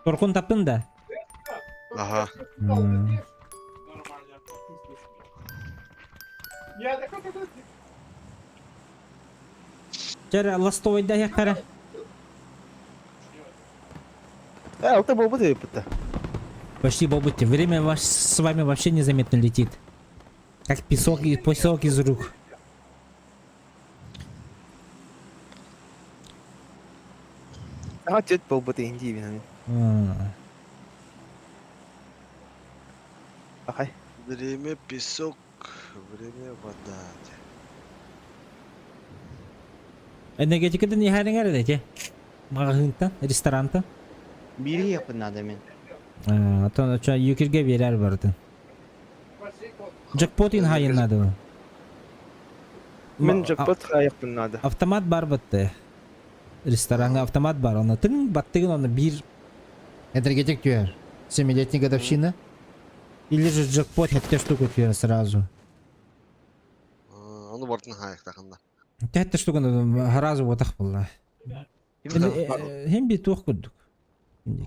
B: Торкун таптын да.
H: Ага.
F: Я такой такой.
B: Чара ластовойда яхара.
C: Э, алта болбут эппитте.
B: Почти бобути. Время ваш с вами вообще незаметно летит. Как песок и песок из рук.
C: Ага, тет болбут инди бин.
B: Аа.
C: Ахай.
H: Время песок, время вода.
B: Энергетикадан иһэриҥэр эти. Маҕаһыынтан, ресторантан.
A: Биири надо мен.
B: Аа, то ча юкирге берер барды. Джекпот ин хайын надо.
C: Мин джекпот хайыппын надо.
B: Автомат бар бытты. Рестораҥҥа автомат бар. Оны тыҥ баттыгын оны биир энергетик түһэр. Семилетний годовщина. Или же джекпот сэттэ штука түһэр сразу.
H: Ону бартын хайыктахында.
B: Сэттэ штуканы сразу отах буолла. Хем би туох курдук.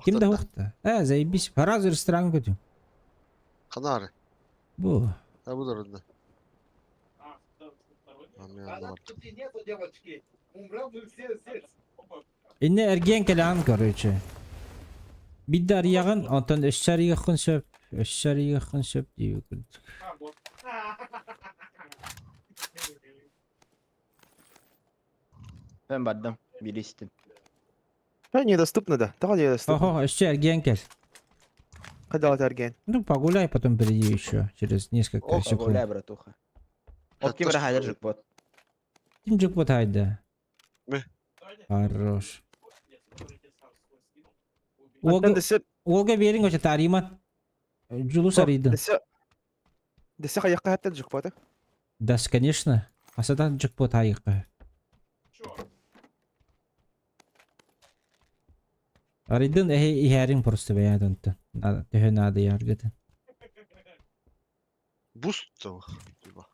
B: Ким да ухта. Э, заебись. Сразу ресторан көтү.
H: Ханары.
B: Бу.
H: Ha bu da orada.
B: Иннэ эргиэн кэлэҕин короче. Биирдэ арыйаҕын, онтон өссө арыйыаххын сөп, өссө арыйыаххын сөп дии курдук.
A: Ben бардым. Биристим.
C: Да, недоступно да. Тоҕо недоступно?
B: Охо, өссө эргиэн кэл.
C: Хайдах эргиэн?
B: Ну, погуляй, потом приди еще через несколько
A: О,
B: секунд.
A: погуляй, братуха. От ким рахайдер джекпот.
B: Ким джекпот хайда?
H: Мэ.
B: Хорош.
C: Оттон
B: Уолга,
C: дэсэ
B: уолга биэриҥ оча таарыйман. Дьулус арыйдын.
C: дэсэ дэсэ хайахха хаттан джекпота?
B: Да, конечно. Асадан джекпот айыкка. Арыйдын эһи иһээриҥ просто бэйэт онтон. Төһө наада яргытын.
H: Буст того. Типа.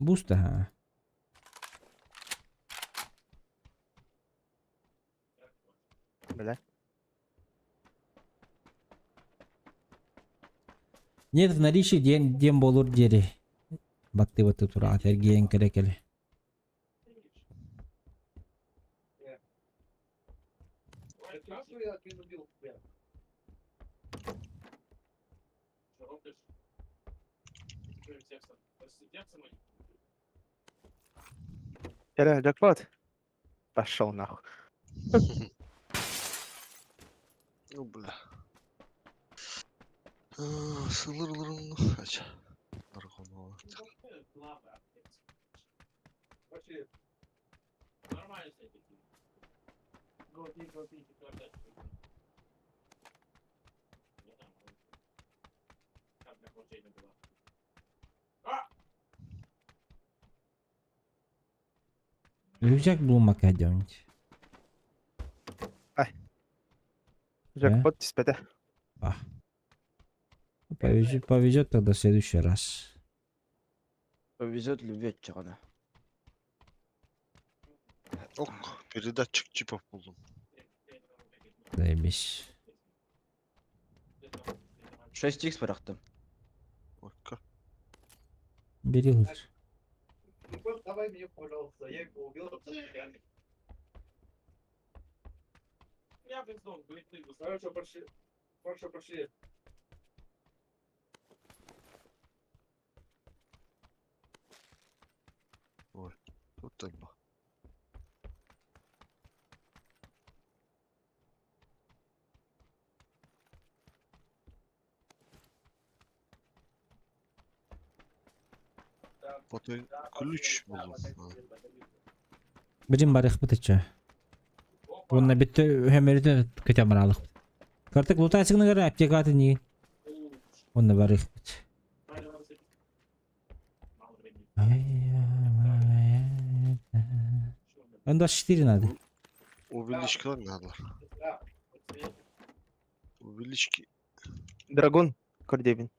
B: Буста ха.
C: Бля.
B: Нет в наличии диэн диэн буолур диэри. Батты батты тураат эргийэн кэлэ кэлэ.
C: Кэлэ, джекпот. Пошел нахуй.
H: Ну бля. Сылыр-лырын ача. Наркоман.
B: Рюкзак булмакка диэн.
C: Джекпот түспэтэ.
B: Повезет, повезет тогда в следующий раз.
A: Повезет любви чаҕына.
H: Ок, передатчик чипов булдум.
B: Заебись.
A: 6х бырахтым.
H: Окка.
B: Бери лучше.
H: Тут тальба. Потом ключ булдум.
B: Билин барыахпыт ычча. Уонна бүттэ өмөрүтэ көтөн бараалыхпыт. Картык лутаасыгыныгар аптекатын нии. Уонна барыахпыт. Н24 надо.
H: Увеличкалар надо. Увелички.
C: Драгон Кордебин.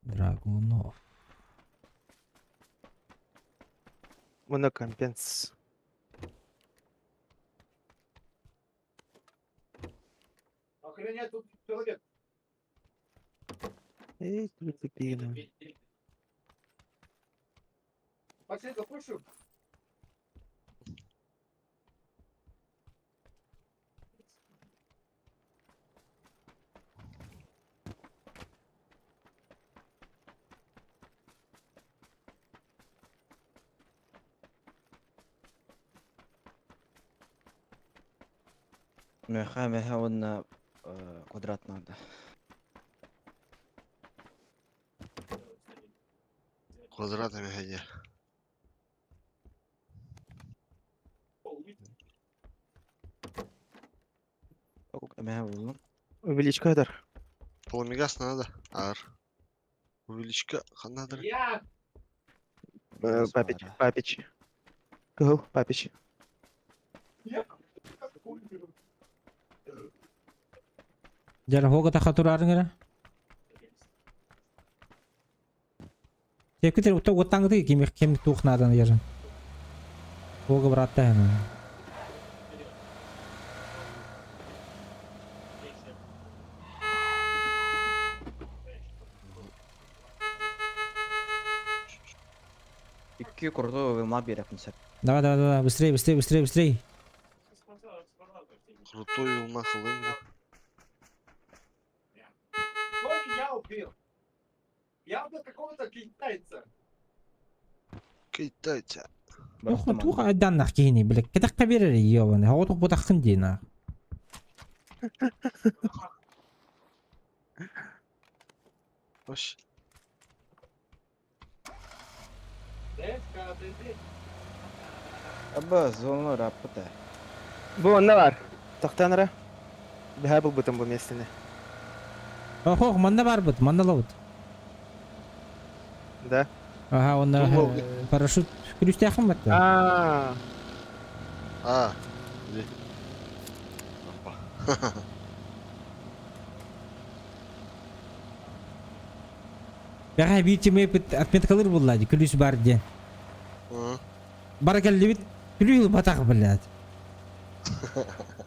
B: Драгунов.
C: Монокомпенс. Эй, ты
A: Меха меха уонна квадрат надо.
H: Квадратами где?
A: Меха буллум.
C: Увеличка дар.
H: Полумегас надо. Ар. Увеличка надо.
C: Папич, папич. Кыл, папич.
B: Дьэ, хога тахатураарыҥ эрэ. Тепкитер утта уоттаҥҥытый ким ким туох наадан ярын. Хога бырааттаһына.
A: Икки крутой велма биэрэхпин сөп.
B: Давай, давай, давай, быстрей, быстрей, быстрей, быстрей.
H: Крутой улма хылым.
F: Я убил? Я убил какого-то китайца.
H: Китайца.
B: Туох туох айдааннаах киһини, блядь, кэтэххэ биэрэр ёбаный, оҕотох бутаххын дии нах.
H: Hoş.
A: Аба, зону раппыта.
C: Бу онно бар. Тохтоон эрэ. Бэһээ булбутум бу миэстэни.
B: Ох, манна барбыт, манна лабыт.
C: Да.
B: Ага, онно
H: Туллу.
B: парашют күлүстээхин батта.
C: Аа.
H: А. Иди. Опа.
B: Бэҕэһээ биир тимэпит отметкалыр булла дии, күлүүс бар диэн.
H: Ы.
B: Бара кэллибит, күлүү ылбатах, блядь.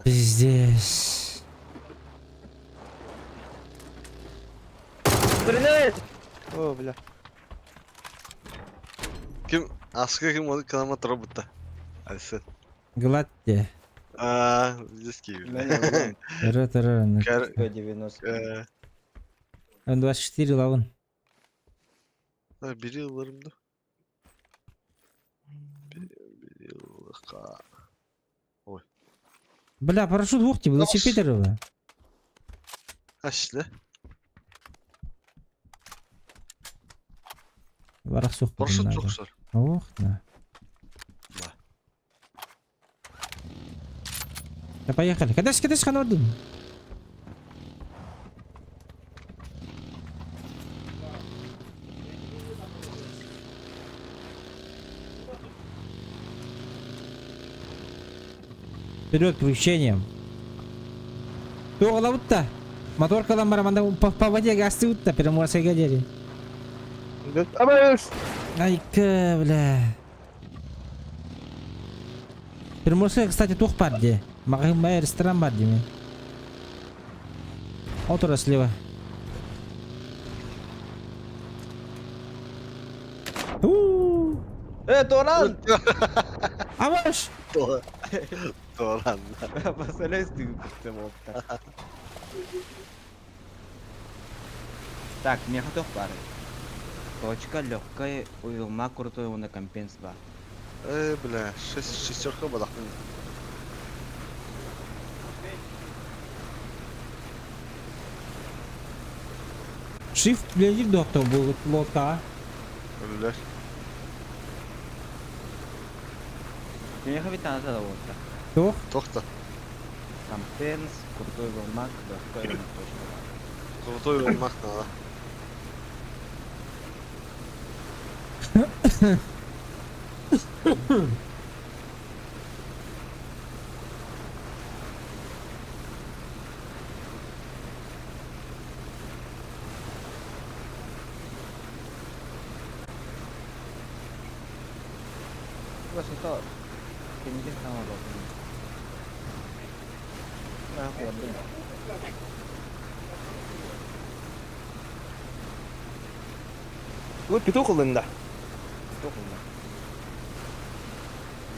B: Пиздец.
C: Привет! О, бля.
H: Ким аска ким ол кылама роботта. Айсы.
B: Гладте.
H: А, здесь Киев.
B: Тыры тыры.
H: Кар
A: 190.
B: М24 лавын.
H: Бiri ыларым да. Бiri ылыка.
B: Бля, парашют ух тебе, велосипед рыба.
H: Ашлы.
B: Барах сух.
H: Парашют çok sor.
B: Ох, да.
H: Да.
B: Да поехали. Когда ж, когда ж ханодун? Вперед к приключениям. Туох Мотор каламбара по, по воде гастыутта, Приморской гадери.
C: Абайс!
B: Айка, бля. Приморская, кстати, туох бар дии. Магазин ресторан бар дии. Отура слева. У-у-у.
A: Э, Туран!
B: Аваш!
H: Doğran.
A: Представляешь, ты Так, меха туох баар. Точка легкая, уйулма крутой уонна компенс баар.
H: Э, бля, шесть шестерка бадахтын.
B: Shift блядь, доктор был лодка.
H: Ölüler.
A: Меха ведь надо вот так.
B: Туох?
H: Тохта.
A: Компенс, крутой волмак, легкая уонна точка.
H: Крутой olmak надо.
A: Просто кемден тамақ алдым.
C: Вот петух ылында.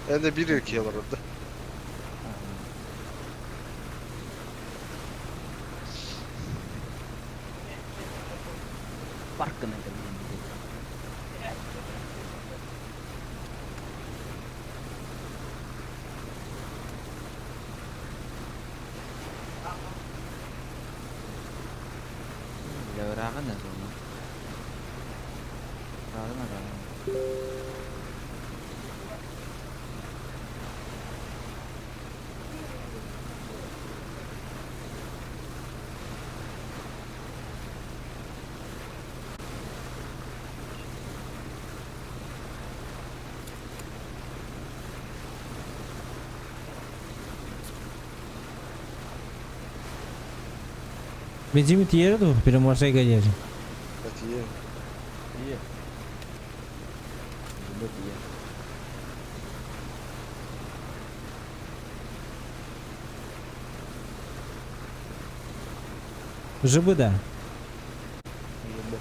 H: Hem de bir ülkeye var orada.
A: Паркына кэллим. Бля, ырааҕын зона. Ырааҕын, ырааҕын.
B: Бензин тиэрэ дуо, Приморская гадери.
H: Evet iyi.
A: Ийэ. Бу ийэ.
B: ЖБ да.
A: Ийэ.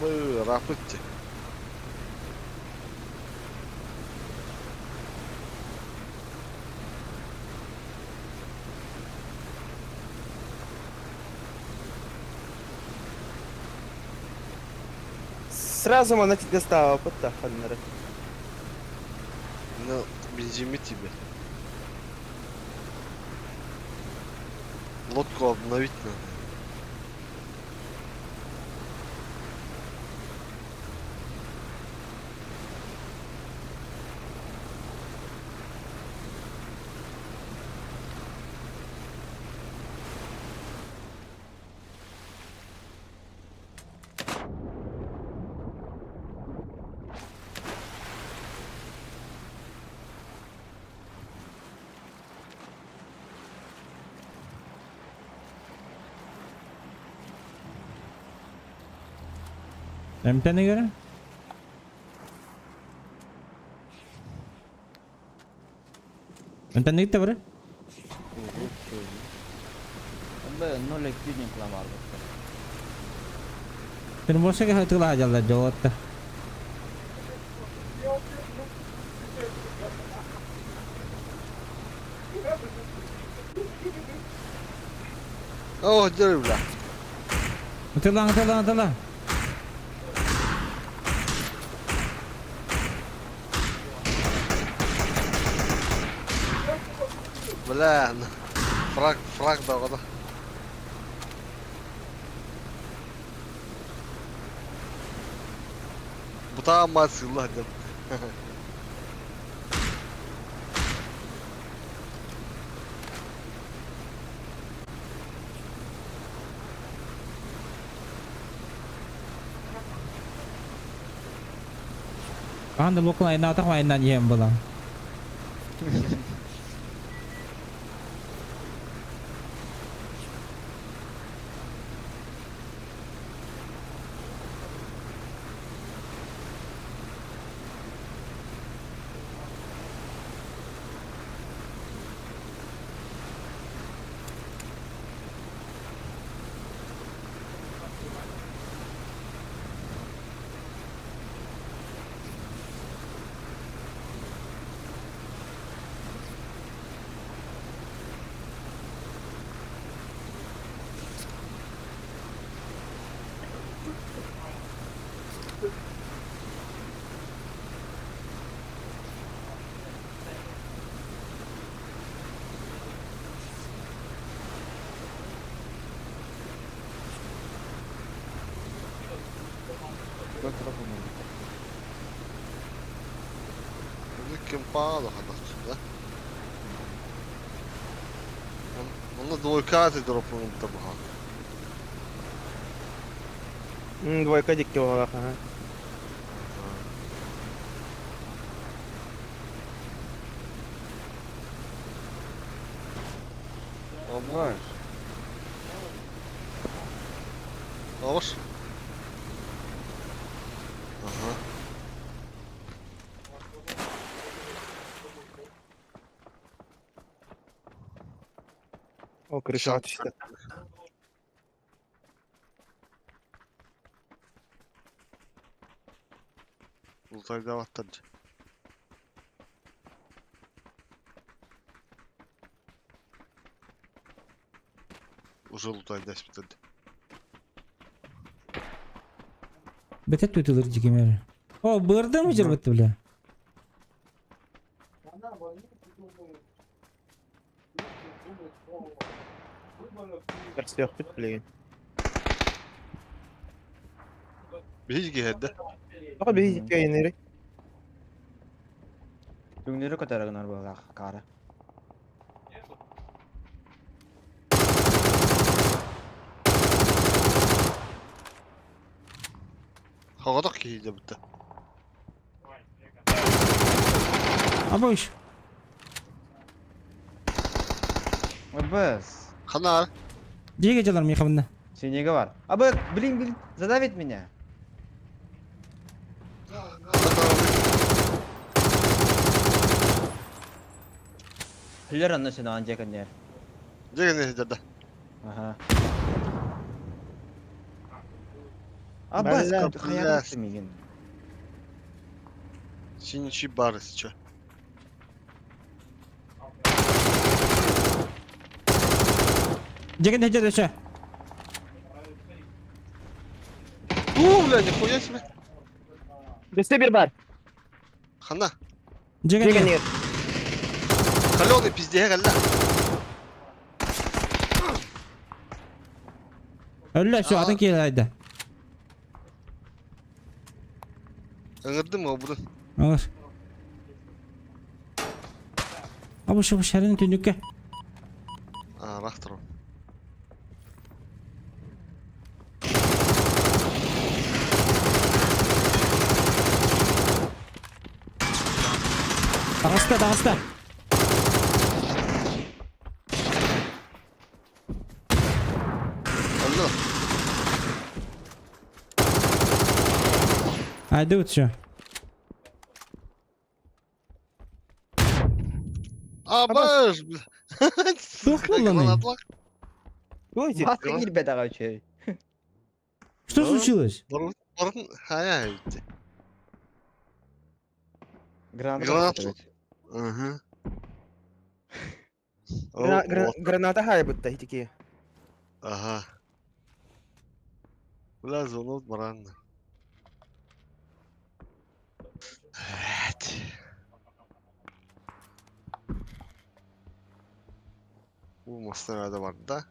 H: Ырааппыт дии.
C: Сразу манна тестаабыппыт да ханнары.
H: Ну, бензиммит тиийбэт. Лодку обновить надо.
B: Эмтэни көрө. Эмтэни гитте бары.
A: Б, 0,2 кламар.
B: Термосага хатыла жалла жолотта.
H: О, дьэ бля.
B: Атыла атыла атыла.
H: Бля, фраг, фраг даҕаны. Бутаан маа сыылла сылдьар.
B: Хаһан да луокун айнаатах айнаан иһэн буолан.
H: Ким паҕа да. Онно двойка дропун табаха.
C: Двойка дикки буоллах, аха.
H: Обраешь. Алыш. Ага.
C: О, крышаҕа түстэ.
H: Ултайдаабаттар дьэ. Уже лутайдаспыттар дьэ.
B: Бэтэ түтүлөр дьикимер. О, бырдым үжер бітті бля.
C: Көрсүөхпүт билигин.
H: Биһиги киһэрдэ.
C: Тоҕо биһиги кэйинэри?
A: Түҥнэри көтөрө гынар буоллаах каара.
H: Хаҕатах киһи бүтэ.
B: Абыш.
A: Бс.
H: Ханаар.
B: Дьиэгэ дьалар миэхэ
A: Синега бар. Абы, блин, блин, задавит меня. Хиллер анны сен ан жекеннер.
H: Дьэ гэнэ да.
A: Ага. Аббас,
C: Бля,
A: хайа мигин.
H: Синий бар, если чё.
B: Дьэгин эдэр өсө.
H: У, бля, нихуя себе.
C: Өссө бир бар.
H: Хана.
B: Дьэгин.
C: Дьэгин
H: Каленый пиздея кэллэ.
B: Өллө все, атын киһи
H: Ыҥырдым обудун.
B: Алар. Абы şu шәрін түнүккэ.
H: А, рахтыр.
B: Таҕыста, таҕыста.
H: Алло.
B: Айда вот все.
H: Абаш, бля.
B: Туох буолланый?
C: Ой,
A: Маска киирбэтэҕэ үчүгэй.
B: Что
H: Да.
B: случилось?
H: Барын хая ведь.
A: Граната.
H: Граната. Ага.
C: Граната хайбытта итики.
H: Ага. Бля, звонок баранна. Блять. Бу мастер бар да?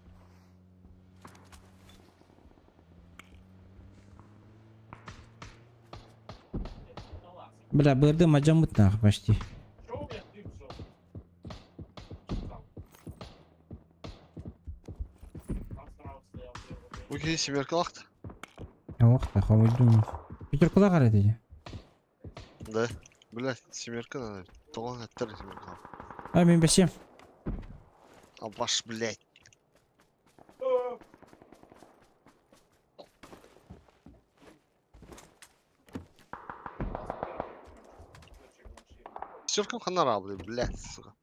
B: Бля, бырды мажамыт нах почти.
H: Бу киһи семеркалахт.
B: Ох, таховойдум. Пятеркула қарайды же.
H: Да. Бля, семерка надо. Тоҕон эттер семерка.
B: А, мен бесем.
H: Абаш, блядь. Семеркам ханара, блядь, сука.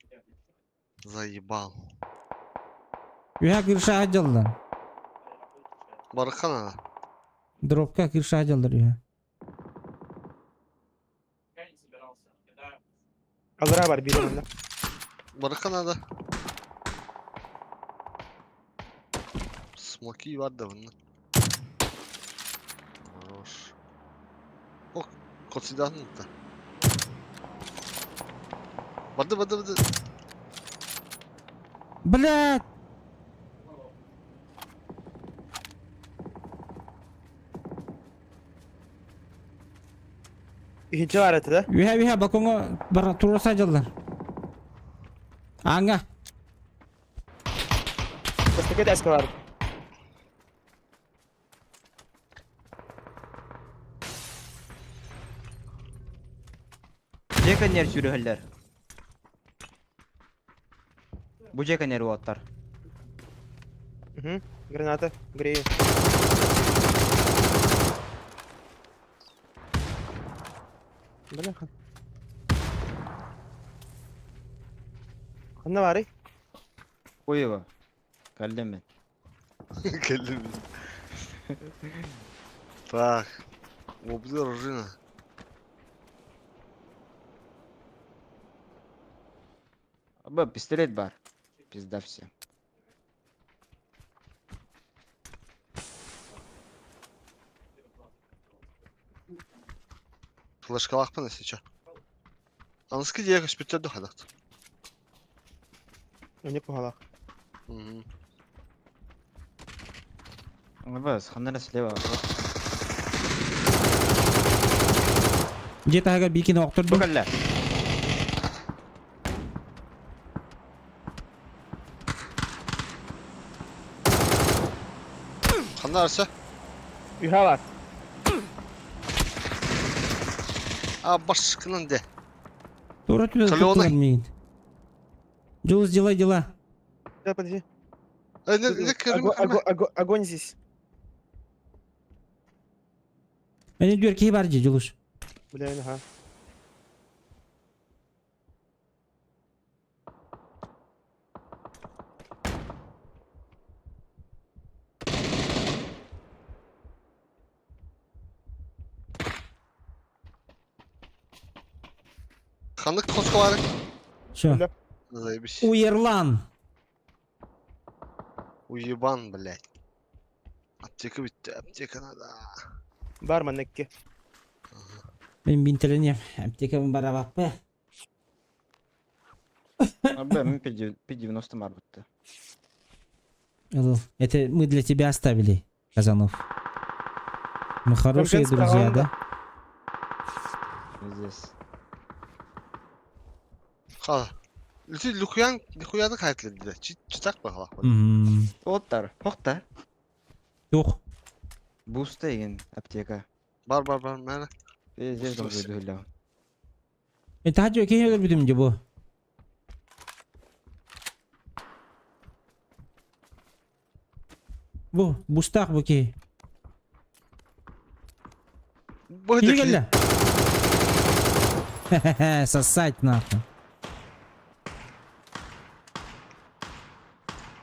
H: Заебал.
B: Үйә кирша аджалдар.
H: Барыха надо.
B: Дропка кирша аджалдар үйә.
C: Аллара бар бир онда.
H: Барыха надо. Смоки бар да bunun. Хорош. Ок, кот да. Барды, барды, барды.
B: Блядь!
C: Үһүнчү бар это да?
B: Үйә үйә балконга бар тураса аджалдар. Аңа.
C: Бастакы эска бар.
A: Жеканер сүүрүһэллэр. Бу жеканер уоттар.
C: Угу. Граната. Грею. Бляха. Ханна бары?
A: Хуево. Каллемен.
H: Кэллим. Так. Обзор ружина.
A: Аба, пистолет бар. Пизда все.
H: Флешкалахпын если чё. Аныскы диэки спиттер хадахт.
C: Мне пугалах.
H: Угу.
A: Аба, сханара слева.
B: Где-то ага бикин
A: Бу
B: оқтырды.
A: калла.
H: Ханна арса.
C: Үһэ бар.
H: А башкынан де.
B: Тура түлі
H: Калёный.
B: мейін. Жулус, делай дела.
C: Да, подожди.
H: Э, не, не, кырым,
C: Огонь, огонь, огонь здесь.
B: Әне дүр кей бар же, Жулус.
C: Бля, ага.
H: Ханнык хоско бары?
B: Все.
H: Заебись.
B: Уерлан.
H: Уебан, блядь. Аптека бүттэ, аптека надо.
C: Бар манныкки.
B: Мин бинтелением. Аптекабын барабаппы.
A: Абы, мен P90 бар бітті.
B: Это мы для тебя оставили, Казанов. Мы хорошие друзья, да?
A: Здесь.
H: Ха. Лүтү лукуян лукуяны кайтлы Читак бахала.
A: Оттар, хохта.
B: Тух.
A: Буста деген аптека.
H: Бар бар бар мена.
A: Здесь должен
B: Это хажы кеһи өлбүтүм же бу. Бу, бустаах бу киһи.
H: Бу
B: Киһи кэллэ. Хе-хе-хе, сосать нахуй.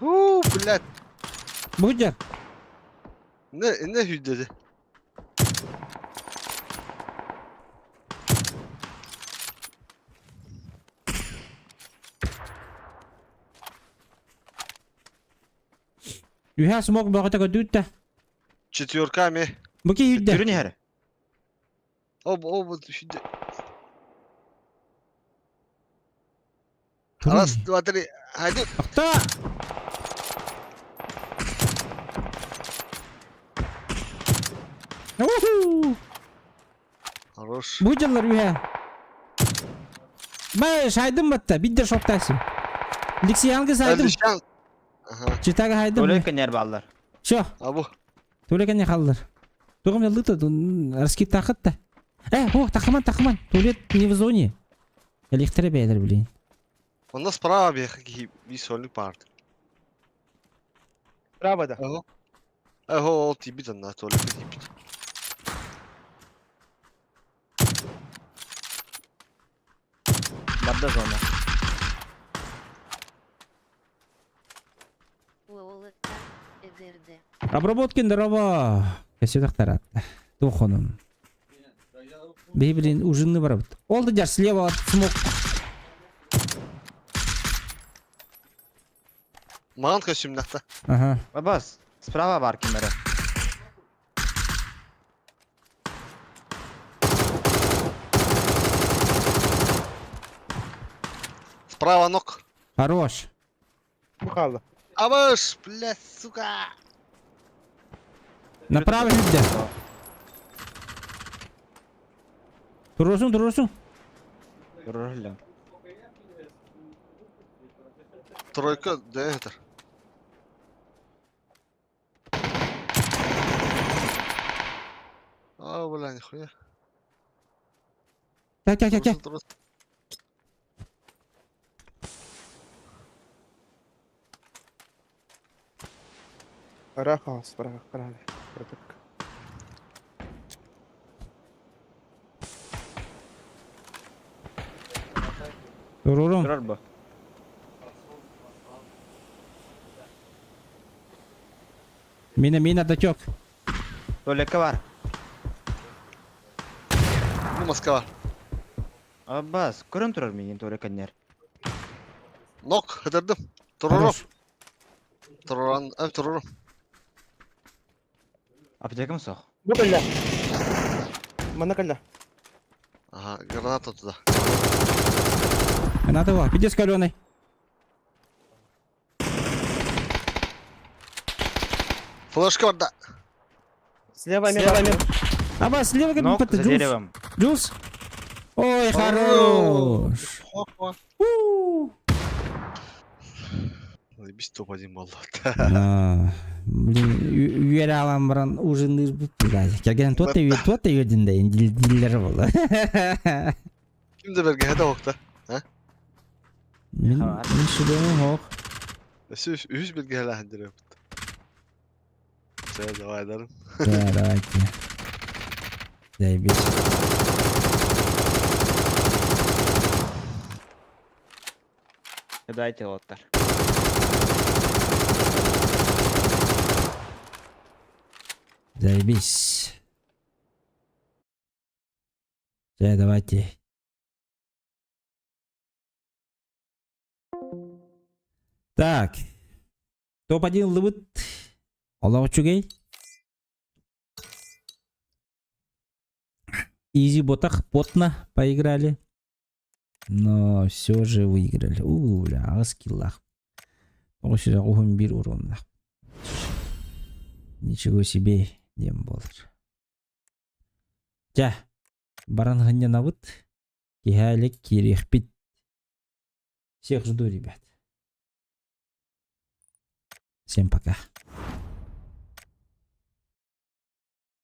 H: У, блядь.
B: Бу дьэр.
H: Не не хүддedi.
B: Үһэ смог бөҕөтө көдүүттэ.
H: Четверка ми.
B: Бу киһи үрдэ.
A: Түрүн иһэр.
H: Об об хүдде. Раз, два, три. Hadi.
B: Ахта! Уху!
H: Хорош.
B: Бу дьыллар үһэ. Бай, шайдым батта, биддер шоктайсың. Ликсиянга сайдым.
H: Әлишан. Ага.
B: Читага хайдым.
A: Только нерв аллар.
B: Все,
H: Абу.
B: только не халлар. Тугым яллыта, раски тахатта. Э, о, тахаман, тахаман. Туалет не в зоне. Электро бәйлер, блин.
H: Онда справа bir bir soluk vardı.
C: Право да.
H: Ого. Ого, ол тибит анна туалет тибит.
A: Барда зона.
B: Обработкин здорово. Кәсі тақтарат. Тухонун. Бей, блин, ужинны барабыт. Ол да слева от смок.
H: Маған костюмнақта.
B: Ага.
A: Абас, справа бар кемері.
H: Справа ног.
B: Хорош.
C: Бу хаалла.
H: Абаш, блядь, сука.
B: Направо жүдді. Турусун, турусун.
A: Турурла.
H: Тройка, да это. А, бля, нихуя.
B: Так, так, так, так.
H: Турсын, турсын.
C: Рахас, прах, прах.
B: Турурум.
A: Турар бу.
B: Мина, мина, датек.
A: Туалетке бар.
H: Ну, Москва.
A: Аббас, көрін турар меген туалетке нер.
H: Ног, хыдырдым. Турурум. Туруран, әм турурум.
A: Аптекам соқ.
C: Бу кэллэ. Манна кэллэ.
H: Ага, граната туда.
B: Надо его. Пиздец каленый.
H: Флешка бар да.
C: Слева, слева.
B: Аббас, слева как
A: Ног
B: будто
A: за
B: Джулс.
A: деревом.
B: Джулс. Ой, хорош. У.
H: Заебись топ-1 был.
B: А, Блин, үөрэ алан баран ужинныыр блядь. Кэргэн туот туот үйдин да диллер болла.
H: Ким де берген хәдә вакытта?
B: Мин мин шүдәм хок.
H: Үс үс белге хәлә хәндер. Все, давай дарым.
B: Да, давайте. Заебись.
A: Дайте оттар.
B: Заебись. Все, давайте. Так. Топ-1 ыллыбыт. Олох үчүгэй. Изи ботах потно поиграли. Но все же выиграли. У, бля, аҕыс киллаах. 911 уроннаах. Ничего себе диэн буолар. Дьэ, баран сынньанабыт. Киһээлик киириэхпит. Всех жду, ребят. Всем пока.